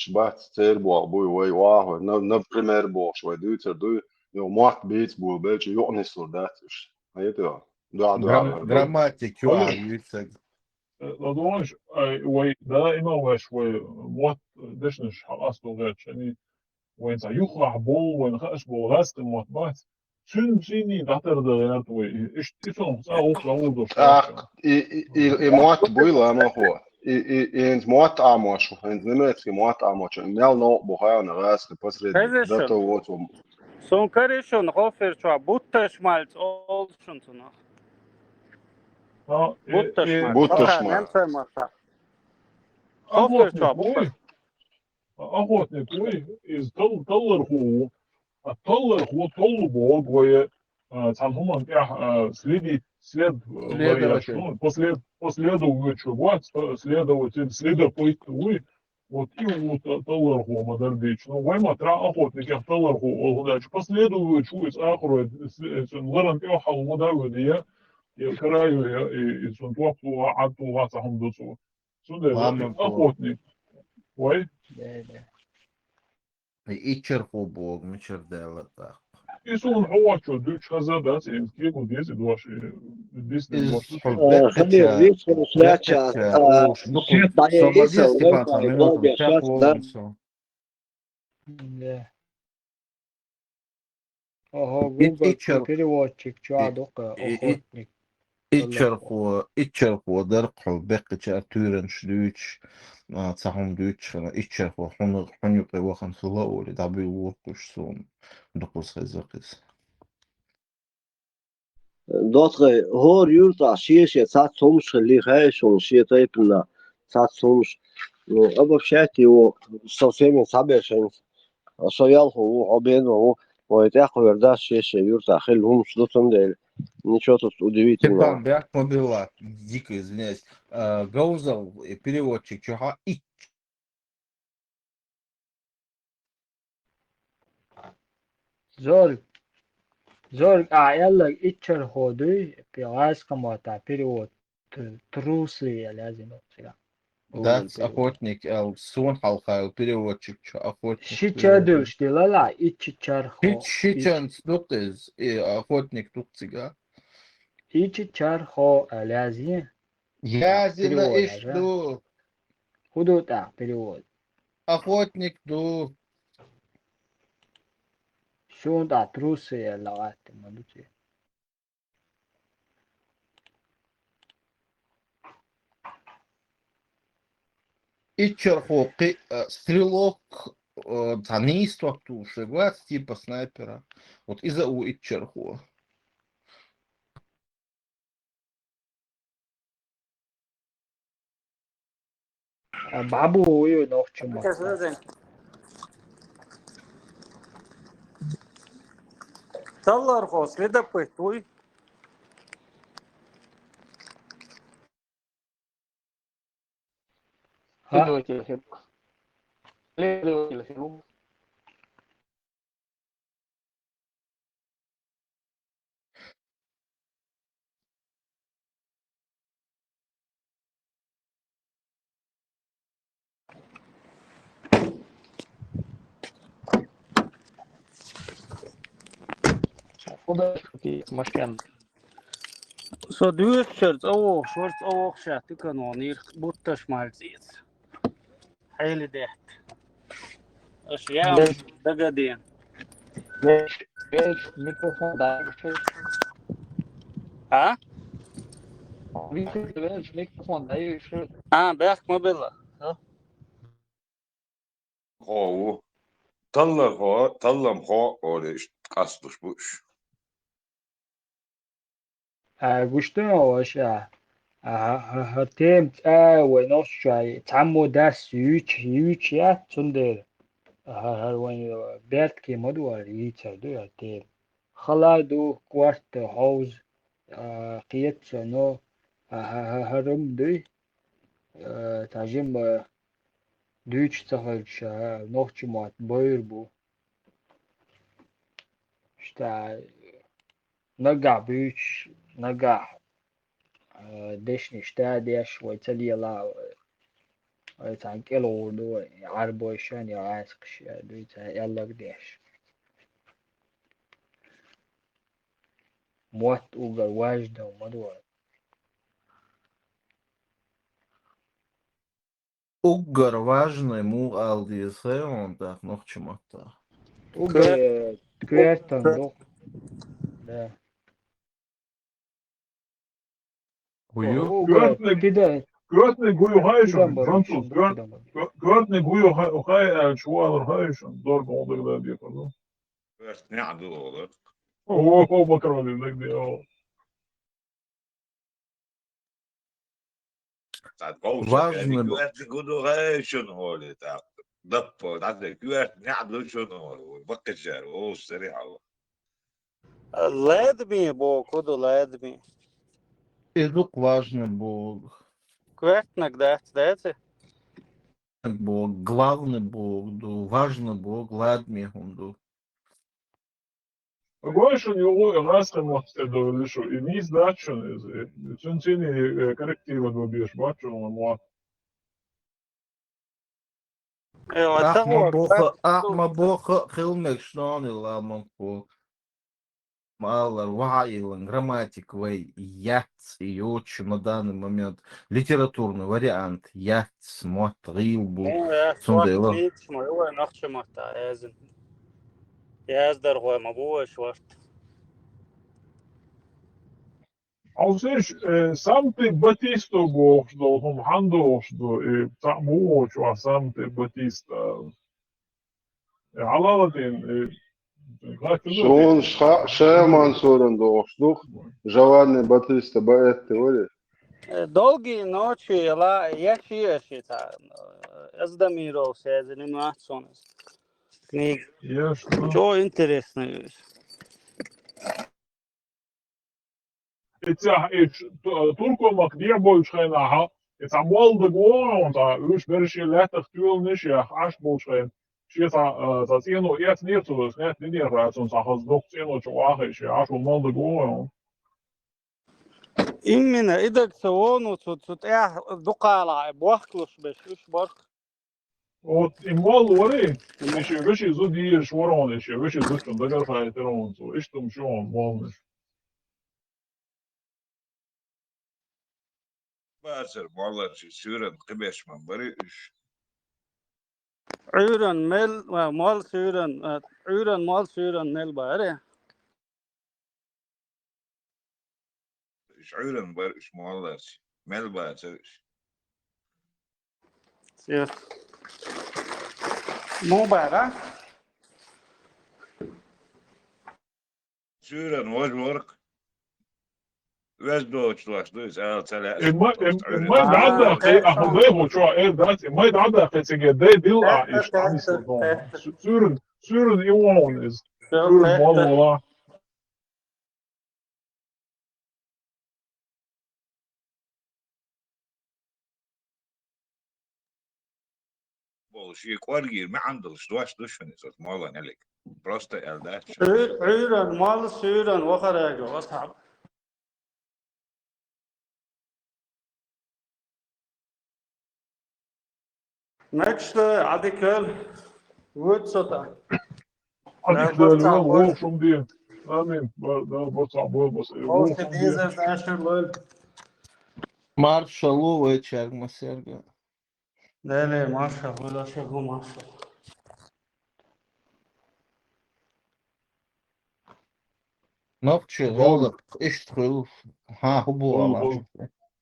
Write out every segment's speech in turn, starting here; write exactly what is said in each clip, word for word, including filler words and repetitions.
бац, цербох буй вай оахур. На-, например, бохуш вай дуьйцур дуй, йо, мотт бийца буй белча юкъанислур дац уьш. Хьайта йо? Да, да, Грам-, да. Грамматика юкъа Ой. Юьйцаг. Ладогаш, ай, вай, да, има ваш, вай, мотт, дешнаш, хьакъасто гӀерташ, ани, вайн ца юххахь болу, вайн хааш болу гӀазкхи мотт бац. Цуьнан цӀийний дӀатарда гӀерта вай. Иштта и цунах цӀа гӀуллакх дӀагӀурдош. ТӀаккха и, и, и, и мотт буй ламахо. И, и, и хӀинца мотт Ӏамош ву, хӀинца немецкий мотт Ӏамош. Мел новкъа бу хьайна гӀазкхи посредник. Хеза шуна? Дата воцу. Сон карий шуна, хофер чохь бутташ мальц олу шуна цунах. А, э, Бутташ э, мальц. Бутташ Аха, мальц. Немцой мотта. Хофер Охотник чохь вуй? Бутташ. Охотник вуй, иза тал-, таллархо ву. А таллархо таллу боху вай, а, цхьана хӀуманна тӀехь, а, следи-, след, а, Следователь. Вай яц, ну, послед-, последователь вац, а, следователь, следопыт вуй. Вот и ву та-, таллархо ма-дарра дийцича. Ну, вай ма тра охотникех таллархо олу, хӀунда аьлча последователь ву иза ахур вай, с-, с-, ларан тӀехь хьалха ма-дарра вай, я, я карайо, я, и, и цунна топ тухахь, Ӏад тухахь цхьа хӀума ду цо. Цундела Ламан охотник. Вай? Да, да. И иччархо боху, мичара даьлла тӀаккха? И суна хьо вачо дуьйцуш хаза дац, и кхин деза дош, и дисна Иза дош. Хьо Э, бехкача, Хамир, виц хьо сняча, бехкача, а, уж, ну, свет со дӀаелийца, Владимир Степанович, Wi-Fi минуту, беш чекх вац, да? Ловлун со. Да. Ого, И-, Google иччар-, переводчик чохь и-, ду-кх, и-, и-, охотник. Иччархо, иччархо дара-кх хьо беккхачара туьйранаш дуьйцуш, а, цхьа хӀума дуьйцуш хилла, иччархо хьуна, хьуна юкъе вахана хилла олий, дӀабуьйлавора-кх уьш суна, дукхаза хеза-кх иза. Доцкъай, хӀора юьртахь шен-шен цхьацца хӀумаш хилла, хаьий шуна, шен тайпана цхьацца хӀумаш. Ну, обобщать его, со всеми цхьаберш хӀинца. Со ялхо ву, хьо бедо ву, вай тӀаьххьара дас шен-шен юьртахь хилла хӀумаш ду, цундела ничего тут удивительного. Степан, бехк ма билла, дико извиняюсь. А, Гаузов, э, переводчик, чохь а ичча. Зорг, Зорг, а, аьлларг иччархо дуй, пе-, гӀазкхи маттахь перевод т-, трусы аьлла яздина цигахь. Дац, охотник аьлла, суна хьалха йолу переводчик чу охотник Ши перевод. Ча дуьлуш дилалахь, иччархо. Ши-, ши Ич-, чанца ду-кх иза, и охотник ду-кх цигахь. Иччархо аьлла язйина. Язйина перевод иштта аьлла. Ду. ХӀун ду тӀаккха перевод? Охотник ду. Суна тӀаккха трусы аьлла гӀаттина ма ду цигахь. Иччархо кхин а, стрелок, а, цхьа нийса ток тухуш вац, типа снайпера. Вот иза а ву иччархо. А бабу вуй нохчийн маттахь. Таллархо, следопыт вуй. ХӀа? Следователь хир. Следователь хир ву. Со доьшучара цӀа вогӀуш вара, цӀа вогӀуш ша тикано нирх бутташ мальцӀеца. Хьели дехта. Аша яа Веш. Дагаден. Веш, веш, микрофон даьлла. А? Виш, веш, микрофон даьлла. А, бехк ма билла. А? Хо ву. Таллам хо, таллам хо, олуш къасталуш бу уьш. А, гуш ду ма ваша? А, хӀа, хӀа, хӀа, тема цӀа вай нохчашчохь цхьаммо дас юьйцу, юьйцу яц, цундела. ХӀа, хӀара вайн беркате ма ду, ара йийцар ду хӀара тема. Хала ду, корта, хьовза, а, кхета со, но, а, хӀа, хӀа, хӀара ма дуй. А, цхьа жимма дуьйцуш ца хилча, нохчийн мотт бойр бу. Иштта нагахь буьйцуш, нагахь, а, дешнаш дӀадеш вай ца лела, Ой, цхьан кӀел гӀур ду вай, я Ӏарбойшан, я гӀаскхаш, я дуй, цхьа аьллаг деш. Мотт угар важда ма ду вай. Уггар важный мугӀал деза хьона, тӀаккха нохча маттахь. Уггар, э, коьртан ду. Да. Хьо ю? Уггар, коьртаниг, кида-, коьртаниг хӀу ю хаьий шуна? Кидан бар, француз, коьрт-, кидан бар. Коьртаниг хӀу ю ха-, хаьий аьлча, хӀу алар хаьий шуна? Дорба гӀо дагадеха декхар ду. Коьртан неӀ ду олар. О, о, о, Макарони, дагадеха. Цхьа вовшах важный бу-, коьртаниг хӀу ду хаьий шуна, олий тӀаккха. Даппа, дӀа коьртан неӀ ду шуна, олий. Баккхийчара, о, сари хьалла. Ледми бу, хӀу ду ледми? Изук важный бу. Коьртаниг дац, дац? Бу, главный бу, ду, важный бу, ледми хӀума ду. Гой шуна юха а гӀаскхи мотт тӀе довлий шу, и нийса дац шуна иза, и цуьнан цӀийне, э, корректировать бан безаш бац шуна мотт. Э, вот ахь ма боху, ахь ма боху а хила мегаш нони ламан фу. Ма аллара, ваха а йиллан грамматика вай яц, и йоцуш на данный момент литературный вариант яц, мотт гӀийла бу. Ну, яц, цундела мотт нийса ма ю вай нохча матта, яздан. Яздархой ма бу вай шортта. Хьовсийша, э, Санта-Батиста бохуш долу хӀума хьанна дохуш ду, и цхьаъ муха воцуш вац Санта-Батиста? Э, хьалалатин, э, гӀаттина. Суна ша-, Шая Мансуран дохуш ду, Джованни Батиста Баэтти вари. Э, «Долгие ночи» ла, я ши, я ши, та, э, Эздамиров, се заниматься у нас. Книга. Я что? Чё интересно? И цхьа, и ш-, ту-, туркойн махка дехьа болчу хенахь, и цхьа молла даг вогӀу хьуна, цхьа уьш берриш лаьттах тоьланаш яха Ӏаш болчу хенахь, шен цхьа, а, цхьа цӀено эцнера цо, снет динера цунна цхьа хаза доккха цӀено чу вахийша, Ӏаш волу молла даг вогӀу хьуна. Именно, и даг ца вогӀу, цу, цу тӀехь дукхалахь бохкалуш берш, уьш барх. Вот и молла вара, и шен вешин зуда йийраш вара хьуна, и шен вешин зудчун дагара хаийтира хьуна цо. Иштта хӀума шу хьуна молланаш. Бацара молланаш, суьйранна кхиберш ма бара уьш. Ӏуьйранна мел, а, молла суьйранна, а, Ӏуьйранна молла суьйранна мел бара. Уьш Ӏуьйранна бара уьш молланаш, мел бацара уьш. Всё. Муха бара? Суьйранна важа вара-кх. Веза доцуш дош ду иза, ала ца лаьа. Э, ма-, э, э, май дӀадаккхий, ахьа дай хӀу чохь эр дац, э, май дӀадаккхий цига дай дилла а иштта. Суьйранна, суьйранна и вон иза. Суьйранна молла вала. Болу шен кӀоргера маьӀна долуш дош ду шуна иза, моллан элиг. Просто аьлла дац шуна. Ӏуьйр-, Ӏуьйранна молла суьйранна вахарага, асхьаб. Мегаш ду, Ӏадика йойла. Вуьйцу со тӀаккха. Ӏадика йойла, вовшахкхетта де. Амин. Ба-, да, бацахь, бо-, бос-, вовшахкхетта де. Маршалла вайчаьрга массаьрга. Деле маршалла, вайла шерга маршалла. Нохчий гӀуллакх иштта хуьлу, хьан хӀун боху ала?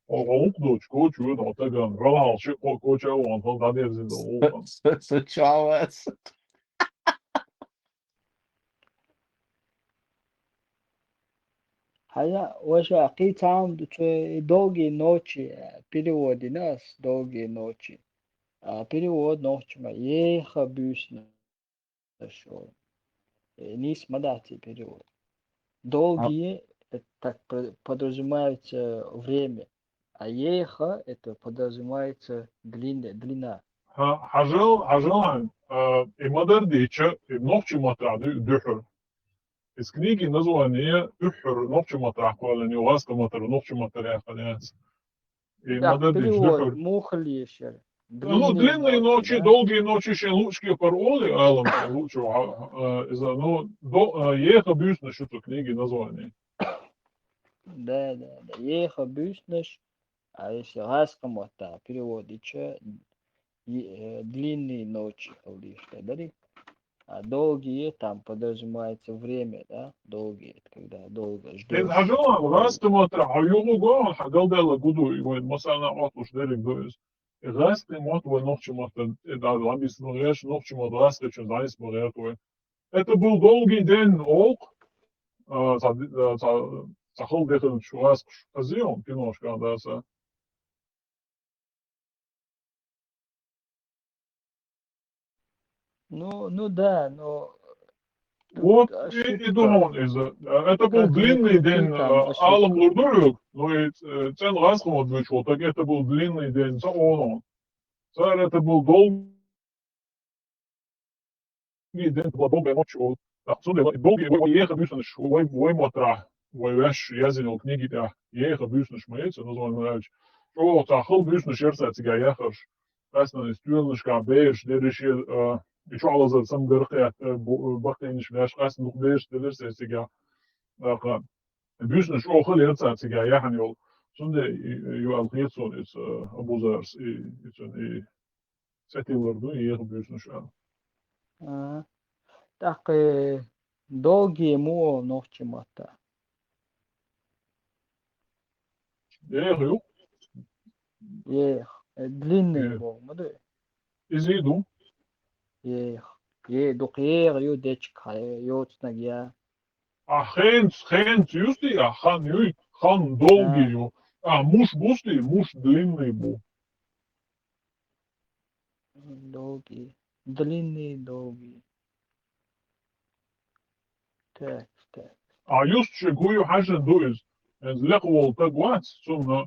Оха гӀуллакх доцуш коча вуьйду хьо тагана. Ралхьалла ши кхо коча а вахана, хала дӀадерзина долу гӀуллакх. Со, со чавас. Хьая, ваша, кхин цхьа хӀума ду, цу «Долгие ночи», э, перевод дина ас, «Долгие ночи». А, перевод нохча ма, еха буьйсанаш. Э, нийса ма дац и перевод. Долгие, это так по-, подразумевается время, а еха, это подразумевается длинная, длина. Хьа-, хьажал, хьажал хьайн, а, и ма-дарра дийча, и нохча маттахь ду-, дуьхьал. Иза книгин название дуьххьара нохча маттахь кхоьллина ю, гӀазкхийн маттара нохча маттара яьккхина яц. И ма-дарра дийча перевод дуьххьара. Муха лешара? Ну, длинные ночи, долгие ночи шен лучки пароли, алам лучо, а, а, из-, ну, до, а, еха буьйсанаш ю цу книги название. Да, да, да. Еха буьйсанаш, а если гӀазкхий маттахь переводича, е-, э, длинные ночи хьулдеш дан дарий. А долгие там подразумевается время, да? Долгие, это когда долго ждёшь. Эн хьажал, гӀазкхий маттахь хьо юхуго, хьо галдаьлла гуду, и вайн масана отлуш дерриг ду из. И гӀазкхий мотт вай нохчий маттан, э, да, ламбис ма гӀерта, нохчий мотт гӀазкхичун занис ма гӀерта вай. Это был долгий день, олу, а, ца, а, ца, ца хала дехар чу гӀазкхаш хазион, киношка даса. Ну, ну да, но тут вот и, и ошибка. Думал, из-, э, это был как длинный день, там, э, ошибка. Алам лурдурук, но и, э, цен гӀазкхий мотт буьйцуш, вот так это был длинный день, ца олу. Цара это был долгий день, была долгая ночь, вот. Так, цундела, долгий, вай, вай еха буьйсанаш, вай, вай маттахь, вай ваьш язйина книги тӀехь, еха буьйсанаш ма яц, название ма яц. ЧӀогӀа ца хала буьйсанаш яр цара цигахь яхарш. Къаьстина и стоьлашкахь бераш, дерриш, э, и чохь лазар самгарх а, э, бу-, э, баккхийнаш ваьш, къаьстина дукха бераш дерриш цигахь. ТӀаккха буьйсанаш чӀогӀа хала яр цара цигахь яхьана йолу. Цундела и, и, ю аьлла хета суна иза, э, Абузарс, и, и цуьнан, и цӀе тиллар ду, еха буьйсанаш аьлла. А. ТӀаккха долгие муха олу нохчий маттахь? Еха ю? Еха. Э, длинный боху ма ду? Иза и ду. Еха. Е, дукха еха ю дечиг хьан йоцунаг я. А хенц, хенц юсти, а хан юй, хан долгий ю. А муш бусти, муш длинный бу. Долгий. Длинный, долгий. Так, так. А юст ше гуй хьажан ду иза. Иза лекха волу таг вац, цунна,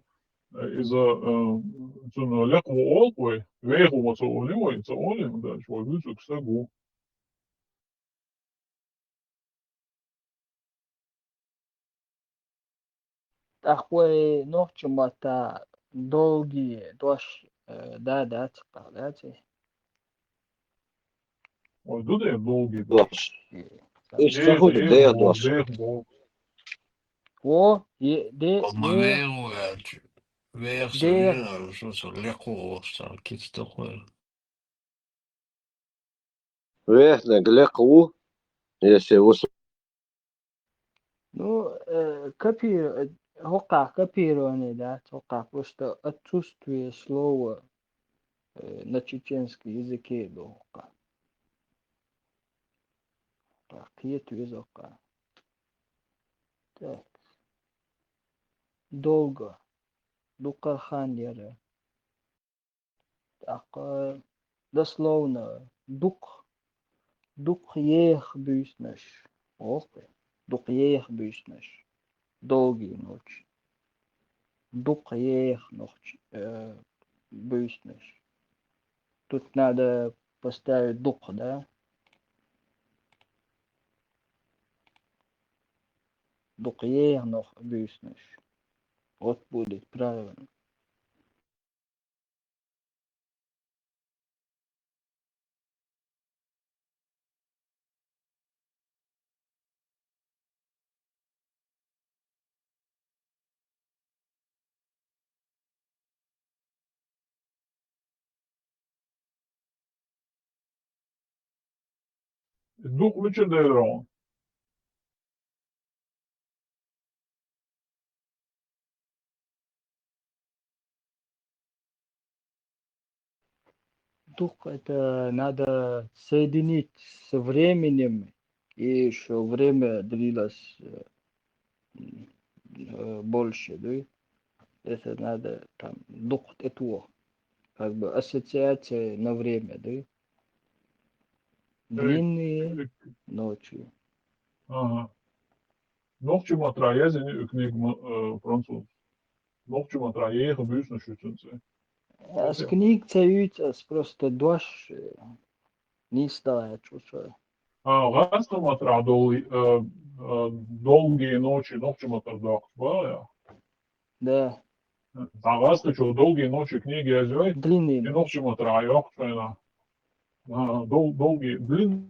э, иза, э, цунна лекха ву олу вай, веха ву ца олу вай, ца олу, да, вай вуьзуг стаг ву. ТӀаккха вай нохчий маттахь долгий дош, э, да, дац, дац и? Ой, ду де долгий дош. Э, иштта ца хуьлу, де дош. Во, е, де, ма веха ву аьлча. Веха со вижина, со, со лекха ву, со кица тохур. Вехнаг лекха ву, если ву со. Ну, э, копир-, э, хӀокхахь копирование дац, хӀокхахь просто отсутствие слова, э, на чеченском языке ду хӀокхахь. Так, кхета веза хӀокхахь. Так. Долго. Дукха хан яра. ТӀаккха дословно, дукха, дукха еха буьйсанаш. Ох, дукха еха буьйсанаш. Долгие ночи. Дукха еха нохчи, э, буьйсанаш. Тут надо поставить дукха, да? Дукха еха нох-, буьйсанаш. Вот будет правильно. Дукха мичара дера хьуна? Дукха это надо соединить со временем, и ещё время длилось, э, м, э, больше, да? Это надо там дукха тӀетоха. Как бы ассоциация на время, да? Длинные ночи. Ага. Нохчийн маттахь язйина и книга ма-, э, француз. Нохчийн маттахь еха буьйсанаш ю цуьнца. Ас книга ца юьйцу, ас просто дош, э, нийса далаьлча шу. А, гӀазкхийн маттахь долу, э, э, долгие ночи нохчийн маттахь доккхуш бара, я? Да. ДӀагӀаста чу «Долгие ночи» книга язйой, Длинные и нохчийн маттара йоах шоана. А, дол-, долгие, длинные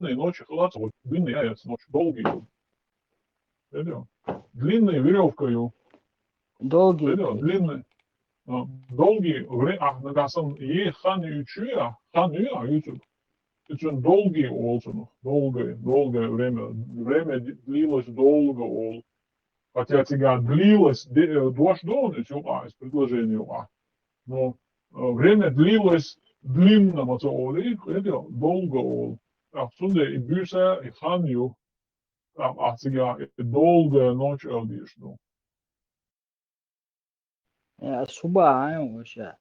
ночи хилац, вот длинные яц ночи, долгие. Видел? Длинные верёвка ю. Долгие. Видел? Длинные. А, долгие вре-, а, нагасан е хан ючуя, хан ю, а ючу. Ицун долгие олсун, долгое, долгое время. Время д-, длилось долго ол. Хотя цигара длилось, де-, э, дош дон, из юкъа, из предложение юкъа. Но, э, время длилось длинно, маца оли, это долго ол. А цунда и буса, и хан ю. А, а цигара и долгая ночь, а, диш, ну. Э, а суба, а, вообще.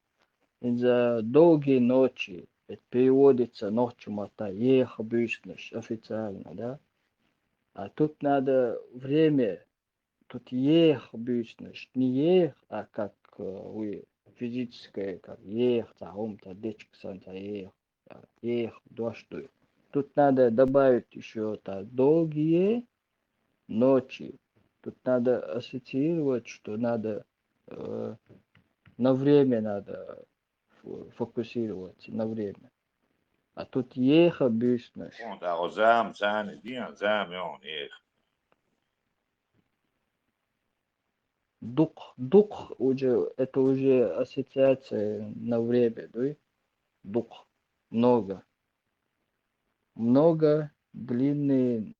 Из-за долгие ночи. Это переводится ночью, это еха буснаш официально, да? А тут надо время, тут еха буснаш, не ех, а как э, вы физическое, как ех, там, та дечка санта ех, ех, дождь. Тут надо добавить еще та долгие ночи. Тут надо ассоциировать, что надо э, на время надо фо-, фокусироваться, на время. А тут еха буснаш. Он да, о, зам, зам, диан, зам, он, ех. Дух, дух уже, это уже ассоциация на время, да? Дух. Много. Много длинные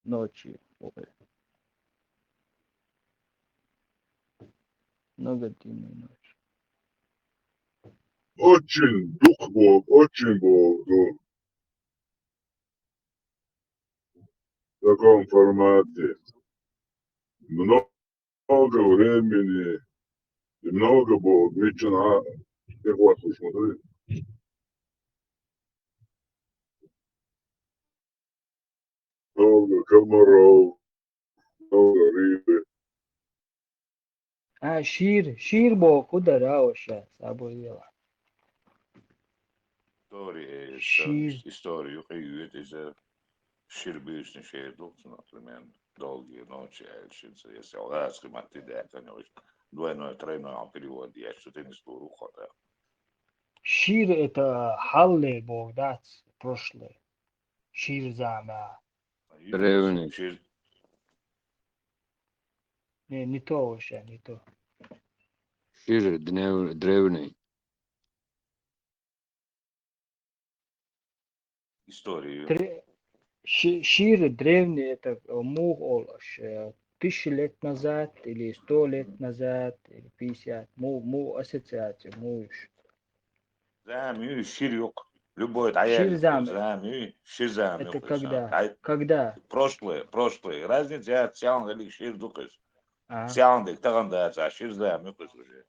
ночи. Ой. Много длинные ночи. Очень дух был, очень был, ну, в таком формате. Много времени, и много было, вечера, как вот, смотри. Много комаров, много рыбы. А, шир, шир бо, куда раоша, забыла. История, Шир. Историю, это же шир бюсни шер духс, например, долгие ночи, а шир, если у нас, мати, да, конечно, двойной, тройной перевод, я что-то не слышу, да. Шир это халле бо, да, прошлое. Шир зама. Древний. Шир, Не, не то вообще, не то. Шир днев-, древний. Историю. Дре-, ши-, шир древний это э, мух олаш, э, тысячи лет назад или сто лет назад, или пятьдесят, му, му ассоциация, муш. Зам ю шир юк. Любой даял. Шир зам. Зам ю, шир зам Это юк. когда? Ай, Когда? прошлое, прошлое. Разница, я цян или шир духс. А, Цян дик таган да, за шир зам юк уже.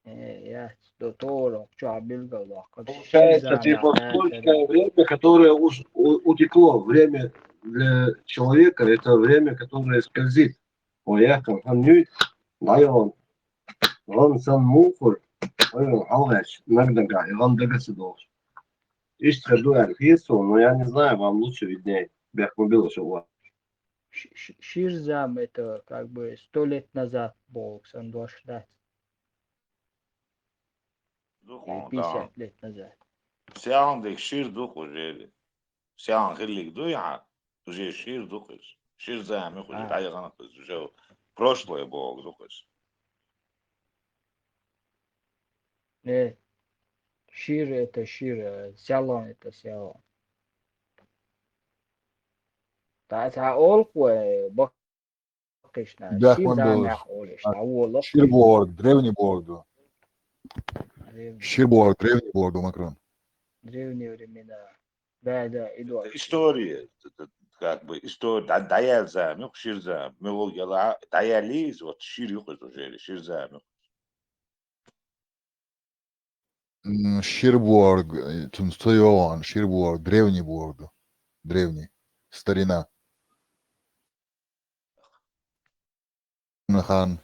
э, я до того, что билгалах. Получается, типа, сколько время, которое уж у- утекло, время для человека, это время, которое скользит. Ой, я там, там, ну, дайон, он сан мухур, ой, он халгач, нагдага, и он дагасы долж. Ишт хаду аль хису, но я не знаю, вам лучше виднее. Бяхмобила, что у вас. Ш- ш- Ширзам это как бы сто лет назад был, сан дошлять. Дух Или он, да. пятьдесят лет назад. Сян дик шир духс уже. Сян хиллик дуй, а? Уже шир духс. Шир зам юк уже, А. дайган духс уже. Прошлое бог духс. Э, шир это шир, э, сялон это сялон. Та, та ол куэ бакышна. Да, Шир он зам был ях олиш. Та ол Шир буорг, древний буорг. Древний, Шир буорг, древний буорг, Макрон. древние времена. Да, да, иду. Это история, это как бы история, да, даял зам юк, шир зам, милогияла, а, даял из, вот шир юк из уже, шир зам юк. М, Шир буорг, э, тун стоён, шир буорг, древний буорг. Древний. Старина. Хан.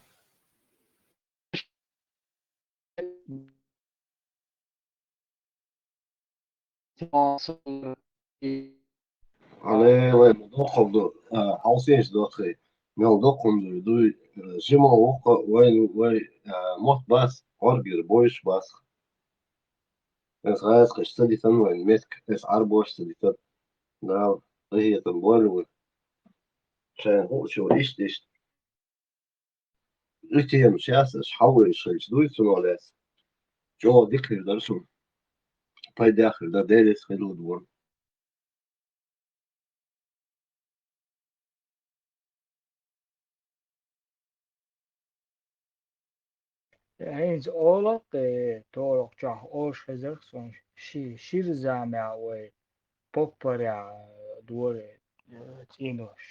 Але, але, дохолду, а, алсенч дохи. Мел доккхун дуй, дуй, э, жима воккха вай, вай, э, мотт бац, гӀоргера бойш бац. Эс гӀазкхаш ца дитан вайн метка, эс Ӏарбош ца дитан. Дала къахетам бойла вай. Шайн хӀуъучо иштта-иштта. И тема сейчас аш хьалвайш хилча дуй цунах лаьцна. ЧӀогӀа дика хир дара шуна. Пайдехь хир дара, Делаца хир ду вайна. ХӀинца олакх, э, торакъ чохь олуш хезарх суна ши-, шира замехь вай поппарехь дора, э, цӀенош.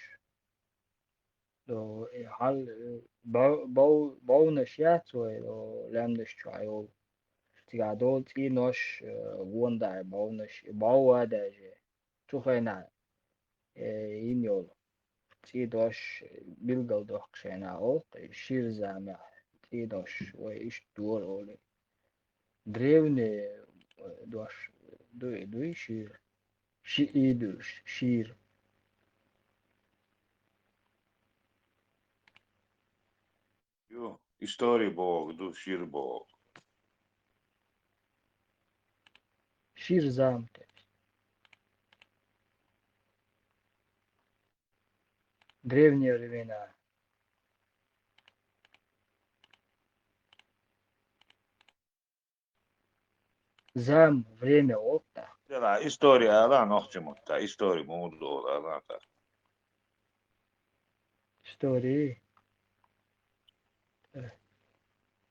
До, э, хьал, э, бов-, бов-, бовнаш яц вай, до, лаьмнаш чохь йолу. Цигахь долу цӀенош, э, гонда бовнаш, и бов а даже. Цу хенахь, э, йина йолу цӀенош, э, билгалдоккхуш хенахь олу, и шира замехь цӀенош вай иштта дора олий. Древний, э, дош дуй, дуй шира. Ши и дуьйш, шира. Ю, истори боху ду, шира боху. Шира зама, то есть. Древние времена. Зама, время, вот так. Дела, история ала нохча мотта, история муха ду ала та. История. Э,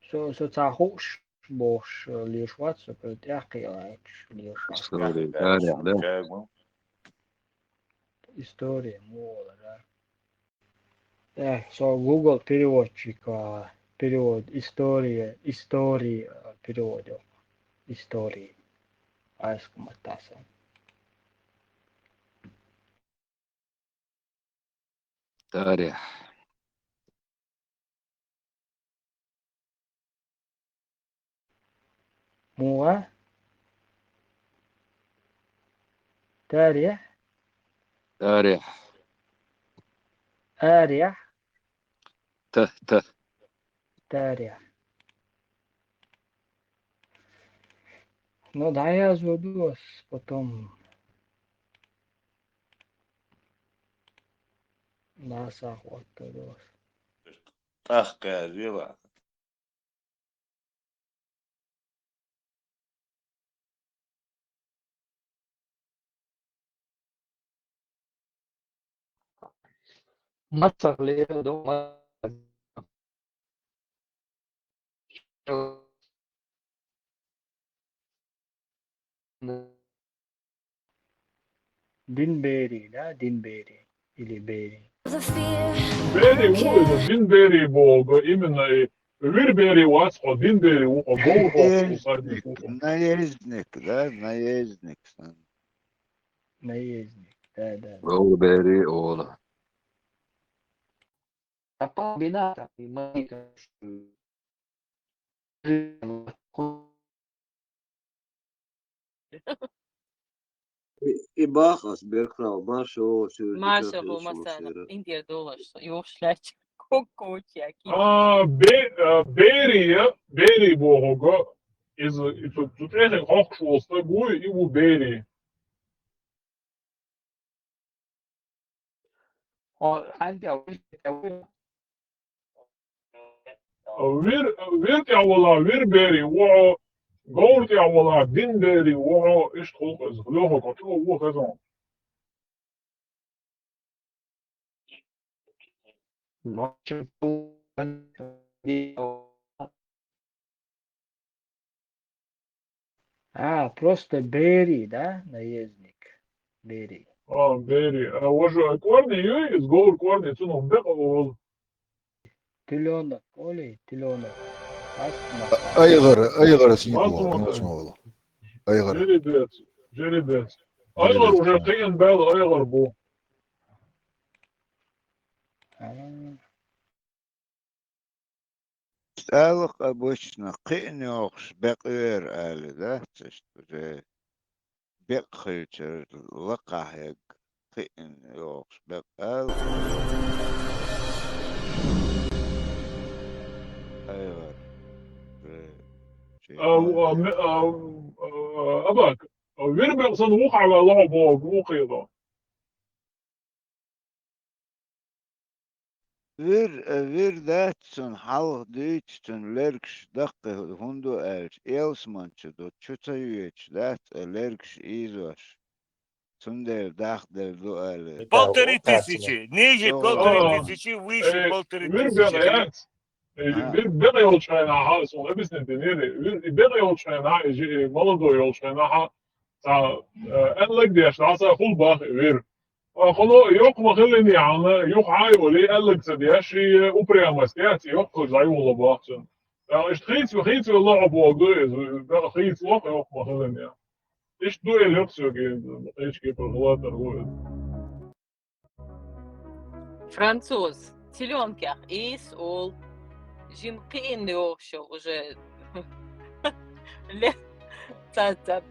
со, со цхьа хууш бохуш, э, леш вац, со кху тӀаьхкхиалгӀачуьш леш вац. История, тарих, да? Чайгу. История, муха олара. Э, со Google переводчик, а, перевод, история, истории, а, переводил. Истории. Айскматаса. Тарих. Муха? Тарих? Тарих. Арих? Т, т. Тарих. Ну, дӀаязду ас потом. ДӀасахӀоттадо ас. ТӀаккха яздела. Мацах леладо, ма-, Дин бери, да? Дин бери. Или бери. Бери ву иза, дин бери боху, именно и вир бери вац хьо, дин бери ву хьо, говр хьо, наездник, наездник, да, наездник сан. Наездник, да, да, да. Говр бери ола. Тапа бина, тапа, и мы И бахас берхрал, маршо, сюр, Маршо, бу масана, индер долаш, юхш лач, кокочаки. А, бе-, а, берия, бери бохого, из, и тут, тут эхе хохш волста гуй, и у бери. О, хьанга вир, вир тӀехь вала вир бери ву хьо, говр тӀехь вала дин бери ву хьо, иштта хӀуллакх иза. Лоьху кхо чу ву хезон. А, просто бери, да, наездник? Бери. А, бери. А, важа корни юй, из говр корни, цунах бекъа вол. Тилёнок, оли, тилёнок. Айгъар, айгъар синту, айгъар. Жеребец, жеребец. Айгъар уже кхиъна баьлла айгъар бу. А. Цӏалакъ обычно кхиъна йохуш бекъвер аьлла, да? Цишта уже бекъ хилча лакхахь ягга кхиъна йохуш бекъ аьлла. А, а, ме-, а, а, Абак, а, вир бекъ санна вуха ваьлла хьо боху, вукхийла. Вир, а, вир дац цунна хьалха дуьйцу, цунна лергаш даккхий хӀунда ду аьлча, элсманча ду, чу ца йоьдуш дац, а, лергаш ийзош. Цундела дахделла ду аьлла. Полторы тысячи, ниже полторы тысячи, выше полторы тысячи. Вир бекъ яц. Э, вир бекъ йолчу хенахь, ас хьуна объяснить динера, вир бекъ йолчу хенахь, и жи-, и молодой йолчу хенахь, цхьа, э, аьлларг деш, дӀаса хул бах и вир. А хьуна йоккха ма хиллинехь, юха хьан а йолий, аьлларг ца деш, и упрямость яц, йоккха хилча дӀайоло бах цунна. ТӀаккха иштта хийца, хийца велла хьо боху ду иза, бекъ хийца лоху йоккха ма хиллинехь. Иштта ду элира соьга, кхечу кепара гӀалатар ву иза. Француз, селёнкех ийс олу, жима кхиъна йогӀуш йолу уже ле, ца, ца,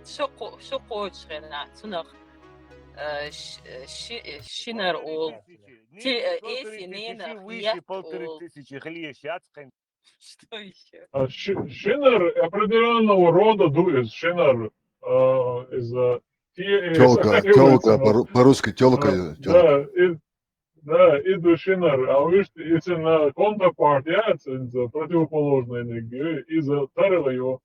шо кхо-, шо кхочушхьена, цунах, э, ш-, ши-, шинар олу. Ти-, э, эси ненах ет олу. Что ещё? А, ши-, шинар определённого рода ду иза, шинар, а, иза, те-, э, тёлка, тёлка, по-ру-, по-русски тёлка, а, тёлка. Да, и, да, и ду шинар. А вуьшта, иза на контрапарт яц, иза противоположный ниг, иза тара йо.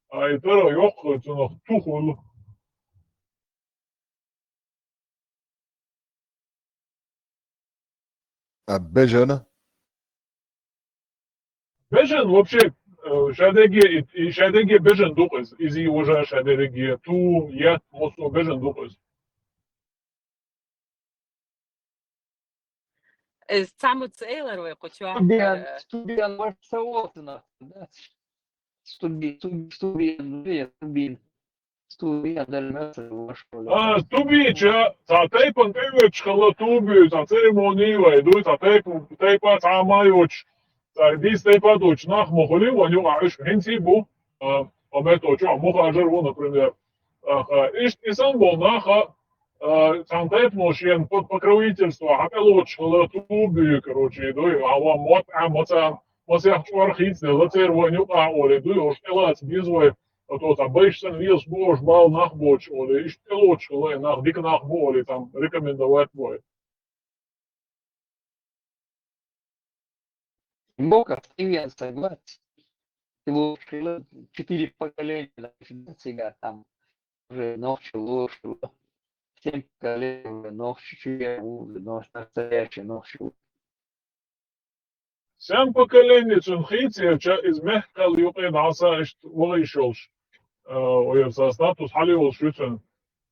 А и тара йоккха, цунах тух хуьлу. А бежана? Бежан вообще, э, шадерриге, и, и шадерриге бежан ду-кх иза. Иза и важа шадерриге, ту, ет, массо бежан ду-кх иза. Иза цхьамма ца элира вай кху чохь, студент, э, студент ваша ца воцу нах, да? Стуби-, стуби-, студент, студент. Студент дар маса ваша. А, студийча, цхьа тайпана тӀеоьцуш хилла стуби, цхьа церемони вай дуй, цхьа тайпа, тайпа цхьа а ма йоцуш, цхьа дийца тайпа доцуш нах ма хуьлий, вайн юкъахь уьш хӀинца а бу, а, по методу чохь мухажар ву, например. Аха, иштта и санна болу нах, а, цхьана тайпано шена под покровительство хьан тӀелоцуш хилла стуби, короче, дуй, а ван мотт а ма царна, масех чкъор хийцаделла церан вайн юкъахь олий дуй, уьш тӀелаца беза вай, а то цхьа байш санна везаш бу уьш бала нах боцуш олий, иштта тӀелоцуш хилла и нах, дика нах бу олий, там рекомендовать бой. Бока, студент согласен. Лучше четыре поколения, да, всегда там уже ногчи лучше, семь поколений уже ногчи, уже ногчи, настоящий ногчи. Сен поколение цуьнан хийцаелча, иза мехкал юкъе дӀаса иштта вахийш йолуш, а, ойла сан статус хьале йолуш ю цуьнан,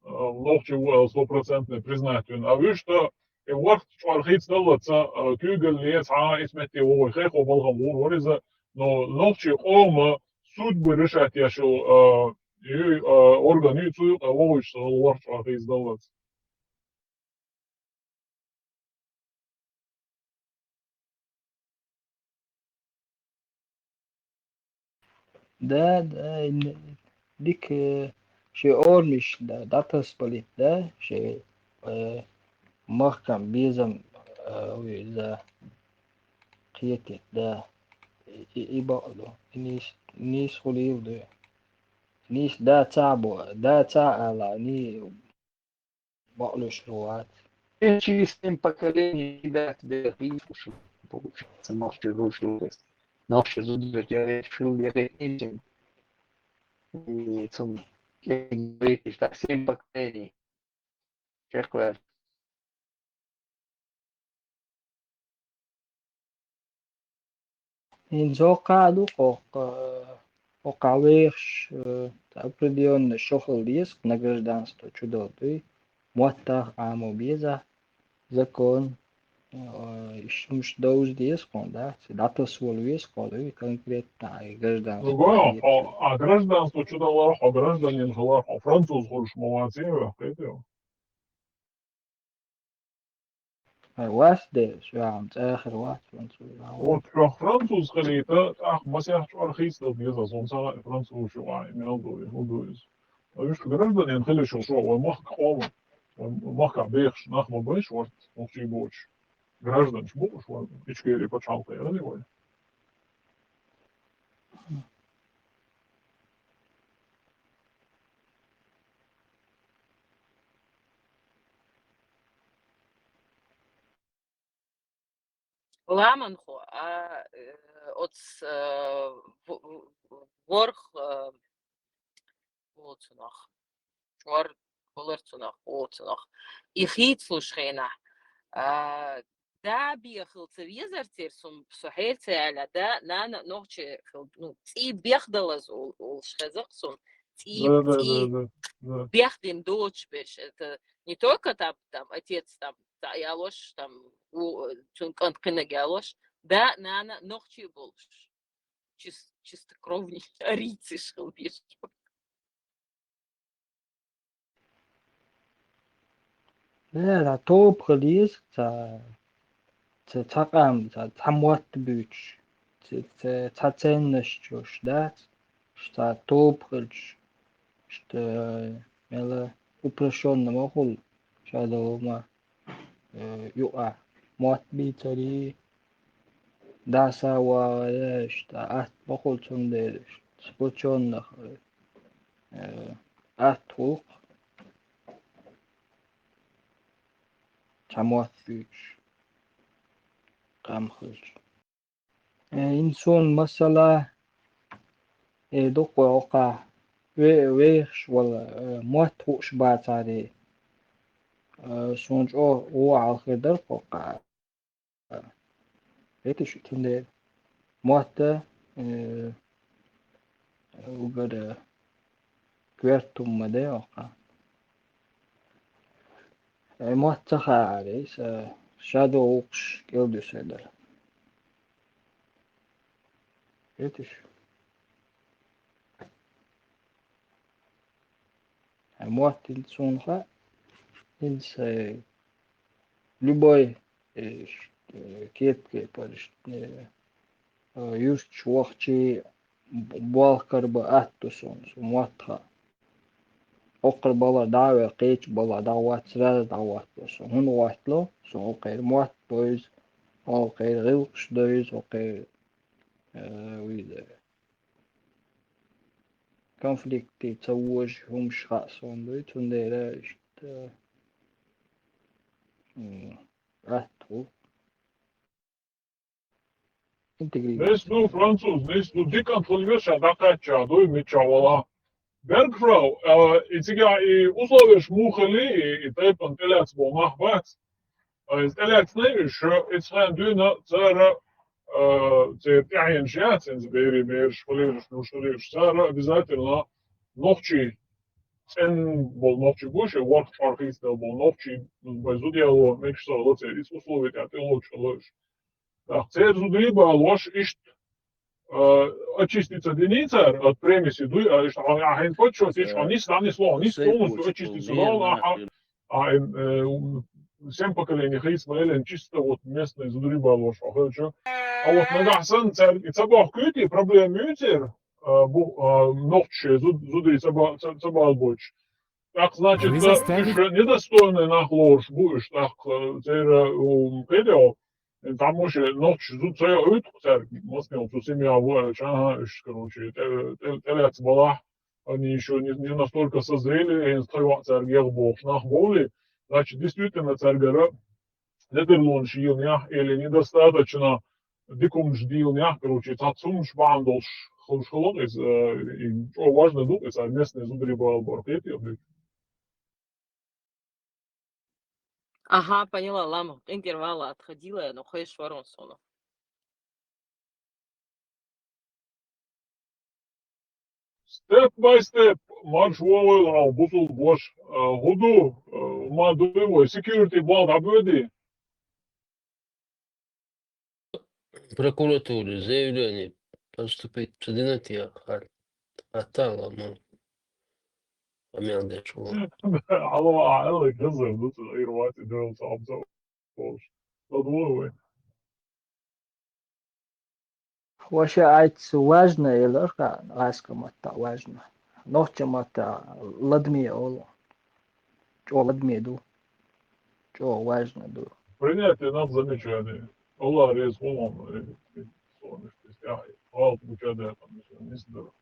а, нохчи ву аьлла стопроцентный признать вина. А вуьшта, и ворхӀ чкъор хийцадаллаца, а, куьйгалле цхьа а ицу метте вогӀуй хехо балхам вур вара иза, но нохчи къома судьбы решать еш йолу, а, ю-, а, орган ю цу юкъа вогӀуьйтуш ца хилла ворхӀ чкъор хийцадаллаца. Да, да, ин-, дика, э, шен орамаш, да, дӀатасабалийта, да, шен, э, махкан безам, э, иза кхетийта, да, и, и, и бакъ ду. И нийс-, нийса хуьлийла ду. Нийса да ца а бо, да ца а ала, ни-, бакълуьйш ду вац. Чистым поколением ребят, получается, нохчи зуд, нохчи зуд, я решил, я этим. И цум, как говорите, так, семь поколений. Чекхвер. ХӀинца хӀокху а ду, хӀокху, э, хӀокху а вехаш, э, определённо шо хила деза, на гражданство чу долу дуй, моттах а Ӏамо беза, закон, э, иштта хӀумаш довза деза хьуна, да, дӀатасавала веза хьуна дуй, конкретно а гражданство. Ну, хьо, а гражданство чу далахь, хьо гражданин хилахь, хьо француз хуьлуш ма вац, кхетий? Ай, вац де, шуьгахь цӀахар вац, француз. Вот хьох француз хилийта, тӀаккха масех чкъор хийцадала деза, сон ца хаьа француз шу ван, и мел ду, и хӀун ду иза. Вуьшта гражданин хила шу шо, вай махка къоман, вай махкахь бехаш нах ма байш варц, нохчий боцуш. Гражданаш бу уьш вай, Ичкери пачхьалкхера ли вай. Ламанхо, а, э, оц, э, в-, в-, ворх, э, волчунах. Чуар, воларцунах, волчунах. И хийцлуш хенахь. А, да бехал ца везар цер сум, со хьерца аьлла, да, нана нохчи хил, ну, цӀий бехдалаз ол-, олуш хезах сум. ЦӀий, да, да, цӀий да, да, да. Бехдин доч берш. Это не только там, там, отец там, да, ялош, там, у, цун кӀант кхиннаг ялош. Да, нана нохчи болуш. Чис-, чистокровный арийциш хила беза. Да, да, тоба хила еза, ца, ца, ца къам, ца, ца мотт буьйцуш, ца, ца, ца ценностьш дац, ца тоба хилча, иштта, мела упрощённо ма хуьлу, шадолу ма, э, юкъа мотт бийцарий, даса вагӀараш, тӀаккха атта ма хуьлу цундела, сплочённых, э, атта гӀуллакх, цхьа мотт буьйцуш, къам хилча. Э, инсун масала, э, дукха вай хӀокхахь ве-, вехаш вала, э, мотт хууш бацаре, э, суна чӀогӀа вон хьал хир дара хӀокхахь. Эта шу цундела мотта, э, угара коьрта хӀума ма дай хӀокхахь. Э, мотт ца хаьара, иза шадолу гӀуллакхаш кӀел дуьсур дара. Эта шу. Хьайн мотт хӀинца суна хаьа, хӀинца, э, любой, э, ш-, э, кеп-кепара, э, э, юьрташ вахчий б-, болх карабан атта ду суна, суна мотт хаьа. Окхара балхара дӀа а ваьлла, кхечу балхара дӀа а вац, сразу дӀа а вац суна. ХӀунда вац ло? Суна окхеран мотт бевза, окхеран гӀиллакхаш девза, окхеран, э, вуьйза. Конфликте ца вожа хӀумаш хаьа суна дуй, цундела иштта, м, атта ву. Интегрировать. Нис ду француз, нис ду дикант хила веза ша дӀакхаьчча дуй, миччахь вала. Бергфрау, а, и цигахь и условияш муха хили, и, и тайпана тӀелаьцна болу нах бац? А, иза тӀелаьцна уьш, иза хенахь дуьйна цара, а, церан тӀаьхьенаш яц, иза берийн бераш, хилийраш, нуш хилийраш, цара обязательно нохчий, цӀена болу нохчий бу, шен ворхӀ чкъор хийцаделла болу нохчий, бай зуда яло, мегаш ца хилла церан, иза условия тӀехь тӀелоцуш хилла уьш. ТӀаккха церан зударий балош иштта, а, очиститься дини цара от примесей дуй, а, иштта хьо, а, хьайн почёт, иштта хьо нис, нис ло, нис полностью очиститься ло, а, а, э, м, семь поколений хийцамаллин чисто вот местный зударий балош хьо хилча. А вот нагахь санна цаьрга и ца бохкуьйтий, проблема юьйцура, а, бу-, а, нохчий шайн зуд-, зударий ца ба-, ца, ца балбойтуш. ТӀаккха, значит, уьш недостойный нах лоруш бу уьш, тӀаккха, э, церан, у, кхидӀа, Тамоши нохчий зуда ца йоуьйту цаьрга, массанхьа цу семья ву аьлча, ага, уьш, короче, тӀе-, тӀе-, тӀелаьцна балахь, они ещё не, не настолько созрели, хӀинца тхайоӀ цаьрга яха бохуш нах бовлий, значит, действительно, цаьргара ледарлонаш йийланехь или недостаточно дика хӀуманаш дийланехь, короче, цхьацца хӀуманаш бахьана долуш хуьлуш хилла иза, э, и чӀогӀа важно ду, и цара местный зударий бала бара кхетий хир. Ага, поняла, лама. КъинтӀера вала, отходила, но хвеш варон соно. Step by step, марш вогӀийла хьо, бусулба ваша, а, хӀун ду, а, ма дуй вай, security бал дӀабоьдий? Прокуратуре заявление поступить ца дина те, хьан хаттала ма къамел деш ву. Алло, а, Алло, газар, ну, ты, Ирвати, дёрал, сам, сам, сам. Подумай. Ваша айц важно, элар ха, гӀаска матта важно. Нохча матта ладме олу. ЧӀогӀа ладме ду. ЧӀогӀа важно ду. Принятие на замечание. Аллах реза хулам, э, э, солнышко, я, гӀалат бу чада, там, не знаю.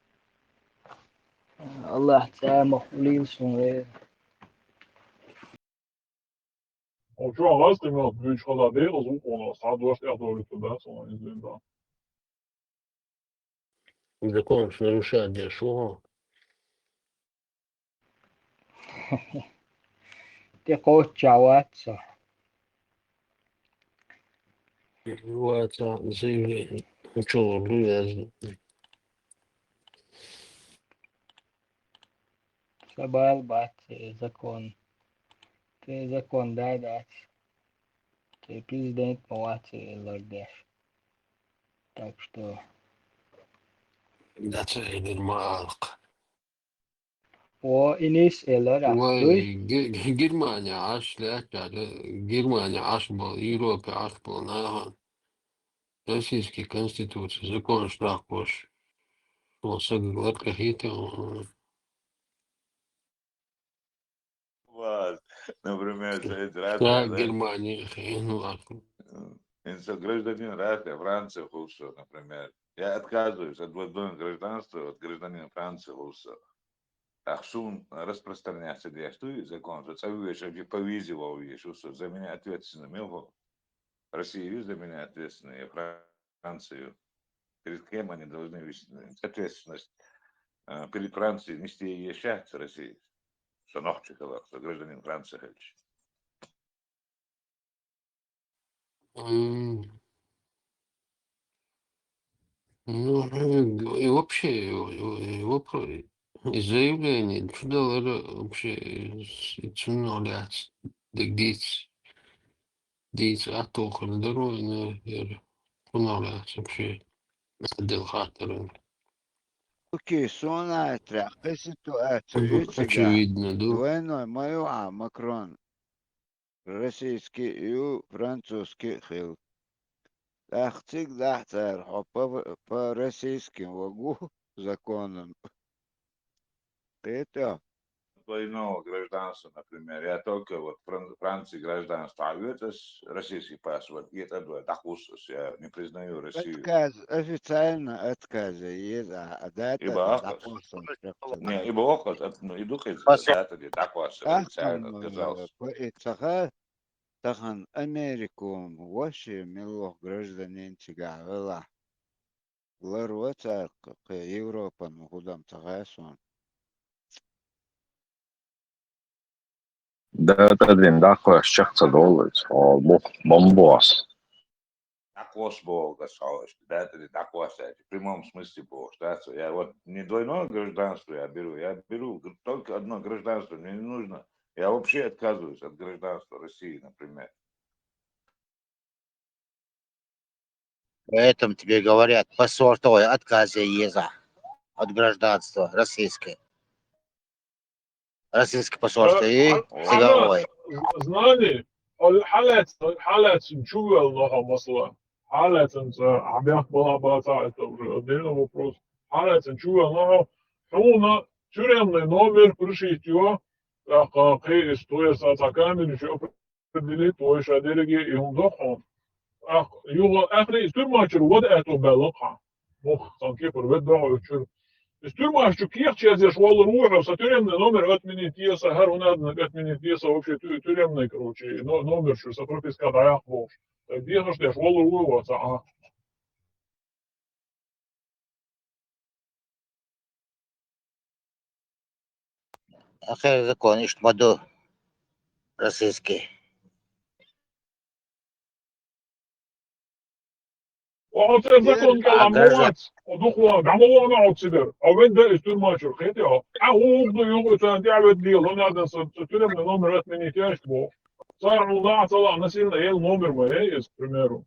Аллах цӀа ма хуьлийла суна, э. Хьо чохь гӀазкхи мел буьйцуш хала декъаза ву хьуна, цхьа дош тӀехдовлуьйтур дац хьуна иза дина. Законаш нарушать деш ву хьо. ТӀе кхоччахь вац со. Ваца заявление. Чо валу яздина? Сан бала бац, э, закон. Те закон да дац. Те президент ма вац, э, лардеш. Так что. Дац, э, ма алкъ. О, и нийса элира. Вай, дуй? Ге-, Германия Ӏаш лаьттара, Германия Ӏаш болу, Европе Ӏаш болу нахана российский конституция, законаш даккхош, шуна сага ларкъахийтина. Ваз, например, шайца рад Ша ала. Германия хьенан вац. М, ин со гражданин рад, я Франция хуьлу со, например. Я отказываюсь от двойного гражданства, от гражданина Франции хуьлу со. Ах, суна распространяться деш ду и закон, со цӀа вуьйш, а по визе вовъеш ву со, за меня ответственны мел хӀу? Россия ю за меня ответственны, я Франция ю. Перед кем они должны вести ответственность, э, перед Францией нести ей щас России? Со нохчи хиларх, со гражданин Франции хилча. М. Ну, э, и вообще, и, и вопро-, и заявление, чу далара вообще, э, с-, цунах лаьцна дерг дийца, дийца атталла хир дара вайна, яра кхунах лаьцна вообще отдел хаттаран. Окей, суна а трехь, кхин ситуация ю цига. Очевидно ду. Двойной ма ю а Макрон. Российский ю, французский хила. ТӀаккха цига дахьа цара хьо по, по российским вагу законам. Кхетий? Двойного гражданства, например. Я только вот Фран-, Франции гражданство, а это с-, российский паспорт, и это двое, дакъост, я не признаю Россию. Отказ, официально отказ, и, а, а да, это дакъост. Не, и бокъ, это, ну, и дукъ, это, да, это дакъост, официально отказался. И цаха Тахана Американ вообще муьлхха гражданин цигахь велахь, ларво цара кхе Европан хӀу дан ца хаьа суна. Да, тӀадин даккхош чекх ца долу иза, хьо бу-, бомбос. ДӀакхосса боху аса хьо, иштта, да, тӀадин дӀакхосса аьлча, в прямом смысле бохуш, да, со, я вот не двойное гражданство я беру, я беру гр-, только одно гражданство, мне не нужно, я вообще отказываюсь от гражданства России, например. Поэтому тебе говорят, паспорт, ой, отказ еза от гражданства российского. Российский посольство и сигарой. Знали, хьалаьцна, хьалаьцна чувелла нахьа масала. Хьалаьцна ца, а бехк бала баца, это уже отдельный вопрос. Хьалаьцна чувелла нахьа, хьуна тюремный номер пришить йо, тӀаккха кхе ис тоьса ца камеры чу определить, вай ша дерриге и хӀума дохьо. Ах, юха, ахри из тюрьма чуьра вада аьтто баьлла кхьа. Мух, сан кепара вед дохьо чуьра. Из тюрьма чу кехча язъеш воллар ву хьо, сан тюремный номер отменить е, сан хӀара хӀун аьлла отменить е, сан вообще тю-, тюремный, короче, но-, номер чуьра, сан прописка дӀаяккха бохуш. Так дехаш деш воллар ву хьо, сан, а. Ахир закон иштта ма ду, российский. Оцу закон кӀела ма вац, о духо, дӀа ма вахана оцу цигара. А вен да из тюрьма чуьра, кхетий хьо? А гӀуллакх ду, юха царна тӀаьхьаведда лела, хӀун аьлла сан, сан тюремный номер отменить яшка боху. Цара хьуна лаьа ца лаьа, насильно ел номер ма яй иза, к примеру.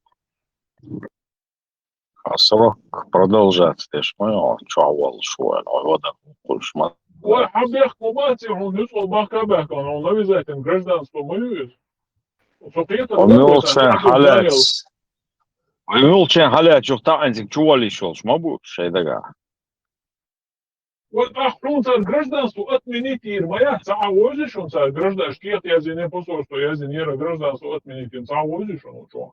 А срок продолжаться деш ма ю, чохь воллуш ву, хьо вада кхуьйсуш ма. Вай, хьан бехк ма бац, хьуна нуьцкъала бахка а баьхкана, хьуна навязательно гражданство ма ю иза. Со кхетар ма ю, муьлххачу хьалаьцча, муьлххачу хьалаьцча, юха таӀийна цига чу валлийш йолуш ма бу шайн дагахь. Вай, тӀаккха хьуна цара гражданство отменить йийр ма яц, ца хьан вовзий шуна цара гражданство, кехат язйина, посольство язйина, яра гражданство отменить йина, ца хьан вовзий шуна чохь?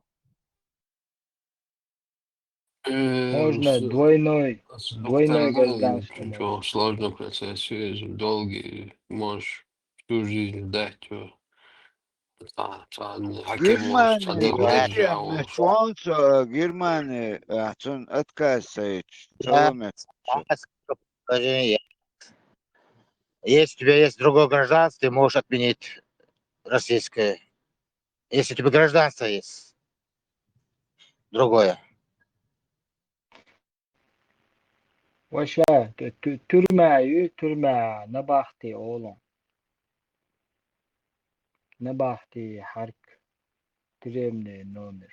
Э, можно с-, двойной, с-, двойной гражданство. Чё, сложный процесс, э, долгий, можешь всю жизнь ждать, э, цхьа, цхьа, ну, хьаким волуш, цхьа Германия, декъала зачем? Шванца, Германия, а, цун отказ сайчу, Да, чаломе. Да, предложение. Если у тебя есть другое гражданство, ты можешь отменить российское. Если у тебя гражданство есть другое. Ваша, ту-, ту-, тюрьма ю, тюрьма, набахти олун. Набахти хьарк, тюремный номер.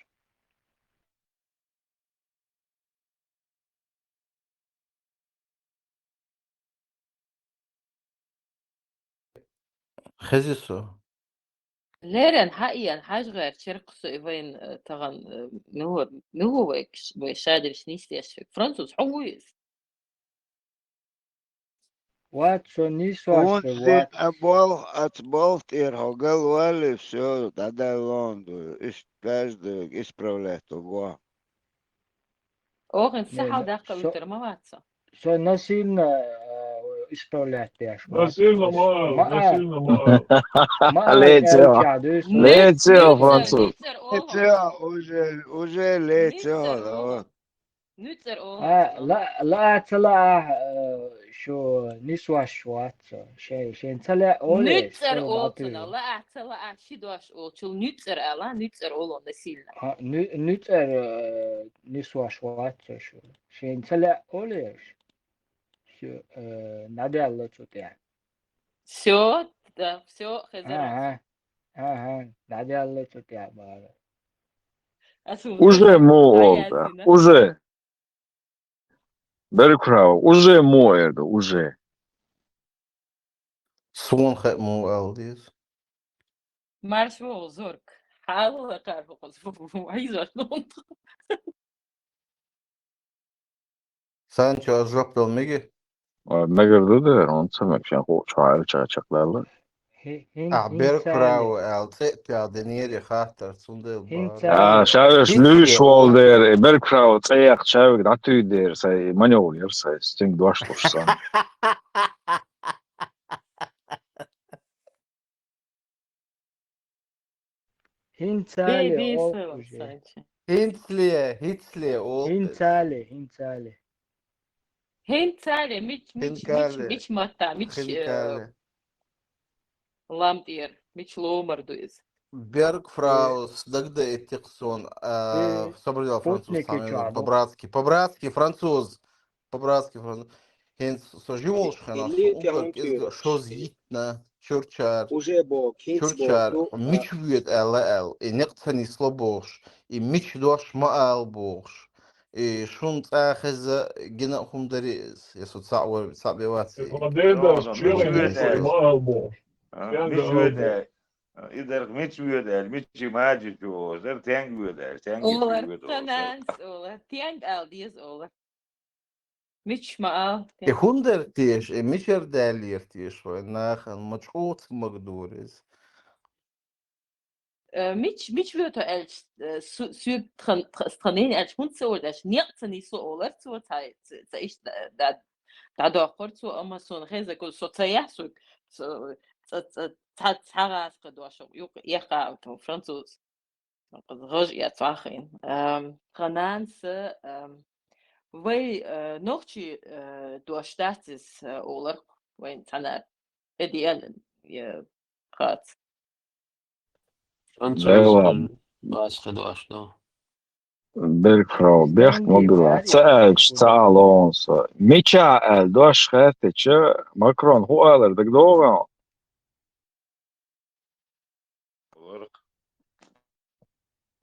Хези со. Лерен, хьаиян, хьажгӀер, черкъ со и вайн, э, тагӀан, э, мила, мила вай, вай шадерш нийсдеш, француз, хьо вуй иза? Вац, со нийсвац, Вон вац. Сен а болх, ац болх тӀера хьо галвалли, всё, дӀадаллон ду. Иштта каждый исправлять ду го. Охин, Не, сахьал не, даккха со-, уьйтар ма вац со. Со насильно, э, исправлять деш вац. Насильно ма ал, ма ал, насильно ма ал. Ма ал, Лецио. Лецио, Нуьц-, француз. Нуьцар, нуьцар олу. Лецио, уже, уже лецио, Нуьцар олу. Нуьцар олу. А, ла-, лаа ца лаа, э, шу нисваш вац со. Шен, шен ца лаа оле, Нуьцар олу цунах, лаа ца лаа, ши дош олчул нуьцар ала, нуьцар олу насильно. А, нуь-, нуьцар, э, нисваш вац со шу. Шен ца лаа оле, шу, э, надялла цу тӀе. Всё, да, всё, хезар. Ага, ага, надялла цу тӀе бара. Уже му олда, уже. Берг прав, уже му эрда, уже. Суна хаа му аьлла деза. Марш вогӀу, Зорг. Хьалла кхар бу кхуза. Айзор нунта. Санчо, жоп дала меги? А, мегар ду дера, он ца мег, шен ху чуьхьа ча чакхдала. Хи-, хин-, А, хин Берг цали. Прав аьлла, цӀе а тӀе динера хаттар, цундела Хин бара. Цали. А, шаьш Хин луьйш цали. Вол дера, и Берг прав цӀе яккха чавиг дӀатуьй дера, сай манёвр яр сай, стинг дош луш сан. ХӀинцале Бе-, бе олу сала уже. Санчи. ХӀинцле, хӀинцле олу. ХӀинцале, хӀинцале. ХӀинцале, мич, мич, мич, ХӀинкале. Мич матта, мич, э, ХӀинкале. Ламтир, мич ломар ду иза. Берг Фраус, дагда эттих сон, а, Э, собрал француз Путники таман чуала. По-братски, по-братски француз. По-братски француз. ХӀинца со жимолуш хенахь, со Илли угар тяхун кӀезга чуьра. Шоза йитна, чурчар, Уже бо, хинц бо, чурчар, ну, мича воьду аьлла аьлла, и некъ ца нисло бохуш, и мича дош ма ала бохуш, и шун цӀа хеза гина а хӀума дари иза, я со цхьаъ вар, цхьаъ бе вац и. Ма дедас, Ну, ну, чуьра мича воьду аьлла. Ма ала бохуш. А, Стенга мича ала воьду бохуш. Аьлла. И дарх мича воьду аьлла, мича мачи чу воьду, зар тенга воьду аьлла, тенга чу Олар, воьду, цананс, зар. Олар, тенга ала деза, олар. Мича ма ал, И тенга. ХӀунда дара теша, и мичара даьллера теша вайн нахана, ма чӀогӀа ца магадора иза. Э, мич-, мича воьду аьлча, э, су-, суьга тхан-, тх-, тханийн аьлча, хӀунда ца олу аьлча, некъ ца нисло олар цо, ца, ца, ца иштта да-, да-, дӀадоккхура цо, амма суна хеза, со ца яхь суьга, со, ца, ца, ца, цхьа гӀазкхи дош юкъа, юкъа эккха тхо француз. ГӀаж эцахь хин. Ам, тхан нанас, ам, вай, э, нохчий, э, дош дац иза, э, олар вайн цхьанара. Эдиан, э, хац. Француз Дела. Ан, аз хадош ду. Берг фрау, бехк ма била. Ца аьлча, ца алонса. Мича аьлла дош хаьттича, Макрон хӀу алар дагадогӀу?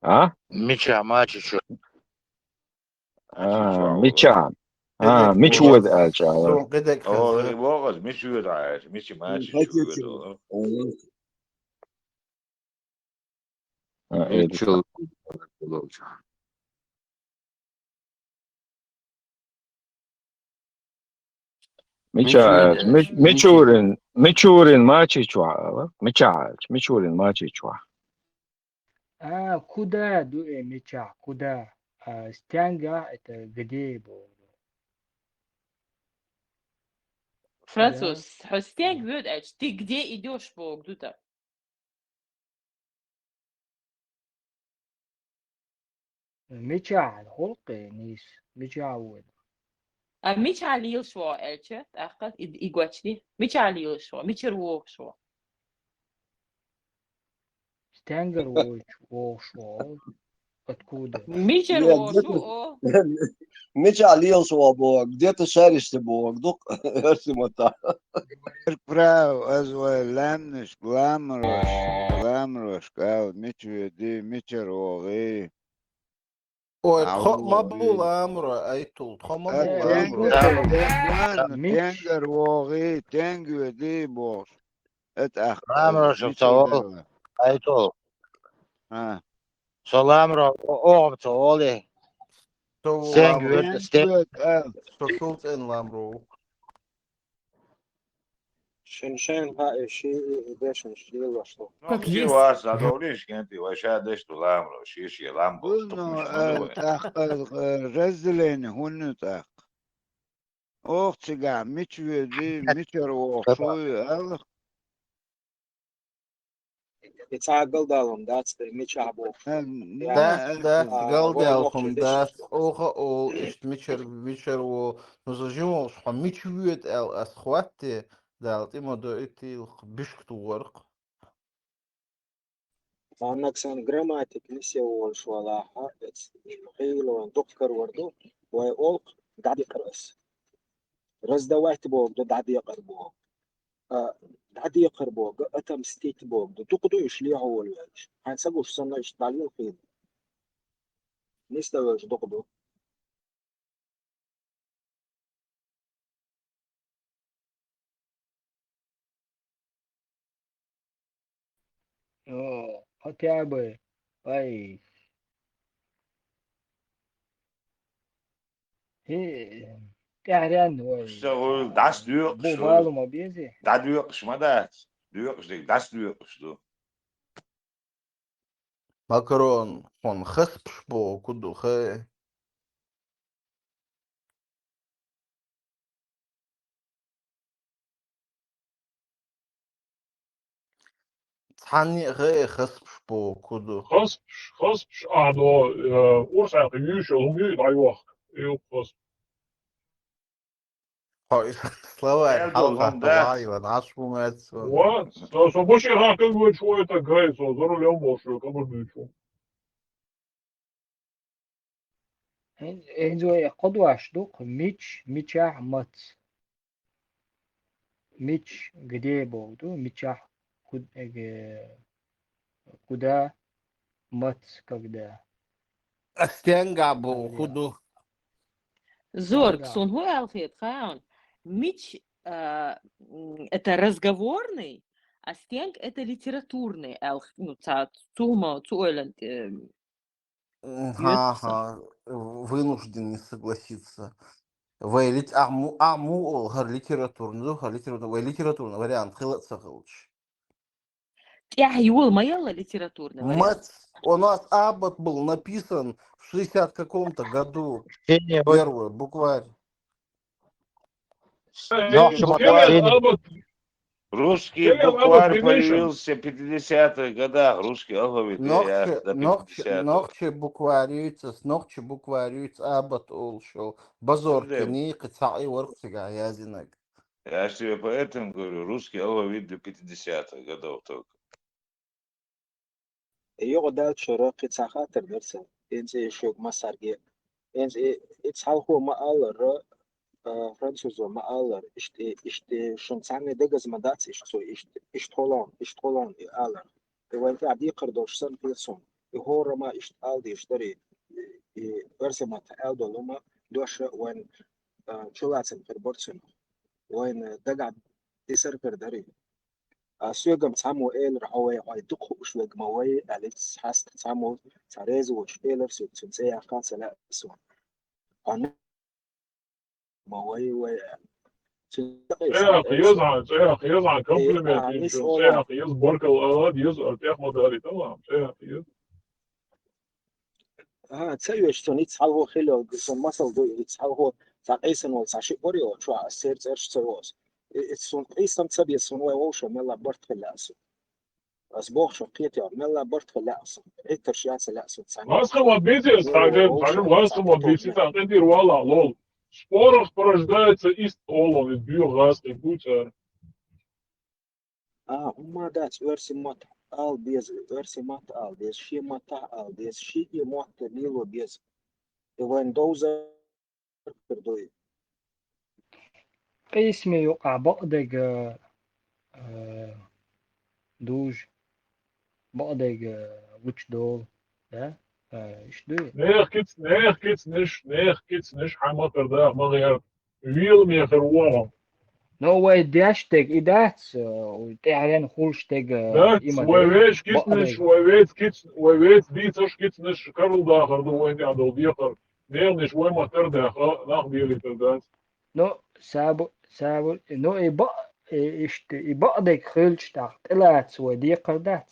А? Мича, мачи чу. А, мича. А, мича вода аьлча. Сон къидек хаза. О, богӀаз, мича вода аьлча, мича мачи чу вода. А, Мичул. Мича, Мичурин, Мичурин, Мичурин мачи чу ала. Мича аьлча, Мичурин мачи чу. А, куда ду э мича, куда? А, стенга это где бо? Француз, хьо стенга воьду аьлча, ты где идёшь боху ду-кх? Мичахь гӀуллакхе нийса? Мичахь вода? А мичахь лелаш ву аьлча, тӀаккха и, и гочди. Мичахь лелаш ву? Мичара вогӀуш ву? Стенгара вогӀуш, вогӀуш ву? Откуда? Мичара вогӀуш ву? Мичахь лелаш ву боху, где-то шаьрашца боху, дукха оьрсийн маттахь. Прав, аз вай лаьмнашка, ламарошка, ламарошка ала, мича воьдий, мичара вогӀий. Ой, тхо а ма бу ламаро, Айтул, тхо а ма бу ламаро. Тенгара вогӀий, тенга воьдий бохуш. ХӀета ахь. Ламаро шо ца волу, Айтул. А. Со ламаро о-, оха ца волу. Со стенга воьду, стенга. Со шул цӀена ламаро ву. Шен-шен хаьа, ши и дешан ши лошло. Ну, как есть. Ваш задовлишь, кенти, вай ша деш ду ламро, ши ши лам бу. Ну, э, разделение хӀунда тӀаккха? Ох, цигахь мича воьдий, мичара вогӀуш ву, ала? И цхьа галдалун дац, мичахь бу. Дац, дац, галдалун дац, оха олу, иштта мичара, мичара ву. Ну, за жимолш хьо мича воьду аьлла ас хӀотте, Дала тӀе ма дойтийла, бишка тухарх. Цхьаннаг сан грамматика нисъян волуш валахьа, эц хилон дуккхар вар ду, вай олу дӀадекъар ас. Раздавать боху ду, дӀадекъар боху. А, дӀадекъар боху, отомстить боху ду. Дукха ду уьш лехьа волавелча. Хьайн ца гуш санна иштта дӀалела хила. Нисдан вевлча дукха ду. О, хотя бы, ай. ХӀе, тӀаьхьаренна вай. Ша вуй, дӀас доькъуш бу вуй. Балу ма безе. ДӀадоькъуш ма дац. Доькъуш дерг дӀас доькъуш ду. Макарон, хьуна хасбаш боху ду, хай. Цхьанне а хай хасбаш боху ду. Хасбаш, хасбаш, а, но, э, урс хьаькхи юьйш, хӀума юй, дӀайохка. Юй хасбаш. Хьо и словарь хьалха хӀума дац. Ва, со, со бу ши хьакан вуьйчу вуй, тӀаккха гай, со за рулем волуш вуй, кабар дуьйцу. ХӀинца вай кхо дош ду-кх: мич, мичахь, мац. Мич где боху ду, мичахь, куд-, э, куда, мац, когда. А стенга боху ду. Зорг, суна хӀун аьлла хета хаьий? Мич, а, м, это разговорный, а стенг это литературный аьлла, ну, ца, цу хӀума, цу ойланна, э, М, ха-ха, вынужден не согласиться. Вай лит-, а му-, а му ол, хӀара литературный ду, хӀара литературный, вай литературный вариант хила а ца хилча. ТӀехь йола ма яла литературный вариант. Мац, у нас абат был написан в шестьдесят каком-то году. Первый букварь. Нохчийн букварь. Русский букварь появился в пятидесятых годах, русский алфавит. Нохчийн, нохчийн букварь юьйцу, нохчийн букварь юьйцу абат олуш йолу. Базоркин кхин цхьаъ и вара цигахь яздинарг. Я же тебе поэтому говорю, русский алфавит до пятидесятых годов только. И юкъа даьллачара кхин цхьа хаттар дара сан. ХӀинца и шуьга массаьрга. ХӀинца и, и цхьалхо ма-аллара, а, французо ма-аллара, иштта, иштта шуна цхьанне дегаза ма дац, иштта цо, иштта, иштта хьолан, иштта хьолан и алар. И вайн тӀехь декхар долуш санна хета суна. И хӀора ма иштта ала дезаш дара, и, и оьрсийн маттахь аьлла долу ма дош вайн, а, чулацам хир бара цунах. Вайн дагахь дисар хир дара. А соьгам цхьаммо элира, хьо вай, хьо дукха хууш верг ма вай, аьлла, хьаста цхьаммо, цхьа реза волуш элира соьга, цуьнан цӀе яккха ца лаьа суна. Хьо ма вай, вай, аьлла. Цуьнан цӀе яккха еза хьан, цӀе яккха еза хьан, комплимент йина цуьнан цӀе яккха еза, баркалла ала еза, а тӀех ма далийта, цӀе яккха еза. ХӀан, ца йоьшу суна, ицца хьалхо хила йолу, суна масал ду, ицца хьалхо цхьа къийсина волу цхьа шиъ бара йолчу, ас церан цӀераш ца йоьшу. И, и суна къийсам ца беза, суна вай вовшах мелла барт хила аса. Ас боху шуна, кхетий, мелла барт хила лаьа сан. Ӏиттарш яца лаьа сан цхьаьна. Гӏазкхамат бийци ас, хьажа, хьажа, гӏазкхамат бийци, тӏаккха тӏера вала, лол. В спорах порождается истина, лол, из боьха гӏазкхий бу цара. А, хӀумма дац, оьрсийн мотт ала деза, оьрсийн мотт ала деза, шен маттахь ала деза, шиъ и мотт лело беза. И вайн довзар хир дуй. Къийсаме юкъахь бакъдерг, э, дужа, бакъдерг, э, гучудолу, да? Э, иштта дуй? Нехан кицнаш, нехан кицнаш, нехан кицнаш хьан ма-дарра, ма гӀерта. Вела мехар вогӀу. Но вай деш дерг и дац, э, тӀаьхьаренна хуьлуш дерг, э, дац, и ма вай вешан кицнаш, вай веца киц-, вай веца дийцарш кицнаш карладахар ду вайна тӀехь долу декхар. Меланаш вай ма-дарра даьхна, нах белийтар дац. Ну, сабу-, сабу-, ну, и бакъ-, и иштта, и бакъдерг хуьлучу тӀаккха тӀелаца вай декхар дац.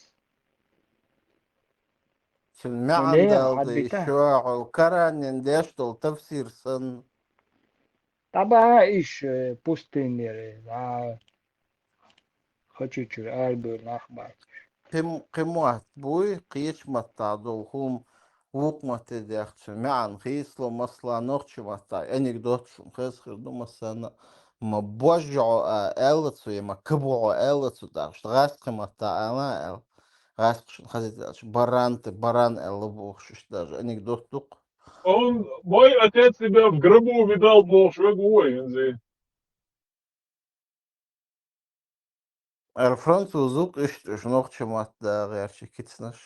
Цуьнан маьӀна далла дийша, хьо каранен деш долу тафсир санна. ДӀабахьа иш, э, пустынера, а, хачучуьра арабевлла нах бац. Кхин, кхин мотт буй, кхечу маттахь долу хӀума вукху матте дехча, маьӀна хийцало, масала, нохчийн маттахь анекдот шуна хеза хир ду, масала, ма божжа Ӏо а аьлла цо, я ма кабо Ӏо аьлла цо, тӀаккха гӀазкхийн маттахь ала аьлла. ГӀазкхашна хазийта аьлча, баран ты, баран аьлла бохуш, иштта даже анекдот ду-кх. Он, мой отец тебя в гробу видал бохуш верг ву вай хӀинца. Ара француз ву-кх иштта уьш нохчийн матта гӀертачу кицнаш.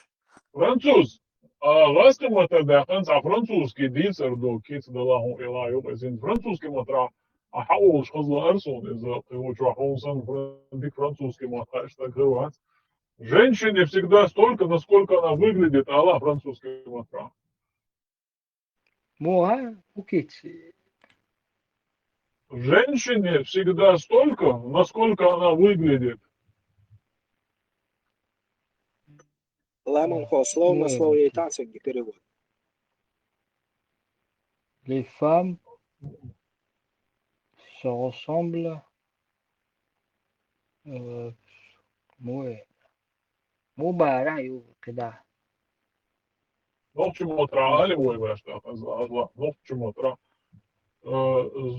Француз! А, гӀазкхийн маттара даьккхина, цхьа французский дийцар ду, кица дала хьуна къела юкъа иза. Французский маттара а хьаолуш хаза лаьара суна иза, кхин ву чохь хьуна санна фран-, дика французский матта хаьа стаг хир вац. Женщине всегда столько, насколько она выглядит, ала французский маттара. Муха, хӀу кица? В женщине всегда столько, насколько она выглядит. Ламан хо, слово на слово, я и так сегодня перевод. Les femmes se ressemblent, euh, ouais. Муха бара ю кхидӀа? Нохчийн маттара али вай ваьш тӀаккха, аза, аза, нохчийн маттара. Э,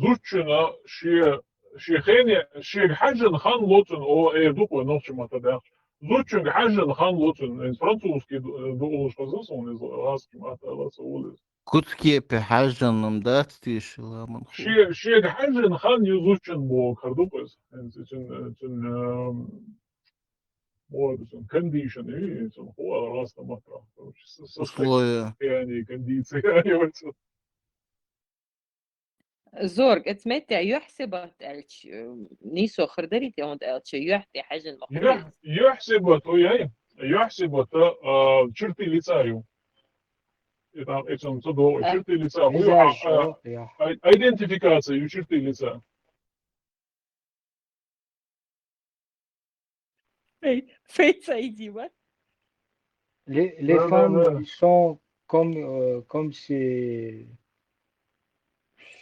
зудчунна шен, шен хене, шега хьаьжжина хан ло цунна, о, эр ду-кх вай нохчийн маттара даьккхича. Зудчуьнга хьаьжжина хан ло цунна, иза французский ду, ду олуш хаза суна, иза гӀазкхийн матта ала ца волу иза. Куцкепе хьаьжжина-м дац теша, ламан хо. Шен, шега хьаьжжина хан ю зудчунна боху хир ду-кх иза. Иза цуьнан, цуьнан, эм, Модусун, кондишн, и, цун хӀу аьлла гӀазкхийн маттахь, короче, с-, с-, условия. Состояние, кондиция, и вот. Зорг, эцу меттехь юьхь-сибат аьлча, э, нийсо хир дарий те, хӀунда аьлча юьхь тӀе хьаьжжина ма хуьлу. Юьхь-, юьхь-сибат, ой, ай, юьхь-сибат, а, черты лица ю. И там, и цун ца до, а, черты лица, хӀу ю, а, а, а, идентификация ю черты лица. Фей-, Face ID, what? Les, les femmes, ils sont comme, euh, comme c'est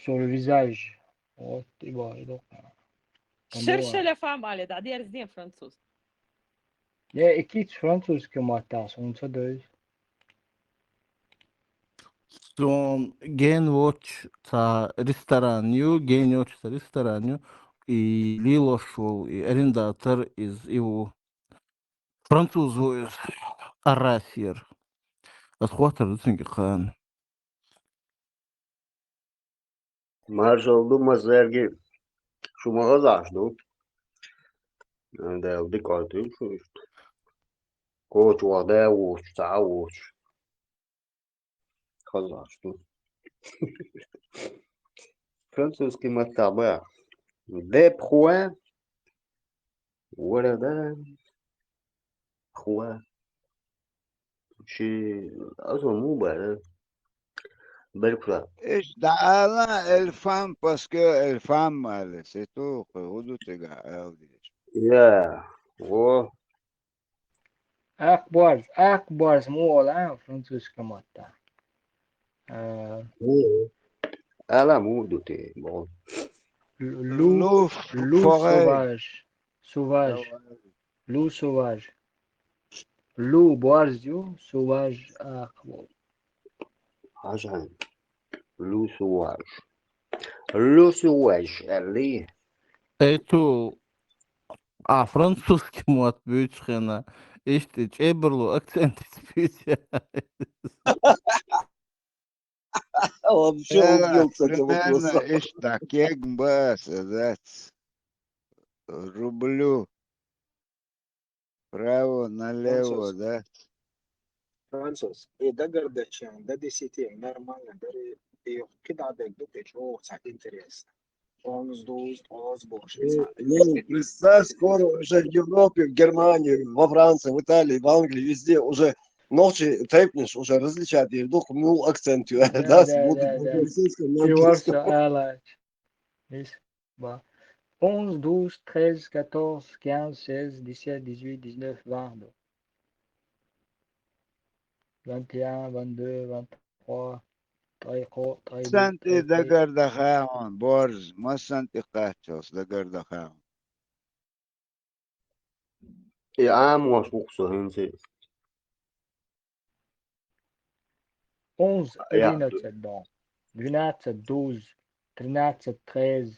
sur le visage. Вот, и ба-, и до-, Шершеля фам али, да, дерзни француз. Я, и киц французский матас, он ца дойз. Сон ген воч ца ресторан ю, ген воч ца ресторан ю, и лилош вол, и арендатор из и ву. Француз ву из, Арасир. Ас хватар ду цинги кхан. Маршал ду мазерги, шу ма хазаш ду. Дел дикой ду шу. Коч ва да воч, ца воч. Хазаш ду. Французский маттахь боху. Де пхуа. Вара да. Пхуа. Ши азо му бара. Белкула. Иш да ала эль фам, parce que эль фам али, c'est tout, худу тега ал диш. Я. Во. Акбарс, акбарс му ола французский матта. Э, Ала му ду те, бо. Лу, лу, лу sauvage, sauvage, лу sauvage. Лу борз ю, суваж акъ ву. Хьажал. Лу суваж. Лу суваж, алли. Эту, а, французский мотт буьйцу хьуна. Иштта чӀебарлу акцент буьйцу. Вообще, э, убился, примерно, вопрос. Иштта кегба садац. Рублю. Право налево, француз, да? Француз. И дагардача, до десяти, нормально, дари, и кидадек дукечо, ца интересно. Он сдуз, он сбош. Э, ну, представь, скоро уже в Европе, в Германии, во Франции, в Италии, в Англии, везде уже ногчи тейпнеш, уже различать, и вдруг, ну, акцент, да, да, да, будут да, на французском, на английском. Алач. Ис ба. Onze, douze, treize, quatorze, quinze, seize, dix-sept, dix-huit, dix-neuf, vingt. Vingt et un, vingt-deux, vingt-trois, тридцать, тридцать, тридцать. Масанти дагардаха хьуна, борз, масанти кхаччалц дагардаха хьуна. И Ӏамош ву-кх со хӀинца. Onze, я, одиннадцать, да. Двенадцать, douze, тринадцать, treize,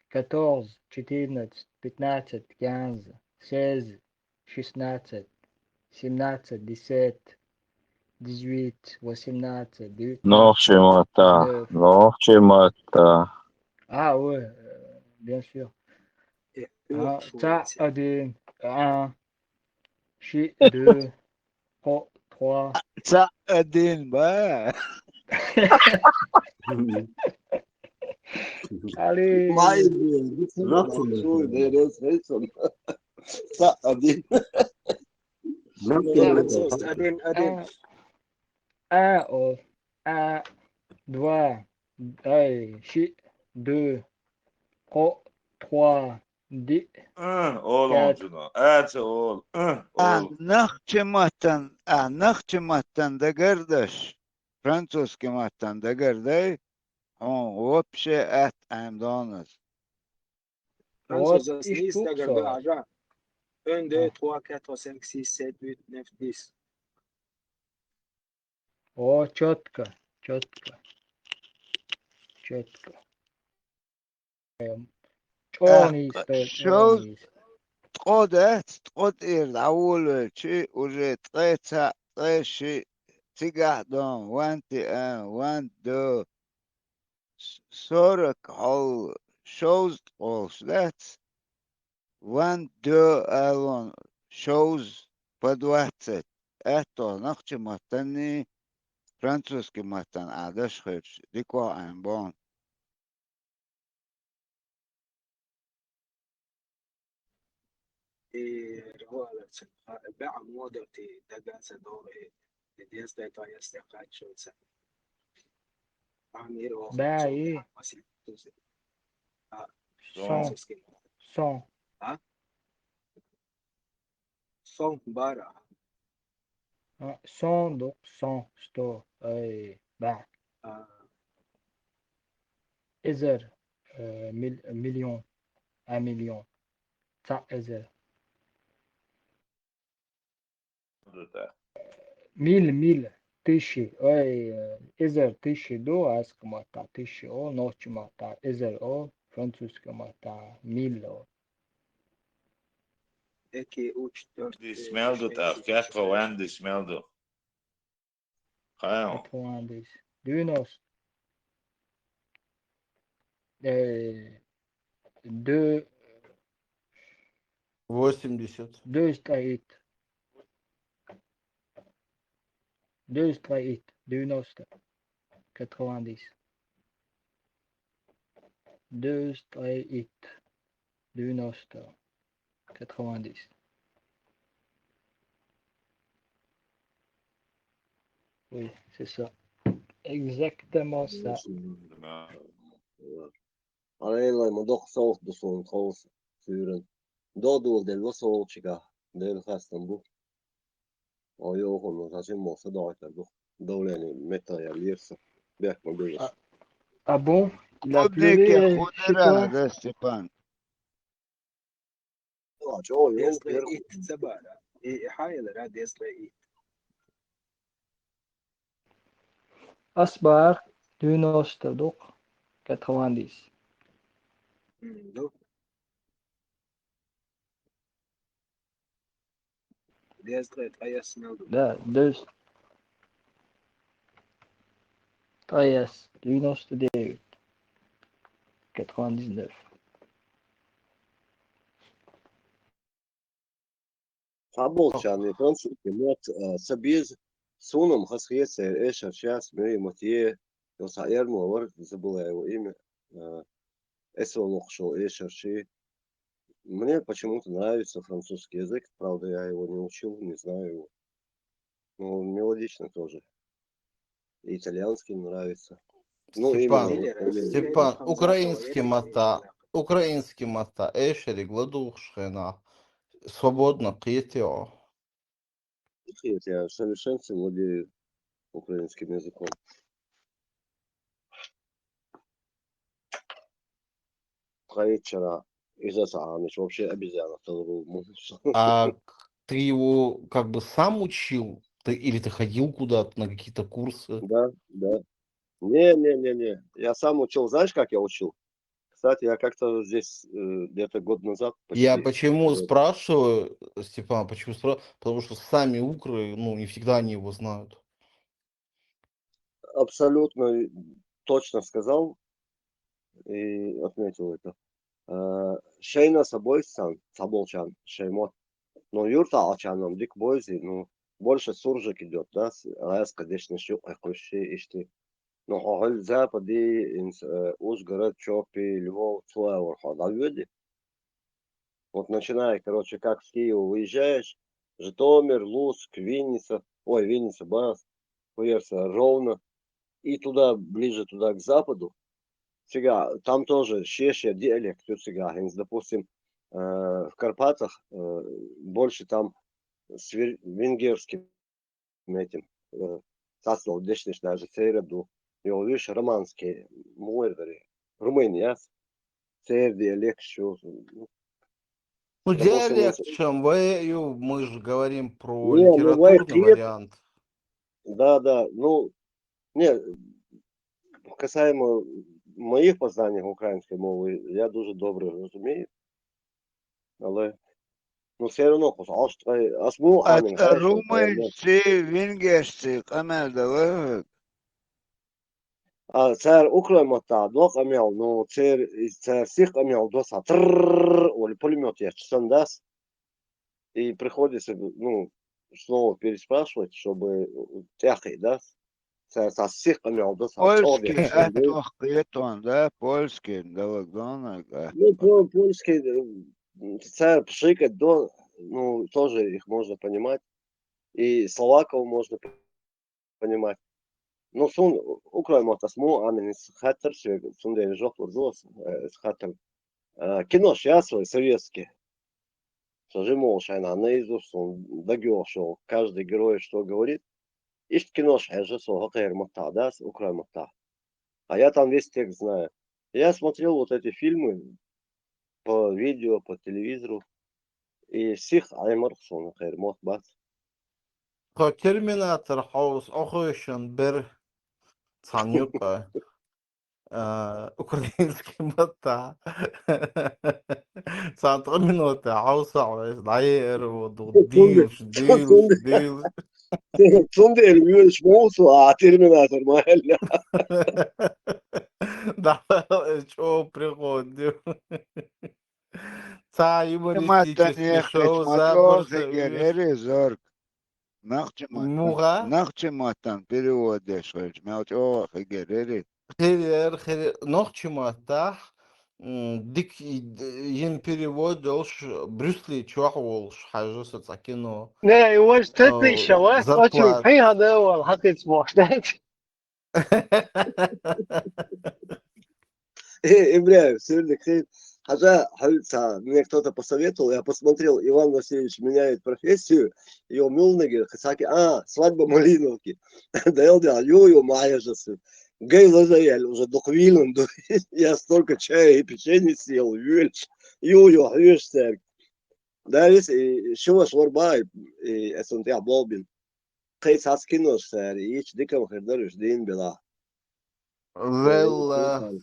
quatorze, четырнадцать, пятнадцать, quinze, seize, шестнадцать, семнадцать, dix-sept, dix-huit, восемнадцать, девятнадцать, нохчи матта, десять-неuf. Нохчи матта. А, oui, euh, bien sûr. А, цхьаъ, один, а, шиъ, deux, кхоъ, trois. Цхьаъ, один, ба. Али. Май, нохчи матта. Цхьаъ, один. Нохчи матта. Один, один. А, а, о, а, два, ай, шиъ, deux, кхоъ, trois, диъ. Э, ол он жуно. Э, ца ол. Э, а, ол. Нохчи маттан, а, нохчи маттан дагардаш, французский маттан дагардай, хьуна вообще атта Ӏемадоал аз. Француз, вот, аз нийса дагарда, хьажа. Un, deux, trois, quatre, cinq, six, sept, huit, neuf, dix. О, чётко, чётко. Чётко. Эм, чӀогӀа нийса, чӀогӀа нийса. Ткъо дац, ткъо тӀера дӀаволавелча, уже ткъе цхьаъ, ткъе шиъ, цигахь дон, ванти а, ван до. С-, сорок хьол шовзткъа олуш дац? Ван до алон шовзткъа, по двадцать. Аьттув нохчи маттанний, французский маттан Ӏа даш хилча, дика Ӏемабо. И революция, баьӀ модерти даган ца догӀу, и дездай тӀа ясте кхаччалца. Амир оху баьӀ цо и. Масийтузи. А, сон. Французский. Сон. А? Сон бара. А, сон ду, сон, сто, ай, баьӀ. А. Эзар, э, мил-, миллион, а, миллион. Цхьаъ эзар. Мил, мил, тыщи, ой, э, эзар тыщи ду, аьск матта тыщи о, нохчи матта эзар о, французский матта мил о. Эки, уч, дёрт, дисмел ду, э, тӀаккха, кхо ван дисмел ду. Хайо. Quatre-vingt-dix. Девяносто. Э, deux. Восемьдесят. Deux, trois, huit. Deux, trois, huit. Девяносто. Quatre-vingt-dix. Deux, trois, huit. Девяносто. Quatre-vingt-dix. Oui, c'est ça. Exactement ça. Алай, ма доккха совгӀат ду суна тховса суьйранна. Додула делла совгӀаташкахь, Делан хастам бу. О, йохуна, сан шин мохса догӀийтар ду. Давление метта ял йирса. Бехк ма бигаш. А, а бу? Клубника худара, да, Степан? О, чо, йо, Если пер- итт ца бара. И хьа елара дезткъе итт. Ас бах девяносто ду-кх, quatre-vingt-dix. М, ду. Дезткъе ткъаесна ду. Да, дез. Ткъаесна, девяносто девять. Quatre-vingt-dix-neuf. Цхьаболчарна французский мотт, а, ца беза, суна-м хаза хета церан эшарча яц, муьймат е, йо, цхьа эрмалар, забыла я его имя, а, эсо лохушо эшарчий. Мне почему-то нравится французский язык, правда, я его не учил, не знаю его. Ну, мелодично тоже. Итальянский нравится. Ну, Степан, именно вот, Степан, украинский матта, украинский матта эшариг ладугӀуш хенахь, свободно кхетий хьо? Нет, я в совершенстве владею украинским языком. Кхеччара иза ца Ӏамича вообще обезьяна хилар ву муьлхха. А ты его как бы сам учил? Ты, или ты ходил куда-то на какие-то курсы? Да, да. Не-не-не-не. Я сам учил. Знаешь, как я учил? Кстати, я как-то здесь э, где-то год назад Я почти, почему э, спрашиваю, Степан, почему спрашиваю? Потому что сами укры, ну, не всегда они его знают. Абсолютно точно сказал и отметил это. Э, шайна са бойсан, цхьаболчарна шайн мотт. Но юрта Ӏачарна-м дика бойзий, ну, больше суржик идёт, да, с-, раьза кхы дешнаш юкъе кхуьссий, иштта. Ну, хьо хьуьлла Западе, инс-, э, Ужгород, Чопи, Львов, цу агӀор хьо дӀавоьдий. Вот начиная, короче, как с Киева выезжаешь, Житомир, Луцк, Винница, ой, Винница, бац, поверьте, Ровно, и туда, ближе туда, к западу, цигахь, там тоже шен-шен диалект ю цигахь, хӀинца, допустим, э, в Карпатах э, больше там с вер-, венгерским этим, э, цхьацдолу дешнаш даже церан ду. Йо, видишь, романский, муха эр дарий? Румын яц? Церан диалект ю. Ну, Допустим, диалект чем вы, ю, мы же говорим про Не, ну, вай литературный кхета. Вариант. Да, да, ну, не, касаемо моих познаний украинской мовы, я дуже добре розумію. Але, ну, все одно, кхуза Ӏаш ткъе, ас муха А Ӏамийна хаьттича, румынций, венгерций къамел дала хьоьга? А, цара украин маттахь до къамел, но церан, цара сиха къамел до цхьа трррр олий пулемёт етташ санна дац. И приходится, ну, снова переспрашивать, чтобы тӀаьхьа дац. Цара цхьа сиха къамел до цхьа чӀогӀа Польский детташ санна дац. атох кхетон, да? Польский, да, вагонага. Ну, по- польский, э, цара пшикать до, ну, тоже их можно понимать. И словаков можно понимать. Ну, суна украин маттахь ас муха Ӏамийна, хаттар соьга, цундела жоп лур ду ас, э, хаттар. Э, кинош яц вай советский. Со жима волуш хьайна наизусть суна дагайогӀуш йолу, каждый герой что говорит. Иштта кинош хьежа со хӀокхеран маттахь дац, украин маттахь. А я там весь текст знаю. Я смотрел вот эти фильмы по видео, по телевизору. И сиха Ӏемарх суна хӀокхеран мотт бац. Тхо Терминатор хьовса Ӏохоьшуш бер цхьана юкъа, а, украинский маттахь. Цхьана ткъа минута хьовса Ӏойса, дӀаеара ву ду, дийлаш, дийлаш, дийлаш. Цундела вуьйлуш ма ву со, а Терминатор ма аьлла. Да, чӀогӀа прикол ду. Цхьа юмористический шоу, забарса Эр, зорг. Нахчи маттан. Муха? Нахчи маттан перевод деш хилча, мел чӀогӀа хир эр. Хир эр, хир эр. Нохчи маттахь, м, дика и-, йина перевод йолуш, Брюс Ли чохь волуш хьажа со цхьа кино. Не, и вот О, это ещё, а? Зарплат. Очень хьийхьа да вал хьакхиц мохь, знаете. Э, Ибрагим, сегодня хир, хотя, хьуьлца, мне кто-то посоветовал, я посмотрел, Иван Васильевич меняет профессию, йо, муьлханиг, кхин цхьа кхин, а, свадьба Малиновки. Да я да, йо, йо, ма хьежа ас. Гай лазаяьлла уже дукха вийлина ду. Я столько чая и печенья съел, вуьйлуш. Йо, йо, хьоьжуш цаьрга. Да, вис, и шиваш вар бай, и эс он тя болбин. Кхайс хас кинош сари, ич дикам хир даруш дин била. Вел, э,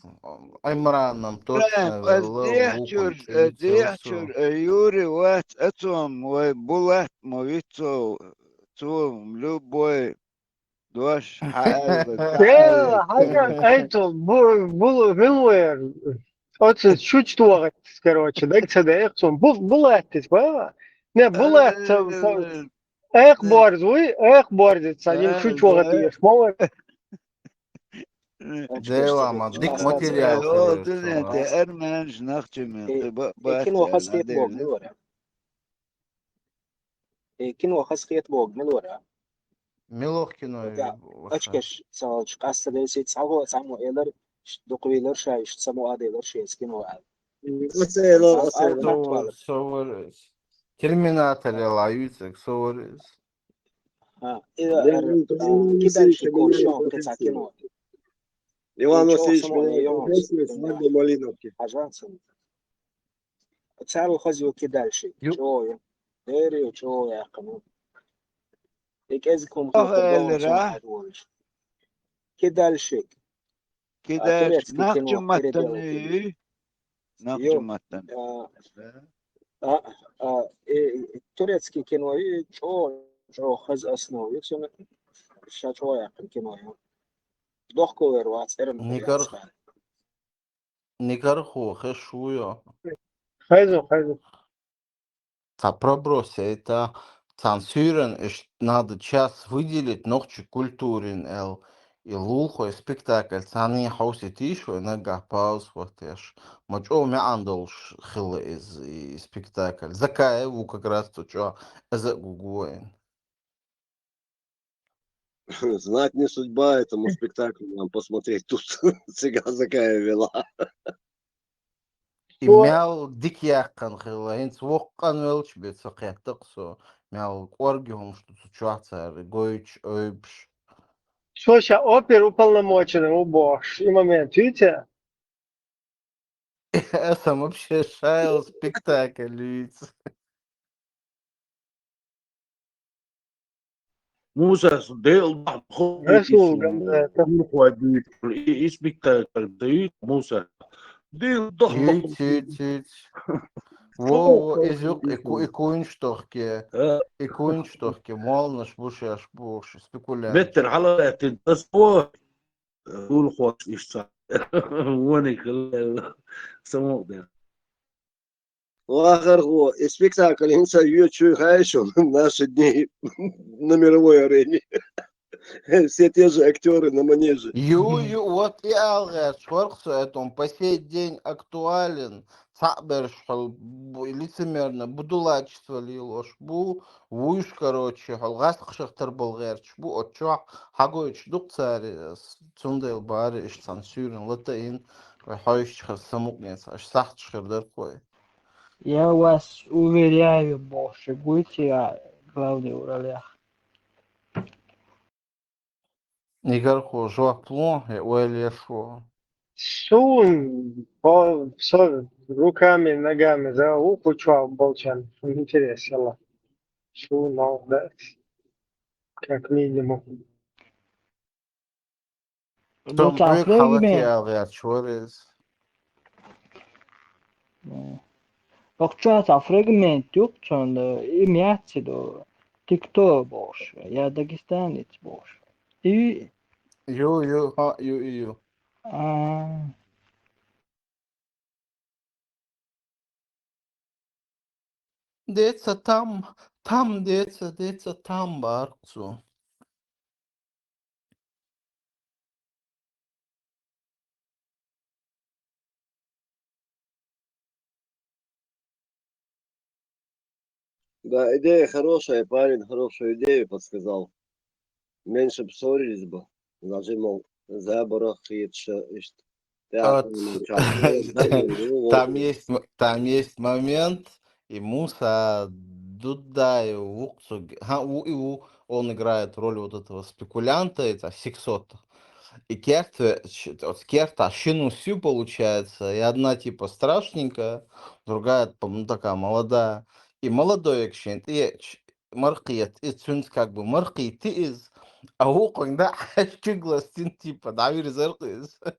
Аймранам точно Прям, вел, э, дехчур, э, дехчур, э, Юрий вац, ацом, вай, булат, мо вицо, цом, любой, дош, хаалбек, Э, хаалбек. Хаган, айту, бу, бу, вилвер. Оцу чуч туагат, короче, даг ца дехцом. Бу, булат тис, баба. Не, булат, ца, ца, Э, эх, э, борзуй, эх, борзуй, ца, нин э, чуч туагат, э. Еш, мовар. Э, Дела, ма, дик материал, о, конечно, дунете, раз. Эрменш, нахчумен, Э, ты ба-, э, кин бахтер, вахас хет бог, надеюсь. Милора. Э, кин вахас хет бог, милора. Милох кино. Да, вахас. Ачкаш, салч, касса десит, саго, само элер, ш-, дуквилер шай, ш-, само аделер шай, скин вахас. М, оцело, Сал-, оцело. Сал-, Савар, савар. Терминатор, я лаюцек, савар. А, и, Да, э, ну, а, ну, кидальщик, ну, он, ну, шо, ну, кицакино. Иван Ничего Васильевич, самого, ну, я он, профессор, да. Свадьба Малиновки. Пожалуйста. Цару хазю кидальщик. Ю- Чё я? Дерю, чё я, кому? И кезком Ох, хото элера. Дон Чан Адволович. Кидальщик. А, Кидальщик. Турецкий кино Нахчу маттан переделать. Үй. Нахчу Ё, маттан. А, а, а, э, турецкий кино, и чё, чё, хаз основы, всё на, ща чё я кино, я. Дохковер вац, эрен Никар- хряц, да. Никархо, хешуё. Хайзу, хайзу. Та проброс это, цансурен, иш надо час выделить, нохчи культурин эл. И лулхо спектакль, цани хауси тишо, нага пауз хватеш. Мачо мя андолш хила из, и спектакль. Закаев, как раз то, чё, эза гугуэн. Знать не судьба этому спектаклю нам посмотреть тут. Цыган Закаев вела. И О. Мял дик яххан хила, хинц воккан велч беца кеттак со. Мял корги хомш тут чуахцар, гойч, ойбш. Слушай, опер уполномоченный, убош. И момент, видите? Сам вообще шайл спектакль, видите. Муса, дел, Расул, да, да. И, и спектакль дают, Муса. Дел, да. Тит, тит, тит. Во, во, изюк, и ку-, и куинч тохке. А? И куинч тохке. Молнаш бушаш буш, спекулянт. Беттер, хала, тин, тас, во. Улхос ишца. Вони кыл самоде. Вахар хо, и спектакль инса ю чуй хайшо в наши дни на мировой арене. Все те же актёры на манеже. Ю, ю, вот и алгар, швархсо, это он по сей день актуален. Цаберш хол бу-, лицемерно, будулачество лилош бу, вуйш, короче, хол гас хшахтар болгерч бу, отчо хагойч дук цари, с-, цундел бари, иш цансурен, лата ин, хойш чхар самукнец, аш сахт чхар дар кой. Я вас уверяю, больше будете, а, главный в ролях. Игорь хо, жуапло, э, уэлешо. Сун, по, со, руками, ногами за ухо чуал болчан. Интересно. Сун, молодец. Как минимум. Том Баца прыг халати фрагмент. Алгъя чуарез. Э. Бакъча са фрагмент юк чон, э, и мяци до. Тикто бош, я дагестанец бош. И Ю, ю, ха, ю, и ю. А. Деца там, там деца, деца там барцу. Да, идея хорошая, парень хорошую идею подсказал. Меньше бы ссорились бы. Даже, мол, заборах и ещё, и что. Там есть м-, там есть момент, и Муса Дудаев, Вуксуг-, ха, у, и у, он играет роль вот этого спекулянта, это сексот. И керта, ч-, вот керта, шину сю получается, и одна типа страшненькая, другая, по-моему, такая молодая. И молодой шен тӀеэча маркхета, и цуьнца как бы маркхийти иза, а вукхунга дӀа хьаьжчиг ластин, типа, дӀавирзар-кх иза.